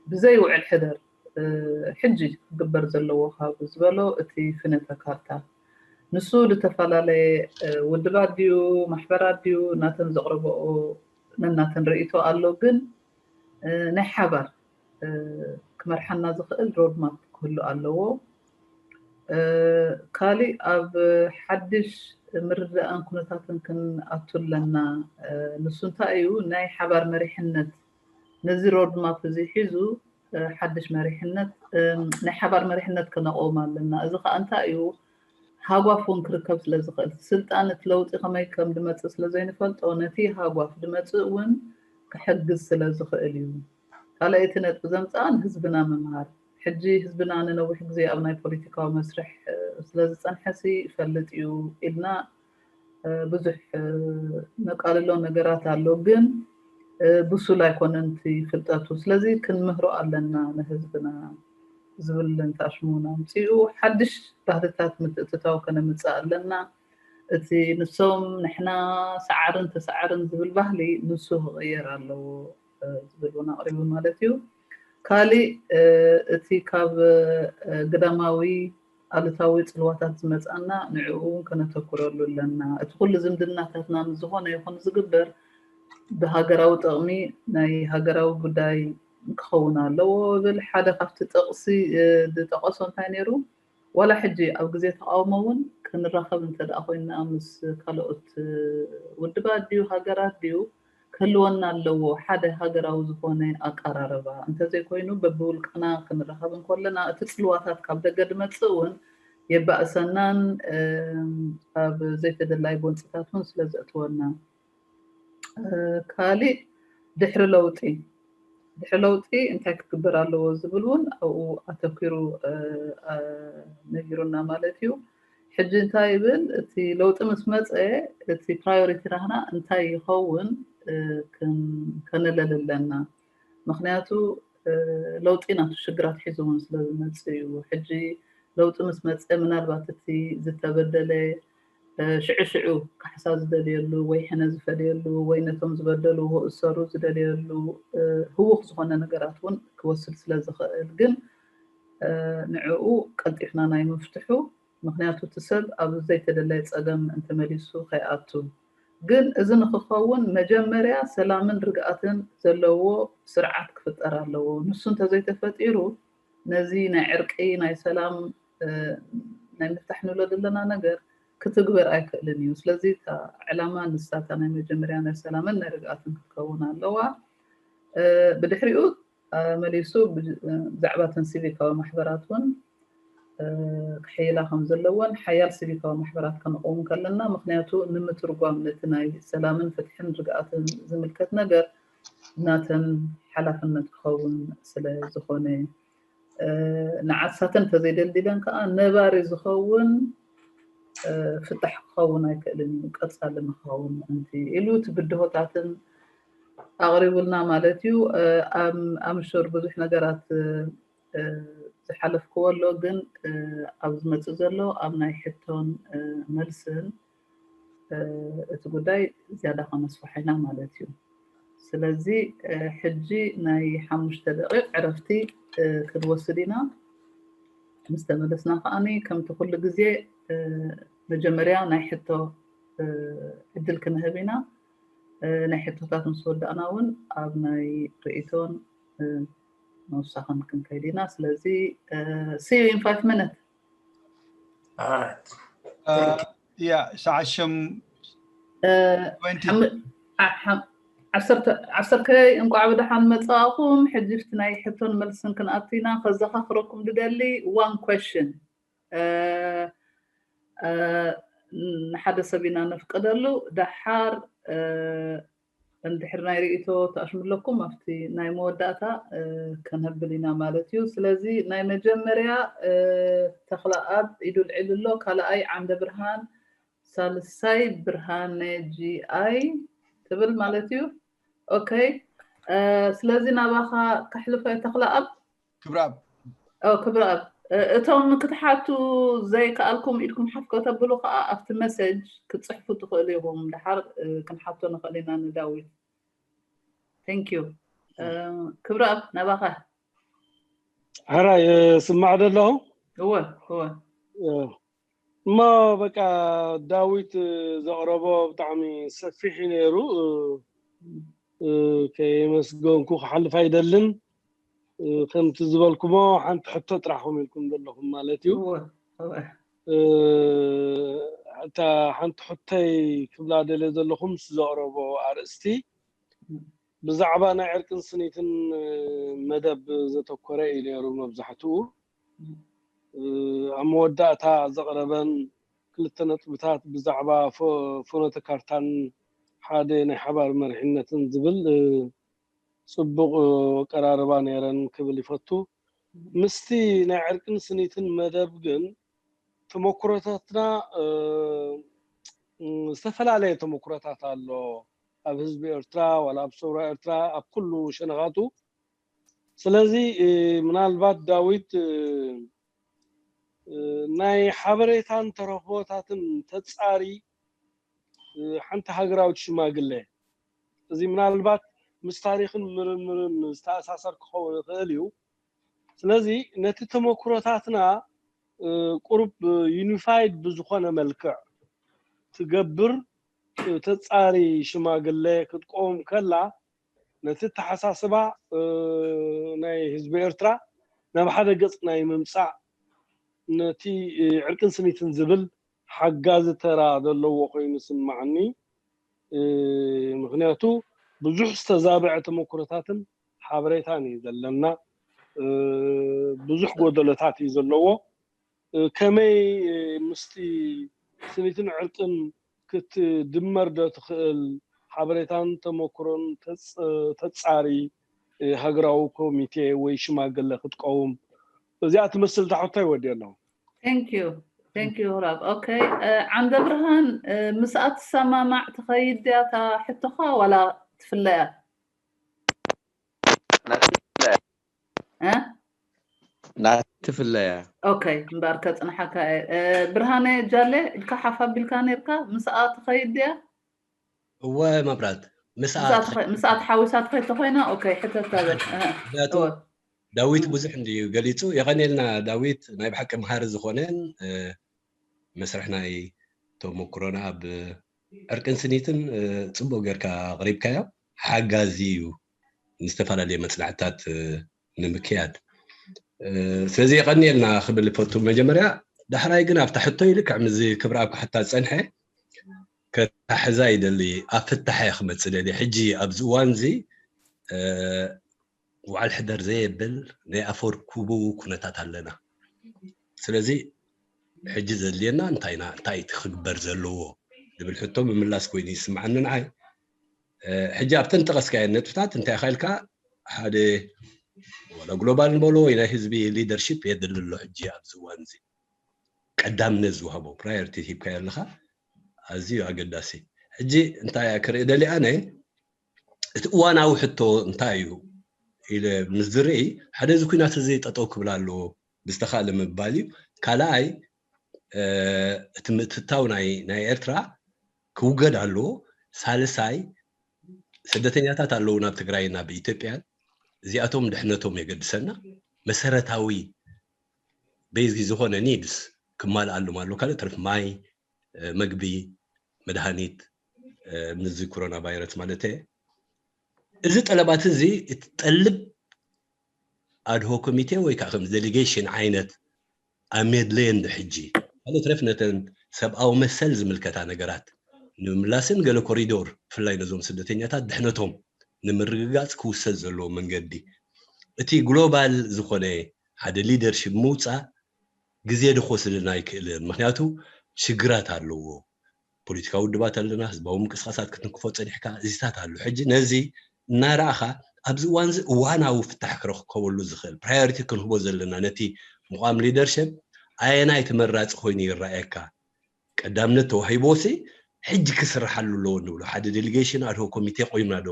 ብዘይ ውዕል ሕደር፣ እ፣ ሕጂ ክግበር ዘለዎ ካብ ዝበሎ እቲ ፍነተ ካርታ፣ ንሱ ዝተፈላለየ፣ እ፣ ውድባት ድዩ ማሕበራት ድዩ ናተን ዘቕረበኦ ነናተን ርእይቶ ኣሎ፣ ግን፣ እ፣ ናይ ሓባር፣ እ፣ ክመርሓና ዝኽእል ሮድማፕ ክህሉ ኣለዎ። እ፣ ካሊእ ኣብ ሓድሽ ምርዳእን ኩነታትን ክንኣቱ ኣለና። እ፣ ንሱ እንታይ እዩ? ናይ ሓባር መሪሕነት፣ ነዚ ሮድማፕ እዚ ሒዙ፣ እ፣ ሓድሽ መሪሕነት፣ እ፣ ናይ ሓባር መሪሕነት ክነቕውም ኣለና። እዚ ከዓ እንታይ እዩ? ሃጓፍ እውን ክርከብ ስለ ዝኽእል፣ ስልጣን እቲ ለውጢ ከመይ ከም ድመጽእ ስለ ዘይንፈልጦ፣ ነቲ ሃጓፍ ድመጽእ እውን ክሕግዝ ስለ ዝኽእል እዩ። ካልኣይቲ ነጥቢ ዘምጽኣ ንህዝብና ምምሃር። ሕጂ ህዝብና ንነዊሕ ግዜ ኣብ ናይ ፖለቲካዊ መስርሕ፣ እ፣ ስለ ዝጸንሐሲ ይፈልጥ እዩ ኢልና፣ እ፣ ብዙሕ፣ እ፣ ነቃልሎ ነገራት ኣሎ፣ ግን፣ እ፣ ብሱል ኣይኮነን እቲ ፍልጠቱ። ስለዚ ክንምህሮ ኣለና ንህዝብና ዝብል እንተኣሽሙና ኣምጺኡ፣ ሓድሽ ባህልታት ምትእትታው ከነምጽእ ኣለና። እቲ ንሶም ንሕና ሰዓርን ተሰዓርን ዝብል ባህሊ ንሱ ክቕየር ኣለዎ፣ እ፣ ዝብል እውን ኣቕሪቡ ማለት እዩ። ካሊእ፣ እ፣ እቲ ካብ፣ እ፣ ግዳማዊ ኣሉታዊ ጽልዋታት ዝመጽኣና ንዕኡ እውን ከነተኩረሉ ኣለና። እቲ ኩሉ ዝምድናታትና ምስ ዝኾነ ይኹን ዝግበር ብሃገራዊ ጥቕሚ ናይ ሃገራዊ ጉዳይ ክኸውን ኣለዎ እብል። ሓደ ካብቲ ጥቕሲ፣ እ፣ ዝጠቐሶ እንታይ ነይሩ? ዋላ ሕጂ ኣብ ግዜ ተቓውሞ እውን ክንራኸብ እንተ ደኣ ኮይንና ምስ ካልኦት፣ እ፣ ውድባት ድዩ ሃገራት ድዩ ክህልወና ኣለዎ ሓደ ሃገራዊ ዝኾነ ኣቀራርባ። እንተዘይኮይኑ በብውልቅና ክንራኸብ እንከለና እቲ ጽልዋታት ካብ ደገ ድመጽእ እውን የባእሰናን፣ እም፣ ኣብ ዘይተደላይ ጎንጽታት እውን ስለ ዘእትወና። እ፣ ካሊእ ድሕሪ ለውጢ ድሕሪ ለውጢ እንታይ ክግበር ኣለዎ ዝብል እውን ኣብኡ ኣተኪሩ ነጊሩና ማለት እዩ። ሕጂ እንታይ ይብል? እቲ ለውጢ ምስ መፀ እቲ ፕራዮሪቲ ናህና እንታይ ይኸውን ከነለሊ ኣለና። ምክንያቱ ለውጢ ናቱ ሽግራት ሒዙ እውን ስለ ዝመፅእ እዩ። ሕጂ ለውጢ ምስ መፀ ምናልባት እቲ ዝተበደለ ሽዑ ሽዑ ካሕሳ ዝደልየሉ ወይ ሕነ ዝፈድየሉ ወይ ነቶም ዝበደልዎ እሰሩ ዝደልየሉ ህውኽ ዝኾነ ነገራት እውን ክወስድ ስለ ዝኽእል ግን ንዕኡ ቀልጢፍና ናይ ምፍትሑ ምክንያቱ እቲ ሰብ ኣብ ዘይተደለየ ፀገም እንተመሊሱ ከይኣቱ ግን እዚ ንክኸውን መጀመርያ ሰላምን ርግኣትን ዘለዎ ስርዓት ክፍጠር ኣለዎ። ንሱ እንተዘይተፈጢሩ ነዚ ናይ ዕርቂ ናይ ሰላም ናይ ምፍታሕ ንብሎ ዘለና ነገር ክትግበር ኣይክእልን እዩ። ስለዚ እታ ዕላማ ንሳታ ናይ መጀመርያ ናይ ሰላምን ናይ ርግኣትን ክትከውን ኣለዋ። ብድሕሪኡ መሊሱ ብዛዕባ ተን ሲቪካዊ ማሕበራት እውን ክሕይላ ከም ዘለዎን ሓያል ሲቪካዊ ማሕበራት ከነቕውም ከለና ምክንያቱ ንምትርጓም ነቲ ናይ ሰላምን ፍትሕን ርግኣትን ዝምልከት ነገር ናተን ሓላፍነት ክኸውን ስለ ዝኾነ ንዓሳተን እንተዘይደልዲለን ከዓ ነባሪ ዝኸውን ፍታሕ ክኸውን ኣይክእልን እዩ። ቀፃሊ ንክኸውን ምእንቲ ኢሉ እቲ ብድሆታትን ኣቕሪቡልና ማለት እዩ። ኣምሹር ብዙሕ ነገራት ዝሓለፍክዎ ኣሎ ግን ኣብ ዝመፅእ ዘሎ ኣብ ናይ ሕቶን መልስን እቲ ጉዳይ ዝያዳ ከነስፍሖ ኢና ማለት እዩ። ስለዚ ሕጂ ናይ ሓሙሽተ ደቂቕ ዕረፍቲ ክንወስድ ኢና። ምስ ተመለስና ከዓኒ ከምቲ ኩሉ ግዜ መጀመርያ ናይ ሕቶ ዕድል ክንህብ ኢና። ናይ ሕቶታት ምስ ወዳእና እውን ኣብ ናይ ርእቶን ምውሳኽን ክንከይድ ኢና። ስለዚ see you in five minutes። ያ ሰዓት ሸም ዓሰርተ እንቋዕ ብደሓን መጻእኹም። ሕጂ ፍቲ ናይ ሕቶን መልስን ክንኣቱ ኢና። ከዘኻኽረኩም ድደሊ one question ንሓደ ሰብ ኢና ነፍቀደሉ። ደሓር እንድሕር ናይ ርእቶ ተኣሽምለኩም ኣብቲ ናይ መወዳእታ ከነብል ኢና ማለት እዩ። ስለዚ ናይ መጀመርያ ተኽለኣብ ኢዱ ልዕል ኣሎ፣ ካልኣይ ዓንደ ብርሃን፣ ሳልሳይ ብርሃነ ጂ ኣይ ትብል ማለት እዩ። ኦኬ ስለዚ ናባኻ ከሕልፈ ተኽለኣብ። ክብረኣብ ክብረኣብ እቶም ክትሓቱ ዘይከኣልኩም ኢድኩም ሓፍ ከተብሉ ከዓ ኣብቲ መሰጅ ክትፅሕፉ ትኽእሉ ኢኹም። ድሓር ክንሓቶ ንኽእል ኢና ንዳዊት። Thank you። ክብረኣብ ናባኻ። ሕራይ ስማዕ ደለኹ። እወ እወ እሞ በቃ ዳዊት ዘቕረቦ ብጣዕሚ ሰፊሕ እዩ ነይሩ። ከየመስገንኩ ክሓልፍ ኣይደልን። ከምቲ ዝበልኩሞ ሓንቲ ሕቶ ጥራሕ ኮም ኢልኩም ዘለኹም ማለት እዩ። እታ ሓንቲ ሕቶይ ክብላ ደልየ ዘለኹ ምስ ዘቕረቦ ኣርእስቲ ብዛዕባ ናይ ዕርቅን ስኒትን መደብ ዘተኮረ እዩ ነይሩ መብዛሕትኡ። ኣብ መወዳእታ ዘቕረበን ክልተ ነጥብታት ብዛዕባ ፍኖተ ካርታን ሓደ ናይ ሓባር መሪሕነትን ዝብል ፅቡቕ ኣቀራርባ ነይረን ክብል ይፈቱ። ምስቲ ናይ ዕርቅን ስኒትን መደብ ግን ተመኩሮታትና ዝተፈላለየ ተመኩሮታት ኣሎ ኣብ ህዝቢ ኤርትራ ዋላ ኣብ ሰውራ ኤርትራ ኣብ ኩሉ ሸነኻቱ። ስለዚ ምናልባት ዳዊት ናይ ሓበሬታን ተረኽቦታትን ተፃሪ ሓንቲ ሃገራዊት ሽማግሌ እዚ ምናልባት ምስ ታሪኽን ምርምርን ዝተኣሳሰር ክኸውን ይኽእል እዩ። ስለዚ ነቲ ተመክሮታትና ቁሩብ ዩኒፋይድ ብዝኾነ መልክዕ ትገብር ተፃሪ ሽማግሌ ክትቆም ከላ ነቲ ተሓሳስባ ናይ ህዝቢ ኤርትራ ናብ ሓደ ገፅ ናይ ምምፃእ ነቲ ዕርቅን ስኒትን ዝብል ሓጋዚ ተራ ዘለዎ ኮይኑ ስማዓኒ። ምክንያቱ ብዙሕ ዝተዛበዐ ተመክሮታትን ሓበሬታን እዩ ዘለና። ብዙሕ ጎደሎታት እዩ ዘለዎ። ከመይ ምስቲ ስኒትን ዕርቅን ክትድመር ዶ ትኽእል ሓበሬታን ተመክሮን ተፃሪ ሃገራዊ ኮሚቴ ወይ ሽማግለ ክትቀውም? እዚኣ ትመስል ሕቶይ ወዲኤ ኣለኹ። Thank you. Thank you, Hurab. Okay. ዓንደ ብርሃን፣ ምስኣ ትሰማማዕ ትኸይድ ድያ እታ ሕቶኻ ዋላ ትፍለያ? ናትፍለያ Okay. እምበር ከፅንሓካ እየ። ብርሃነ ጃሌ፣ ኢድካ ሓፍ ኣቢልካ ነይርካ። ምስኣ ትኸይድ ድያ? እወ መብራት። ምስኣ ተሓዊሳ ትኸይድ ተኮይና okay፣ ሕተታ በል። ዳዊት ብዙሕ እንድዩ ገሊፁ። የቐንየልና ዳዊት፣ ናይ ብሓቂ መሃሪ ዝኾነን መስርሕ ናይ ተሞክሮና ኣብ ዕርቅን ስኒትን ፅቡቅ ጌርካ ኣቕሪብካዮ። ሓጋዚ እዩ ንዝተፈላለየ መፅናዕትታት ንምክያድ። ስለዚ የቐንየልና ክብል ይፈቱ። መጀመርያ ዳሕራይ ግን ኣብታ ሕቶ ልክዕ ምዚ ክብረኣብ ክሓታ ዝፀንሐ ከታሕዛ ይደሊ። ኣብ ፍታሐ ክመፅእ ደሊ። ሕጂ ኣብዚ እዋን እዚ ውዓል ሕደር ዘየብል ናይ ኣፈርኩቡ ኩነታት ኣለና። ስለዚ ሕጂ ዘድልየና እንታይ ኢና፣ እንታይ እቲ ክግበር ዘለዎ ዝብል ሕቶ ምምላስ ኮይኑ ይስምዓኒ ንዓይ። ሕጂ ኣብተን ጠቐስካየን ነጥብታት እንታይ ኢኻ ኢልካ ሓደ ዋላ ግሎባል ንበሎ ወይ ናይ ህዝቢ ሊደርሺፕ የድሊ ኣሎ ሕጂ ኣብዚ እዋን እዚ ቀዳምነት ዝወሃቦ ፕራዮሪቲ ሂብካዮ ኣለኻ። ኣዝዩ ኣገዳሲ። ሕጂ እንታይ እያ ክርኢ ደሊ ኣነ እቲ እዋናዊ ሕቶ እንታይ እዩ ኢለ ምስ ዝርኢ ሓደ እዚ ኩናት እዚ ጠጠው ክብል ኣለዎ ብዝተኻእለ ምባል እዩ። ካልኣይ እቲ ምትእትታው ናይ ኤርትራ ክውገድ ኣለዎ። ሳልሳይ ስደተኛታት ኣለዉ ናብ ትግራይን ናብ ኢትዮጵያን፣ እዚኣቶም ድሕነቶም የገድሰና። መሰረታዊ ቤዚክ ዝኾነ ኒድስ ክማልኣሎም ኣለዎ። ካልእ ተረፍ ማይ፣ መግቢ፣ መድሃኒት፣ ምስዚ ኮሮና ቫይረስ ማለት እየ። እዚ ጠለባት እዚ እትጠልብ ኣድሆ ኮሚቴ ወይ ከዓ ከም ዴሊጌሽን ዓይነት ኣሜድለየን ዶ ሕጂ? ካልእ ተረፍ ነተን ሰብኣዊ መሰል ዝምልከታ ነገራት ንምምላስን ገለ ኮሪዶር ብፍላይ ነዞም ስደተኛታት ድሕነቶም ንምርግጋፅ ክውሰድ ዘለዎ መንገዲ እቲ ግሎባል ዝኾነ ሓደ ሊደርሽፕ ምውፃእ ግዜ ዶ ክወስደልና ኣይክእልን። ምክንያቱ ሽግራት ኣለዎ። ፖለቲካዊ ውድባት ኣለና፣ ህዝባዊ ምንቅስቃሳት ክትንክፎ ፀኒሕካ እዚታት ኣሎ። ሕጂ ነዚ እናረኣኻ ኣብዚ እዋን እዚ እዋናዊ ፍታሕ ክረከበሉ ዝኽእል ፕራዮሪቲ ክንህቦ ዘለና ነቲ ምቋም ሊደርሽፕ ኣየናይ ተመራፂ ኮይኑ ይረኣየካ? ቀዳምነት ተዋሂቦ ሲ ሕጂ ክስርሓሉ ኣለዎ ንብሎ ሓደ ዴሊጌሽን ኣድሆ ኮሚቴ ቆይምና ዶ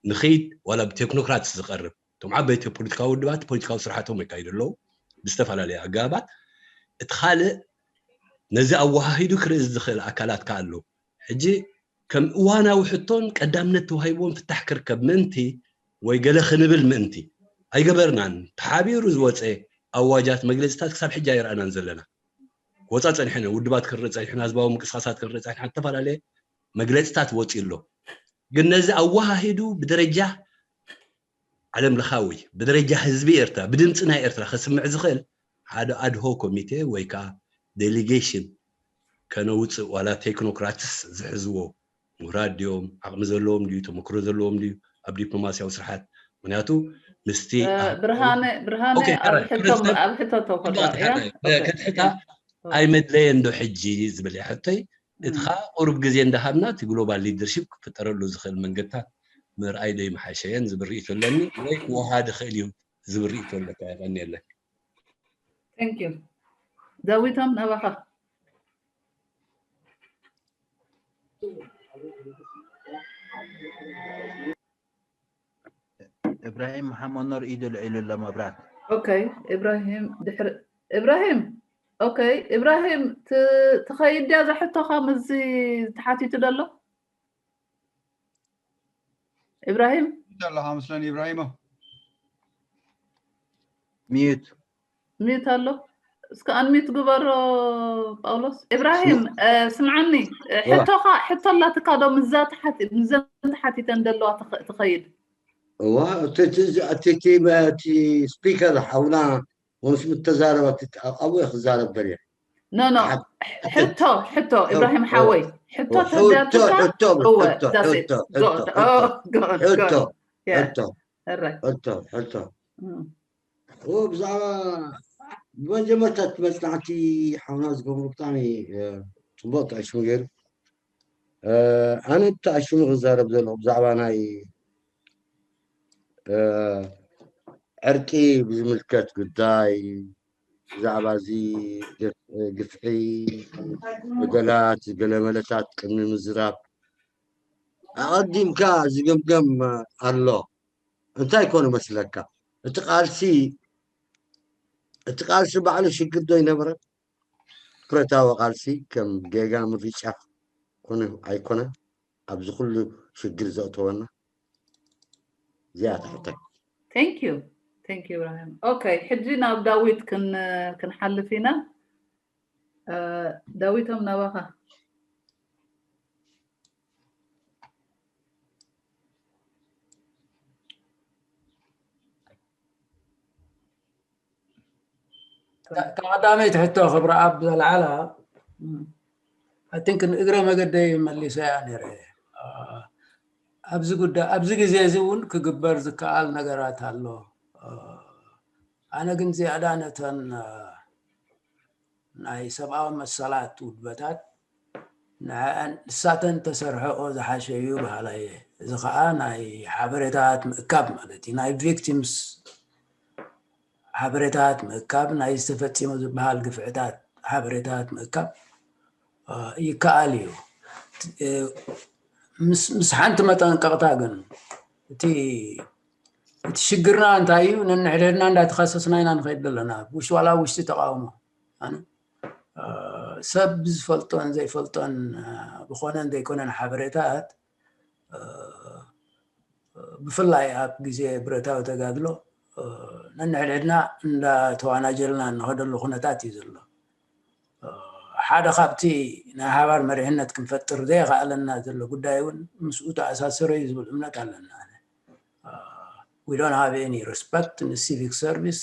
ንኽይድ ዋላ ብቴክኖክራትስ ዝቐርብ እቶም ዓበይቲ ፖለቲካዊ ውድባት ፖለቲካዊ ስርሓቶም የካይዱ ኣለዉ ብዝተፈላለየ ኣገባባት እቲ ካልእ ነዚ ኣወሃሂዱ ክርኢ ዝኽእል ኣካላት ከ ኣሎ ሕጂ ከም እዋናዊ ሕቶን ቀዳምነት ተዋሂቦን ፍታሕ ክርከብ ምእንቲ ወይ ገለ ክንብል ምእንቲ ኣይገበርናን ተሓቢሩ ዝወፀ ኣዋጃት መግለፅታት ክሳብ ሕጂ ኣይረኣናን ዘለና ወፃ ፀኒሐን ውድባት ክንርኢ ፀኒሕና ህዝባዊ ምንቅስቃሳት ክንርኢ ፀኒሕና ዝተፈላለየ መግለፅታት ወፂኡ ኣሎ ግን ነዚ ኣወሃሂዱ ብደረጃ ዓለም ለኻዊ ብደረጃ ህዝቢ ኤርትራ ብድምፂ ናይ ኤርትራ ከስምዕ ዝኽእል ሓደ ኣድሆ ኮሚቴ ወይ ከዓ ዴሊጌሽን ከነውፅእ ዋላ ቴክኖክራትስ ዝሕዝዎ ምሁራት ድዮም ዓቕሚ ዘለዎም ድዩ ተመክሮ ዘለዎም ድዩ ኣብ ዲፕሎማሲያዊ ስርሓት ምክንያቱ ምስቲ ብርሃነ ብርሃነ ኣብ ሕቶ ተውከዳ ክትሕታ ኣይመድለየን ዶ ሕጂ ዝብል ሕቶይ እቲ ከዓ ቁሩብ ግዜ እንዳሃብና እቲ ግሎባል ሊደርሺፕ ክፍጠረሉ ዝኽእል መንገድታት ምርኣይ ዶ ይምሓሸየን ዝብል ርእይቶ ኣለኒ ወይ ክወሃድ ይኽእል እዩ ዝብል ርእይቶ ኣለካ የቐንየለይ Thank you ዳዊቶም ናባኻ እብራሂም መሓመድ ኖር ኢዱ ልዒሉ ኣሎ መብራት ኦኬ እብራሂም ድሕሪ እብራሂም ኦኬ እብራሂም ትኸይድ ድያ እዛ ሕቶኻ ምስዚ ተሓቲቱ ደሎ እብራሂም ኣለኻ መስለኒ ኢብራሂሞ ሚዩት ሚዩት ኣሎ እስከ ኣንሚት ግበሮ ጳውሎስ ኢብራሂም ስምዓኒ ሕቶኻ ሕቶ ኣላትካ ዶ ምዘን ተሓቲተን ዘለዋ ትኸይድ እዋ እቲ ስፒከር ሓውና ወንስ ምተዛረበ ኣብኡ ክዛረብ ደልየ ኖ ኖ ሕቶ ሕቶ ኢብራሂም ሓወይ ሕቶ ተዳትካ ሕቶ እወ ሕቶ that's it ሕቶ go ሕቶ oh go ሕቶ go ሕቶ yeah ሕቶ right ሕቶ ሕቶ Mm. ብዛዕባ ብመጀመርታ እቲ መፅናዕቲ ሓውና ዝገብሩ ብጣዕሚ እ፣ ፅቡቅ ተኣሽሙ ገይሩ እ፣ ኣነ ተኣሽሙ ክዛረብ ዘለኹ ብዛዕባ ናይ ዕርቂ ብዝምልከት ጉዳይ ብዛዕባ እዚ ግፍዒ፣ በደላት፣ ገለመለታት ቅድሚ ምዝራብ ኣቐዲምካ ዝግምገም ኣሎ። እንታይ ኮን መስለካ? እቲ ቃልሲ እቲ ቃልሲ ባዕሉ ሽግር ዶ ይነበረ? ትኩረታዊ ቃልሲ ከም ጌጋ ምርጫ ኮነ ኣይኮነ ኣብዚ ኩሉ ሽግር ዘእተወና እዚኣ ትሕተክ። Thank you. Thank you, Ibrahim. Okay, ሕጂ ናብ ዳዊት ክን ክንሓልፍ ኢና። ዳዊቶም ናባኻ። እታ ቀዳመይቲ ሕቶ ክብረኣብ ዘልዓላ፣ I think ንእግረ መገደይ መሊሰያ ነይረ። ኣብዚ ጉዳይ ኣብዚ ግዜ እዚ እውን ክግበር ዝከኣል ነገራት ኣሎ። ኣነ ግን ዝያዳ ነተን ናይ ሰብኣዊ መሰላት ውድበታት ንሳተን ተሰርሐኦ ዝሓሸ እዩ በሃላይ እየ። እዚ ከዓ ናይ ሓበሬታት ምእካብ ማለት እዩ። ናይ ቪክቲምስ ሓበሬታት ምእካብ፣ ናይ ዝተፈፂሙ ዝበሃል ግፍዕታት ሓበሬታት ምእካብ ይከኣል እዩ። ምስ ሓንቲ መጠንቀቕታ ግን፣ እቲ እቲ ሽግርና እንታይ እዩ? ነንሕድሕድና እንዳተኸሰስና ኢና ንኸይድ ዘለና፣ ውሽ ዋላ ውሽጢ ተቃውሞ። ኣነ ሰብ ብዝፈልጦን ዘይፈልጦን ብኾነን ዘይኮነን ሓበሬታት፣ ብፍላይ ኣብ ግዜ ብረታዊ ተጋድሎ ነንሕድሕድና እንዳተዋናጀልና እንኸደሉ ኩነታት እዩ ዘሎ። ሓደ ካብቲ ናይ ሓባር መሪሕነት ክንፈጥር ዘየኸኣለና ዘሎ ጉዳይ እውን ምስኡ ተኣሳሰረ እዩ ዝብል እምነት ኣለና። We don't have any respect ን civic service,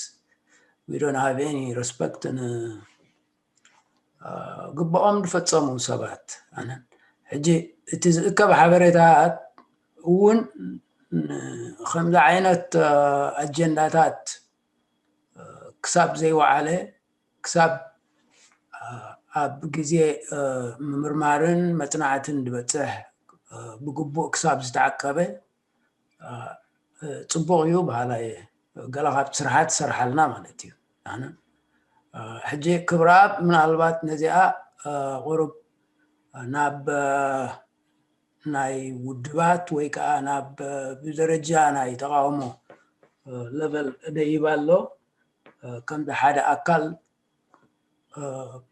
we don't have any respect ን ግብኦም ዝፈጸሙ ሰባት። ኣነ ሕጂ እቲ ዝእከብ ሓበሬታት እውን ከምዚ ዓይነት ኣጀንዳታት ክሳብ ዘይወዓለ፣ ክሳብ ኣብ ግዜ ምምርማርን መጽናዕትን ዝበጽሕ ብግቡእ ክሳብ ዝተዓቀበ ጽቡቕ እዩ በሃላይ እየ። ገለ ካብ ስራሓት ትሰርሓልና ማለት እዩ። ኣነ ሕጂ ክብረኣብ ምናልባት ነዚኣ ቁሩብ ናብ ናይ ውድባት ወይ ከዓ ናብ ብደረጃ ናይ ተቃውሞ ለቨል ደይባ ኣሎ። ከምዚ ሓደ ኣካል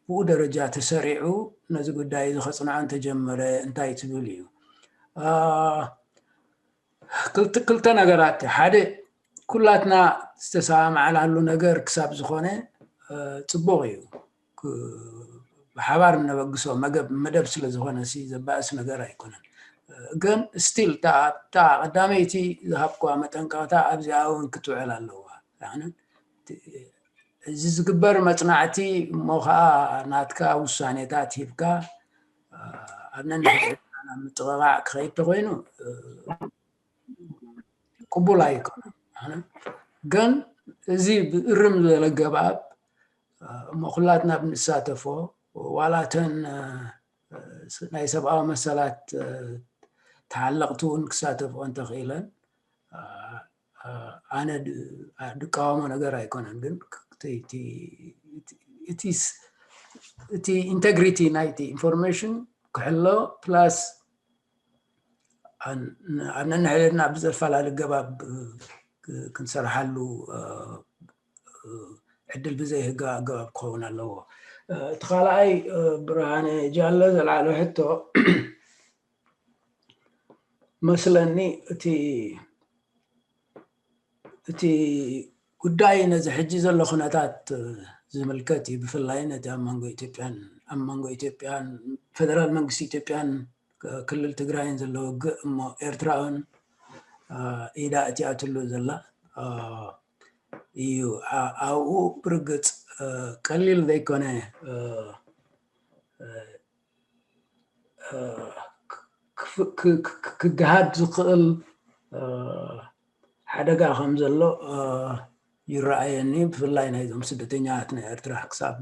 ብኡ ደረጃ ተሰሪዑ ነዚ ጉዳይ እዚ ከፅንዖ እንተጀመረ እንታይ ትብል እዩ? ክልተ ነገራት፣ ሓደ ኩላትና ዝተሰማማዕናሉ ነገር ክሳብ ዝኾነ ፅቡቕ እዩ። ብሓባር እነበግሶ መደብ ስለ ዝኾነ ዘባእስ ነገር ኣይኮነን። ግን ስቲል እታ ቀዳመይቲ ዝሃብኳ መጠንቀቕታ ኣብዚኣ እውን ክትውዕል ኣለዋ። እዚ ዝግበር መፅናዕቲ እሞ ከዓ ናትካ ውሳኔታት ሂብካ ኣብ ነንሕድሕድና ናብ ምጥቕቓዕ ክኸይድ ተኮይኑ ቅቡል ኣይኮነን። ግን እዚ ብእርም ዝበለ ገባብ እሞ ኩላትና ብንሳተፎ ዋላተን ናይ ሰብኣዊ መሰላት ተሓለቕቲ እውን ክሳተፍኦ እንተኽኢለን ኣነ ድቃወሞ ነገር ኣይኮነን። ግን እቲ ኢንተግሪቲ ናይቲ ኢንፎርሜሽን ክሕሎ ፕላስ ኣብ ነንሕድሕድና ብዘፈላለ ገባብ ክንሰርሓሉ ዕድል ብዘይህጋ ኣገባብ ክኸውን ኣለዎ። እቲ ካልኣይ ብርሃነ ጃለ ዘልዓሎ ሕቶ መስለኒ እቲ እቲ ጉዳይ ነዚ ሕጂ ዘሎ ኩነታት ዝምልከት እዩ። ብፍላይ ነቲ ኣብ መንጎ ኢትዮጵያን ኣብ መንጎ ኢትዮጵያን ፌደራል መንግስቲ ኢትዮጵያን ክልል ትግራይን ዘሎ ውግእ እሞ ኤርትራውን ኢዳ እቲኣትሉ ዘላ እዩ። ኣብኡ ብርግፅ ቀሊል ዘይኮነ ክግሃድ ዝኽእል ሓደጋ ከም ዘሎ ይረኣየኒ። ብፍላይ ናይዞም ስደተኛታት ናይ ኤርትራ ክሳብ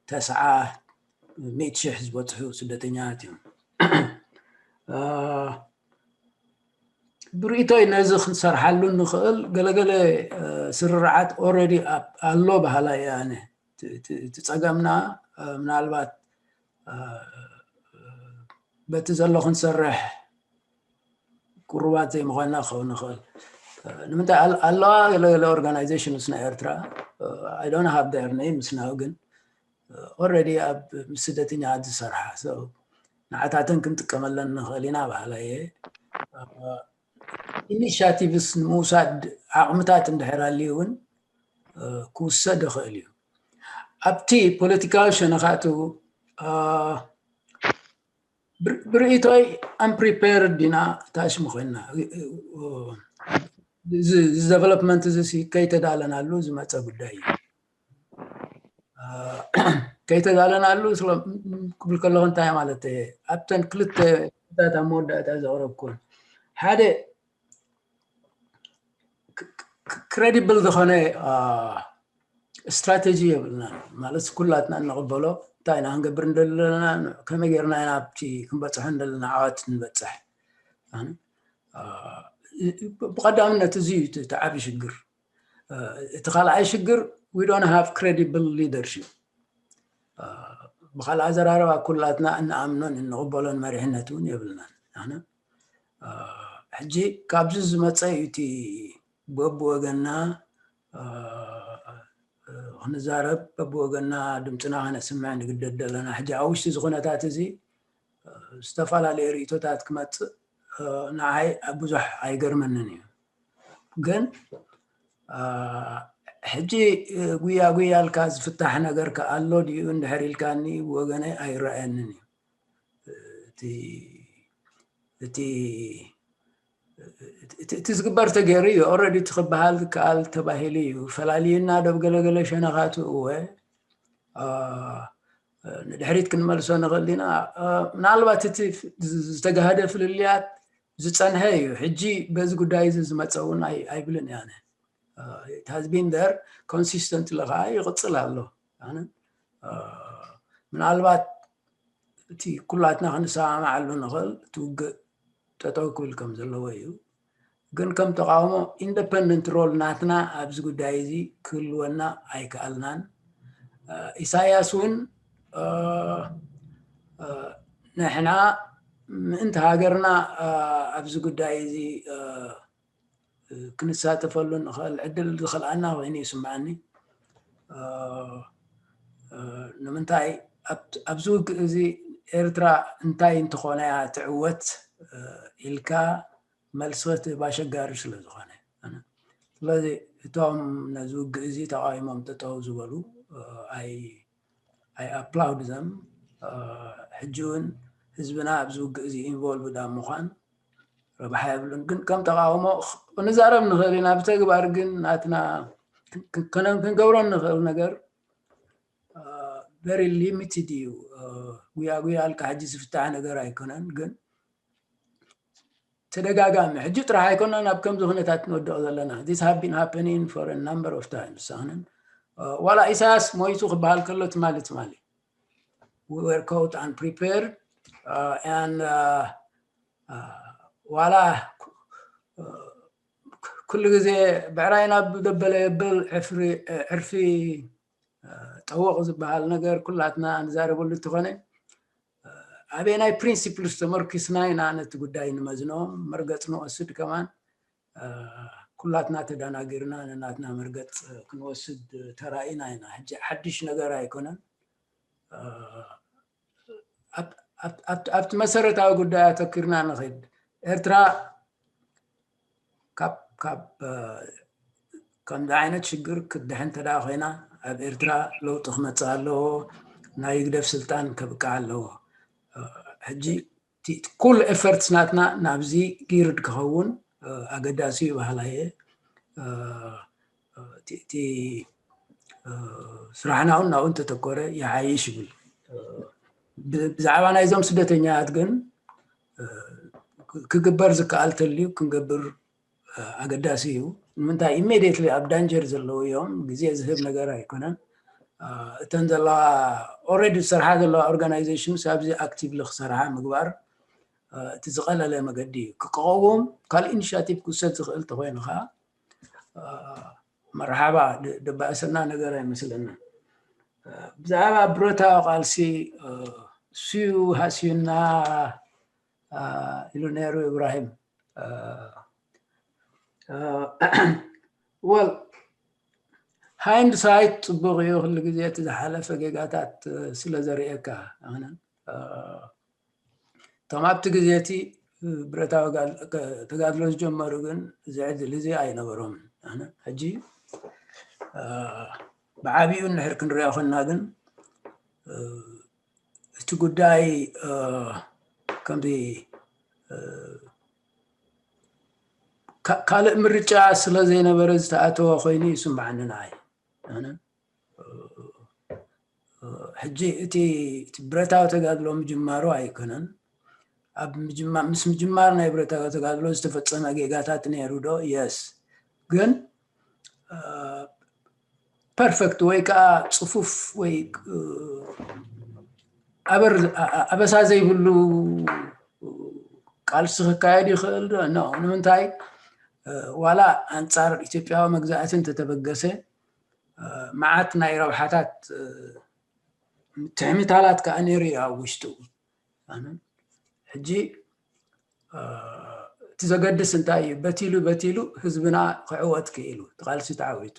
ተስዓ ሚእቲ ሽሕ ዝበፅሑ ስደተኛታት እዮም። ብርእቶይ ነዚ ክንሰርሓሉ ንኽእል ገለገለ ስርርዓት ኦረዲ ኣሎ በሃላይ እየ ኣነ። እቲ ጸገምና ምናልባት በቲ ዘሎ ክንሰርሕ ቅሩባት ዘይምዃንና ክኸውን ንኽእል። ንምንታይ ኣለዋ ገለገለ ኦርጋናይዜሽንስ ናይ ኤርትራ፣ I don't have their names now፣ ግን ኦረዲ ኣብ ምስ ስደተኛታት ዝሰርሓ ንዓታተን ክንጥቀመለን ንኽእል ኢና በሃላይ እየ። ኢኒሻቲቭስ ንምውሳድ ዓቕምታት እንድሕር ኣልዩ እውን ክውሰድ ይኽእል እዩ። ኣብቲ ፖለቲካዊ ሸነኻቱ ብርእቶይ ኣምፕሪፔርድ ዲና ታሽሙ ኮይንና፣ እዚ ዴቨሎፕመንት እዚ ከይተዳለናሉ ዝመፀ ጉዳይ እዩ። ከይተዳለናሉ ክብል ከለኹ እንታይ ማለት እየ? ኣብተን ክልተ ታት ኣብ መወዳእታ ዘቕረብኩን ሓደ ክሬዲብል ዝኾነ ስትራቴጂ የብልና። ማለት ኩላትና እንቕበሎ እንታይ ኢና ክንገብር እንደለና፣ ከመይ ጌርና ኢና ኣብቲ ክንበፅሖ እንደለና ዓወት ንበፅሕ። ብቐዳምነት እዚ እዩ እቲ ዓብዪ ሽግር። እቲ ካልኣይ ሽግር we don't have credible leadership። ብኻልእ ኣዘራረባ ኩላትና እንኣምኖን እንቕበሎን መሪሕነት እውን የብልናን። ኣነ ሕጂ ካብዚ ዝመፀ እዩ እቲ በብወገና ክንዛረብ፣ በብወገና ድምፅና ከነስምዕ ንግደድ ዘለና። ሕጂ ኣብ ውሽጢ እዚ ኩነታት እዚ ዝተፈላለዩ ርእቶታት ክመፅእ ንዓይ ብዙሕ ኣይገርመንን እዩ። ግን ሕጂ ጉያ ጉያ ኢልካ ዝፍታሕ ነገር ከ ኣሎ ድዩ እንድሕር ኢልካኒ ብወገነይ ኣይረኣየንን እዩ። እቲ እቲ እቲ ዝግበር ተገይሩ እዩ። ኦረዲ እቲ ክበሃል ዝከኣል ተባሂሉ እዩ። ፈላልዩና ዶ ገለገለ ሸነኻቱ እወ ንድሕሪት ክንመልሶ ንኽእል ኢና። ምናልባት እቲ ዝተጋህደ ፍልልያት ዝፀንሐ እዩ። ሕጂ በዚ ጉዳይ እዚ ዝመፀ እውን ኣይብልን እያነ። It has been there፣ ኮንሲስተንትሊ ከዓ ይቕፅል ኣሎ። ምናልባት እቲ ኩላትና ክንሰማማዓሉ ንኽእል እቲ ውግእ ጠጠው ክብል ከም ዘለዎ እዩ። ግን ከም ተቃውሞ ኢንደፐንደንት ሮል ናትና ኣብዚ ጉዳይ እዚ ክህልወና ኣይከኣልናን። ኢሳያስ እውን ንሕና ምእንቲ ሃገርና ኣብዚ ጉዳይ እዚ ክንሳተፈሉ ንኽእል ዕድል ዝኽልኣና ኮይኑ ይስምዓኒ። ንምንታይ ኣብዚ ውግእ እዚ ኤርትራ እንታይ እንተኾነ እያ ትዕወት ኢልካ መልሲ ክትህብ ኣሸጋሪ ስለ ዝኾነ። ስለዚ እቶም ነዚ ውግእ እዚ ተቃዊሞም ጠጠው ዝበሉ ኣይ ኣፕላውድ ዘም። ሕጂ እውን ህዝብና ኣብዚ ውግእ እዚ ኢንቮልቭድ ኣብ ምዃን ረብሓ የብሉን። ግን ከም ተቃውሞ ክንዛረብ ንኽእል ኢና። ብተግባር ግን ናትና ክንገብሮ ንኽእል ነገር ቨሪ ሊሚትድ እዩ። ጉያ ጉያ ኣልካ ሕጂ ዝፍታሕ ነገር ኣይኮነን። ግን ተደጋጋሚ ሕጂ ጥራሕ ኣይኮና ናብ ከምዚ ኩነታት ንወድቕ ዘለና። This have been happening for a number of times። ኣነ ዋላ ኢሳያስ ሞይቱ ክበሃል ከሎ ትማሊ ትማሊ we were caught unprepared and ዋላ ኩሉ ግዜ ብዕራይ ናብ ደበለ የብል ዕርፊ ጠወቕ ዝበሃል ነገር ኩላትና ንዛረበሉ እንተኾነ ኣበየናይ ፕሪንሲፕልስ ተመርኪስና ኢና ነቲ ጉዳይ ንመዝኖ? መርገፅ ንወስድ ከማን ኩላትና ተደናጊርና ነናትና መርገፅ ክንወስድ ተራኢና ኢና። ሕጂ ሓድሽ ነገር ኣይኮነን። ኣብቲ መሰረታዊ ጉዳይ ኣተኪርና ንኽድ። ኤርትራ ካብ ከምዚ ዓይነት ሽግር ክትድሕን እንተደኣ ኮይና ኣብ ኤርትራ ለውጢ ክመፅእ ኣለዎ። ናይ ህግደፍ ስልጣን ከብቅዕ ኣለዎ። ሕጂ ኩል ኤፈርትስ ናትና ናብዚ ጊርድ ክኸውን ኣገዳሲ እዩ በሃላ እየ። እቲ ስራሕና እውን ናብኡ እንተተኮረ ይሓይሽ ይብል። ብዛዕባ ናይዞም ስደተኛታት ግን ክግበር ዝከኣል ተልዩ ክንገብር ኣገዳሲ እዩ። ንምንታይ ኢሜዲየትሊ ኣብ ዳንጀር ዘለዉ እዮም። ግዜ ዝህብ ነገር ኣይኮነን። እተን ዘለዋ ኦረዲ ዝሰርሓ ዘለዋ ኦርጋናይዜሽንስ ኣብዚ ኣክቲቭሊ ክሰርሓ ምግባር እቲ ዝቐለለ መገዲ እዩ። ክቀወም ካልእ ኢኒሻቲቭ ክውሰድ ዝኽእል ተኮይኑ ከዓ መርሓባ፣ ደባእሰና ነገር ኣይመስለና። ብዛዕባ ብረታዊ ቃልሲ እሱዩ ሃስዩና ኢሉ ነይሩ ኢብራሂም። ወል ሃይንድ ሳይት ፅቡቅ እዩ። ኩሉ ግዜ እቲ ዝሓለፈ ጌጋታት ስለ ዘርእየካ ኣነ እቶም ኣብቲ ግዜ እቲ ብረታዊ ተጋድሎ ዝጀመሩ ግን እዚ ዕድል እዚ ኣይነበሮም። ሕጂ ብዓብኡ እንድሕር ክንሪኦ ኮንና ግን እቲ ጉዳይ ከምዚ ካልእ ምርጫ ስለ ዘይነበረ ዝተኣተወ ኮይኑ ይስምዓኒ ንዓይ። ሕጂ እቲ ብረታዊ ተጋድሎ ምጅማሩ ኣይኮነን። ኣብ ምስ ምጅማር ናይ ብረታዊ ተጋድሎ ዝተፈፀመ ጌጋታት ነይሩ ዶ? የስ። ግን ፐርፌክት ወይ ከዓ ፅፉፍ ወይ ኣበሳ ዘይብሉ ቃልሲ ክካየድ ይኽእል ዶ? ኖ። ንምንታይ? ዋላ ኣንፃር ኢትዮጵያዊ መግዛእቲ እንተተበገሰ መዓት ናይ ረብሓታት ትሕምታላት ከዓ ነይሩ እዩ ኣብ ውሽጡ። ሕጂ እቲ ዘገድስ እንታይ እዩ? በቲሉ በቲሉ ህዝብና ክዕወት ክኢሉ፣ እቲ ቃልሲ ተዓዊቱ።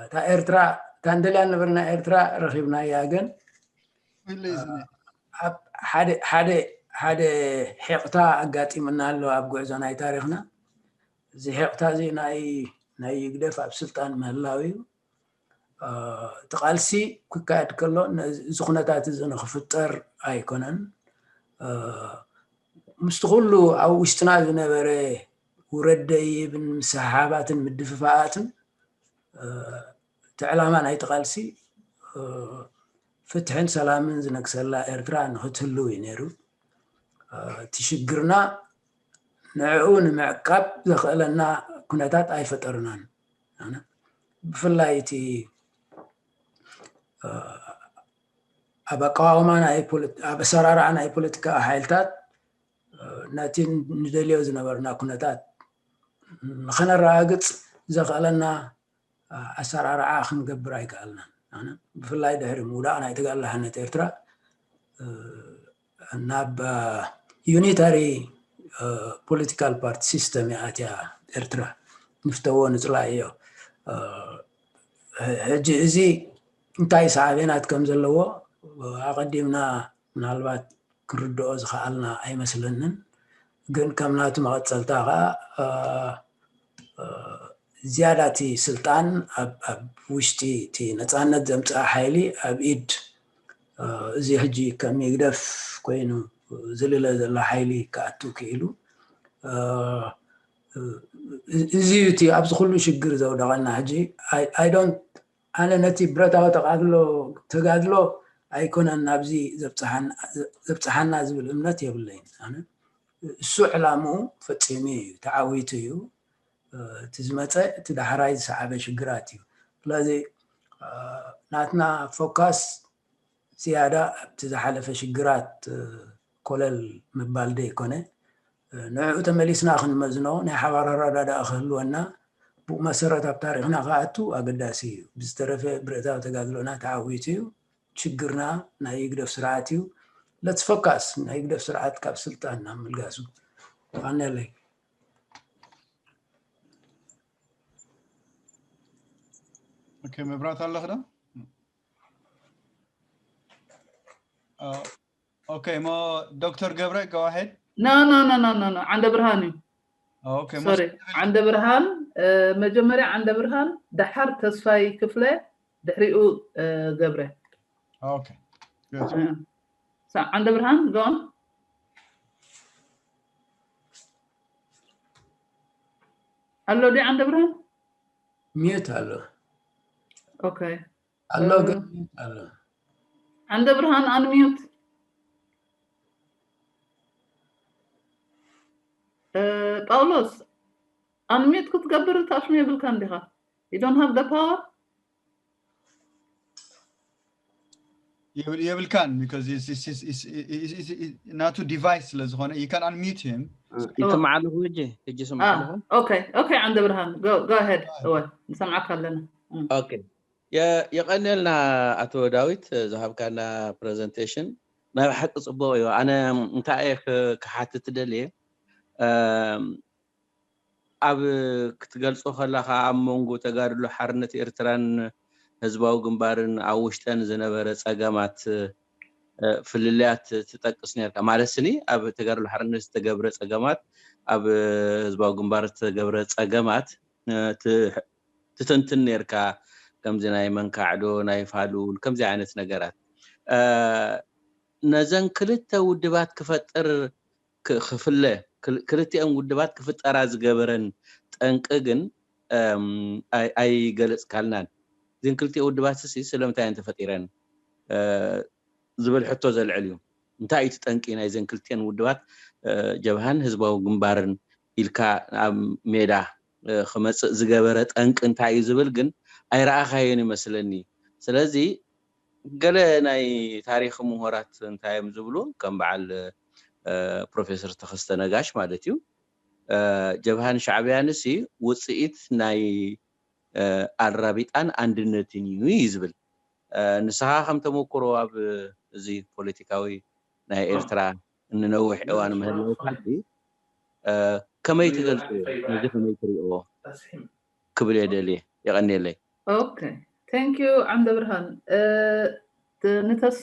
እታ ኤርትራ፣ እታ እንደልያ ነበርና ኤርትራ ረኺብናያ። ግን ሓደ ሓደ ሒቕታ ኣጋጢሙና ኣሎ ኣብ ጉዕዞ ናይ ታሪኽና። እዚ ሒቕታ እዚ ናይ ናይ ይግደፍ ኣብ ስልጣን ምህላው እዩ። እቲ ቃልሲ ክካየድ ከሎ እዚ ኩነታት እዚ ንክፍጠር ኣይኮነን። ምስቲ ኩሉ ኣብ ውሽጥና ዝነበረ ውረድ ደይብን ምስሕሓባትን ምድፍፋኣትን እቲ ዕላማ ናይቲ ቃልሲ ፍትሕን ሰላምን ዝነግሰላ ኤርትራ ንክትህልው እዩ ነይሩ። እቲ ሽግርና ንዕኡ ንምዕቃብ ዘኽእለና ኩነታት ኣይፈጠርናን። ብፍላይ እቲ ኣብ ኣቃዋውማ ኣብ ኣሰራርዓ ናይ ፖለቲካ ሓይልታት ነቲ ንደልዮ ዝነበርና ኩነታት ንኸነረጋግፅ ዘኽእለና ኣሰራርዓ ክንገብር ኣይከኣልናን። ብፍላይ ድሕሪ ምውዳቕ ናይ ተጋድሎ ሓርነት ኤርትራ ናብ ዩኒታሪ ፖለቲካል ፓርቲ ሲስተም እያ ኣትያ ኤርትራ። ንፍተዎ ንፅላእዮ። ሕጂ እዚ እንታይ ሳዕቤናት ከም ዘለዎ ኣቐዲምና ምናልባት ክንርድኦ ዝኸኣልና ኣይመስለንን። ግን ከም ናቱ መቐፀልታ ከዓ ዝያዳ እቲ ስልጣን ኣብ ውሽጢ እቲ ነፃነት ዘምፅኣ ሓይሊ ኣብ ኢድ እዚ ሕጂ ከም ይግደፍ ኮይኑ ዝልለ ዘሎ ሓይሊ ክኣቱ ክኢሉ። እዚ እዩ እቲ ኣብዚ ኩሉ ሽግር ዘውደቐና። ሕጂ ኣይ ዶንት ኣነ ነቲ ብረታዊ ተጋድሎ ተጋድሎ ኣይኮነን ናብዚ ዘብፅሓና ዝብል እምነት የብለይን። ኣነ እሱ ዕላምኡ ፈፂሙ እዩ፣ ተዓዊቱ እዩ። እቲ ዝመፀ እቲ ዳሕራይ ዝሰዓበ ሽግራት እዩ። ስለዚ ናትና ፎካስ ዝያዳ ኣብቲ ዝሓለፈ ሽግራት ኮለል ምባል ዘይኮነ ንዕኡ ተመሊስና ክንመዝኖ ናይ ሓባር ኣረዳድኣ ክህልወና ብኡ መሰረት ኣብ ታሪኽና ክኣቱ ኣገዳሲ እዩ። ብዝተረፈ ብረታዊ ተጋድሎና ተዓዊቱ እዩ። ሽግርና ናይ ህግደፍ ስርዓት እዩ። ለትስ ፎካስ ናይ ህግደፍ ስርዓት ካብ ስልጣን ናብ ምልጋሱ። ኣነለይ ኦኬ፣ መብራት ኣለኽ ዶ? ኦኬ፣ ሞ ዶክተር ገብረ go ahead። No, no, no, no, no, no. ዓንደ ብርሃን እዩ። ኦኬ፣ ሶሪ፣ ዓንደ ብርሃን መጀመርያ ዓንደ ብርሃን፣ ደሓር ተስፋይ ክፍለ፣ ድሕሪኡ ገብረ። ኦኬ፣ good። ዓንደ ብርሃን go on። ኣሎ ዲ ዓንደ ብርሃን? ሚዩት ኣሎ። ኦኬ ኣሎ ግን ሚዩት ኣሎ። ዓንደ ብርሃን unmute። ጳውሎስ unmute ክትገብር ታሽሙ የብልካ እንዲኻ። You don't have the power። የብል- የብልካን because it's- it's- it's- it's- it's- it's- ናቱ device ስለ ዝኾነ you can unmute him. ይስማዕ ኣለኹ ሕጂ? ሕጂ ይስማዕ ኣለኹ? Okay, okay, ዓንደ ብርሃን, go, go ahead. እወ፣ ንሰምዓካ ኣለና. Okay. የቐንየልና ኣቶ ዳዊት ዝሃብካና presentation። ናይ ብሓቂ ጽቡቕ እዩ። ኣነ እንታይ እየ ክሓትት ደልየ? ኣብ ክትገልጾ ከለኻ ኣብ መንጎ ተጋድሎ ሓርነት ኤርትራን ህዝባዊ ግንባርን ኣብ ውሽጠን ዝነበረ ጸገማት፣ ፍልልያት ትጠቅስ ነርካ። ማለት ስኒ ኣብ ተጋድሎ ሓርነት ዝተገብረ ጸገማት፣ ኣብ ህዝባዊ ግንባር ዝተገብረ ጸገማት ትተንትን ነርካ። ከምዚ ናይ መንካዕዶ፣ ናይ ፋሉል፣ ከምዚ ዓይነት ነገራት ነዘን ክልተ ውድባት ክፈጥር ክፍለ ክልቲኦም ውድባት ክፍጠራ ዝገበረን ጠንቂ ግን ኣይገለፅካልናን። እዚን ክልቲኦ ውድባት ሲ ስለምንታይ እየን ተፈጢረን ዝብል ሕቶ ዘልዕል እዩ። እንታይ እዩ ጠንቂ ናይዘን ክልቲኦን ውድባት ጀብሃን ህዝባዊ ግንባርን ኢልካ ኣብ ሜዳ ክመፅእ ዝገበረ ጠንቂ እንታይ እዩ ዝብል ግን ኣይረኣኻዮን ይመስለኒ። ስለዚ ገለ ናይ ታሪክ ምሁራት እንታይ እዮም ዝብሉ፣ ከም በዓል ፕሮፌሰር ተኸስተ ነጋሽ ማለት እዩ፣ ጀብሃን ሻዕብያን ሲ ውፅኢት ናይ ኣልራቢጣን ኣንድነትን እዩ እዩ ዝብል። ንስኻ ከም ተመክሮ ኣብ እዚ ፖለቲካዊ ናይ ኤርትራ እንነውሕ እዋን ምህላውካ ከመይ ትገልፁ? ነዚ ከመይ ትሪእዎ ክብል እየ ደልየ። የቐንየለይ። Okay, thank you ዓንደ ብርሃን። ንተስ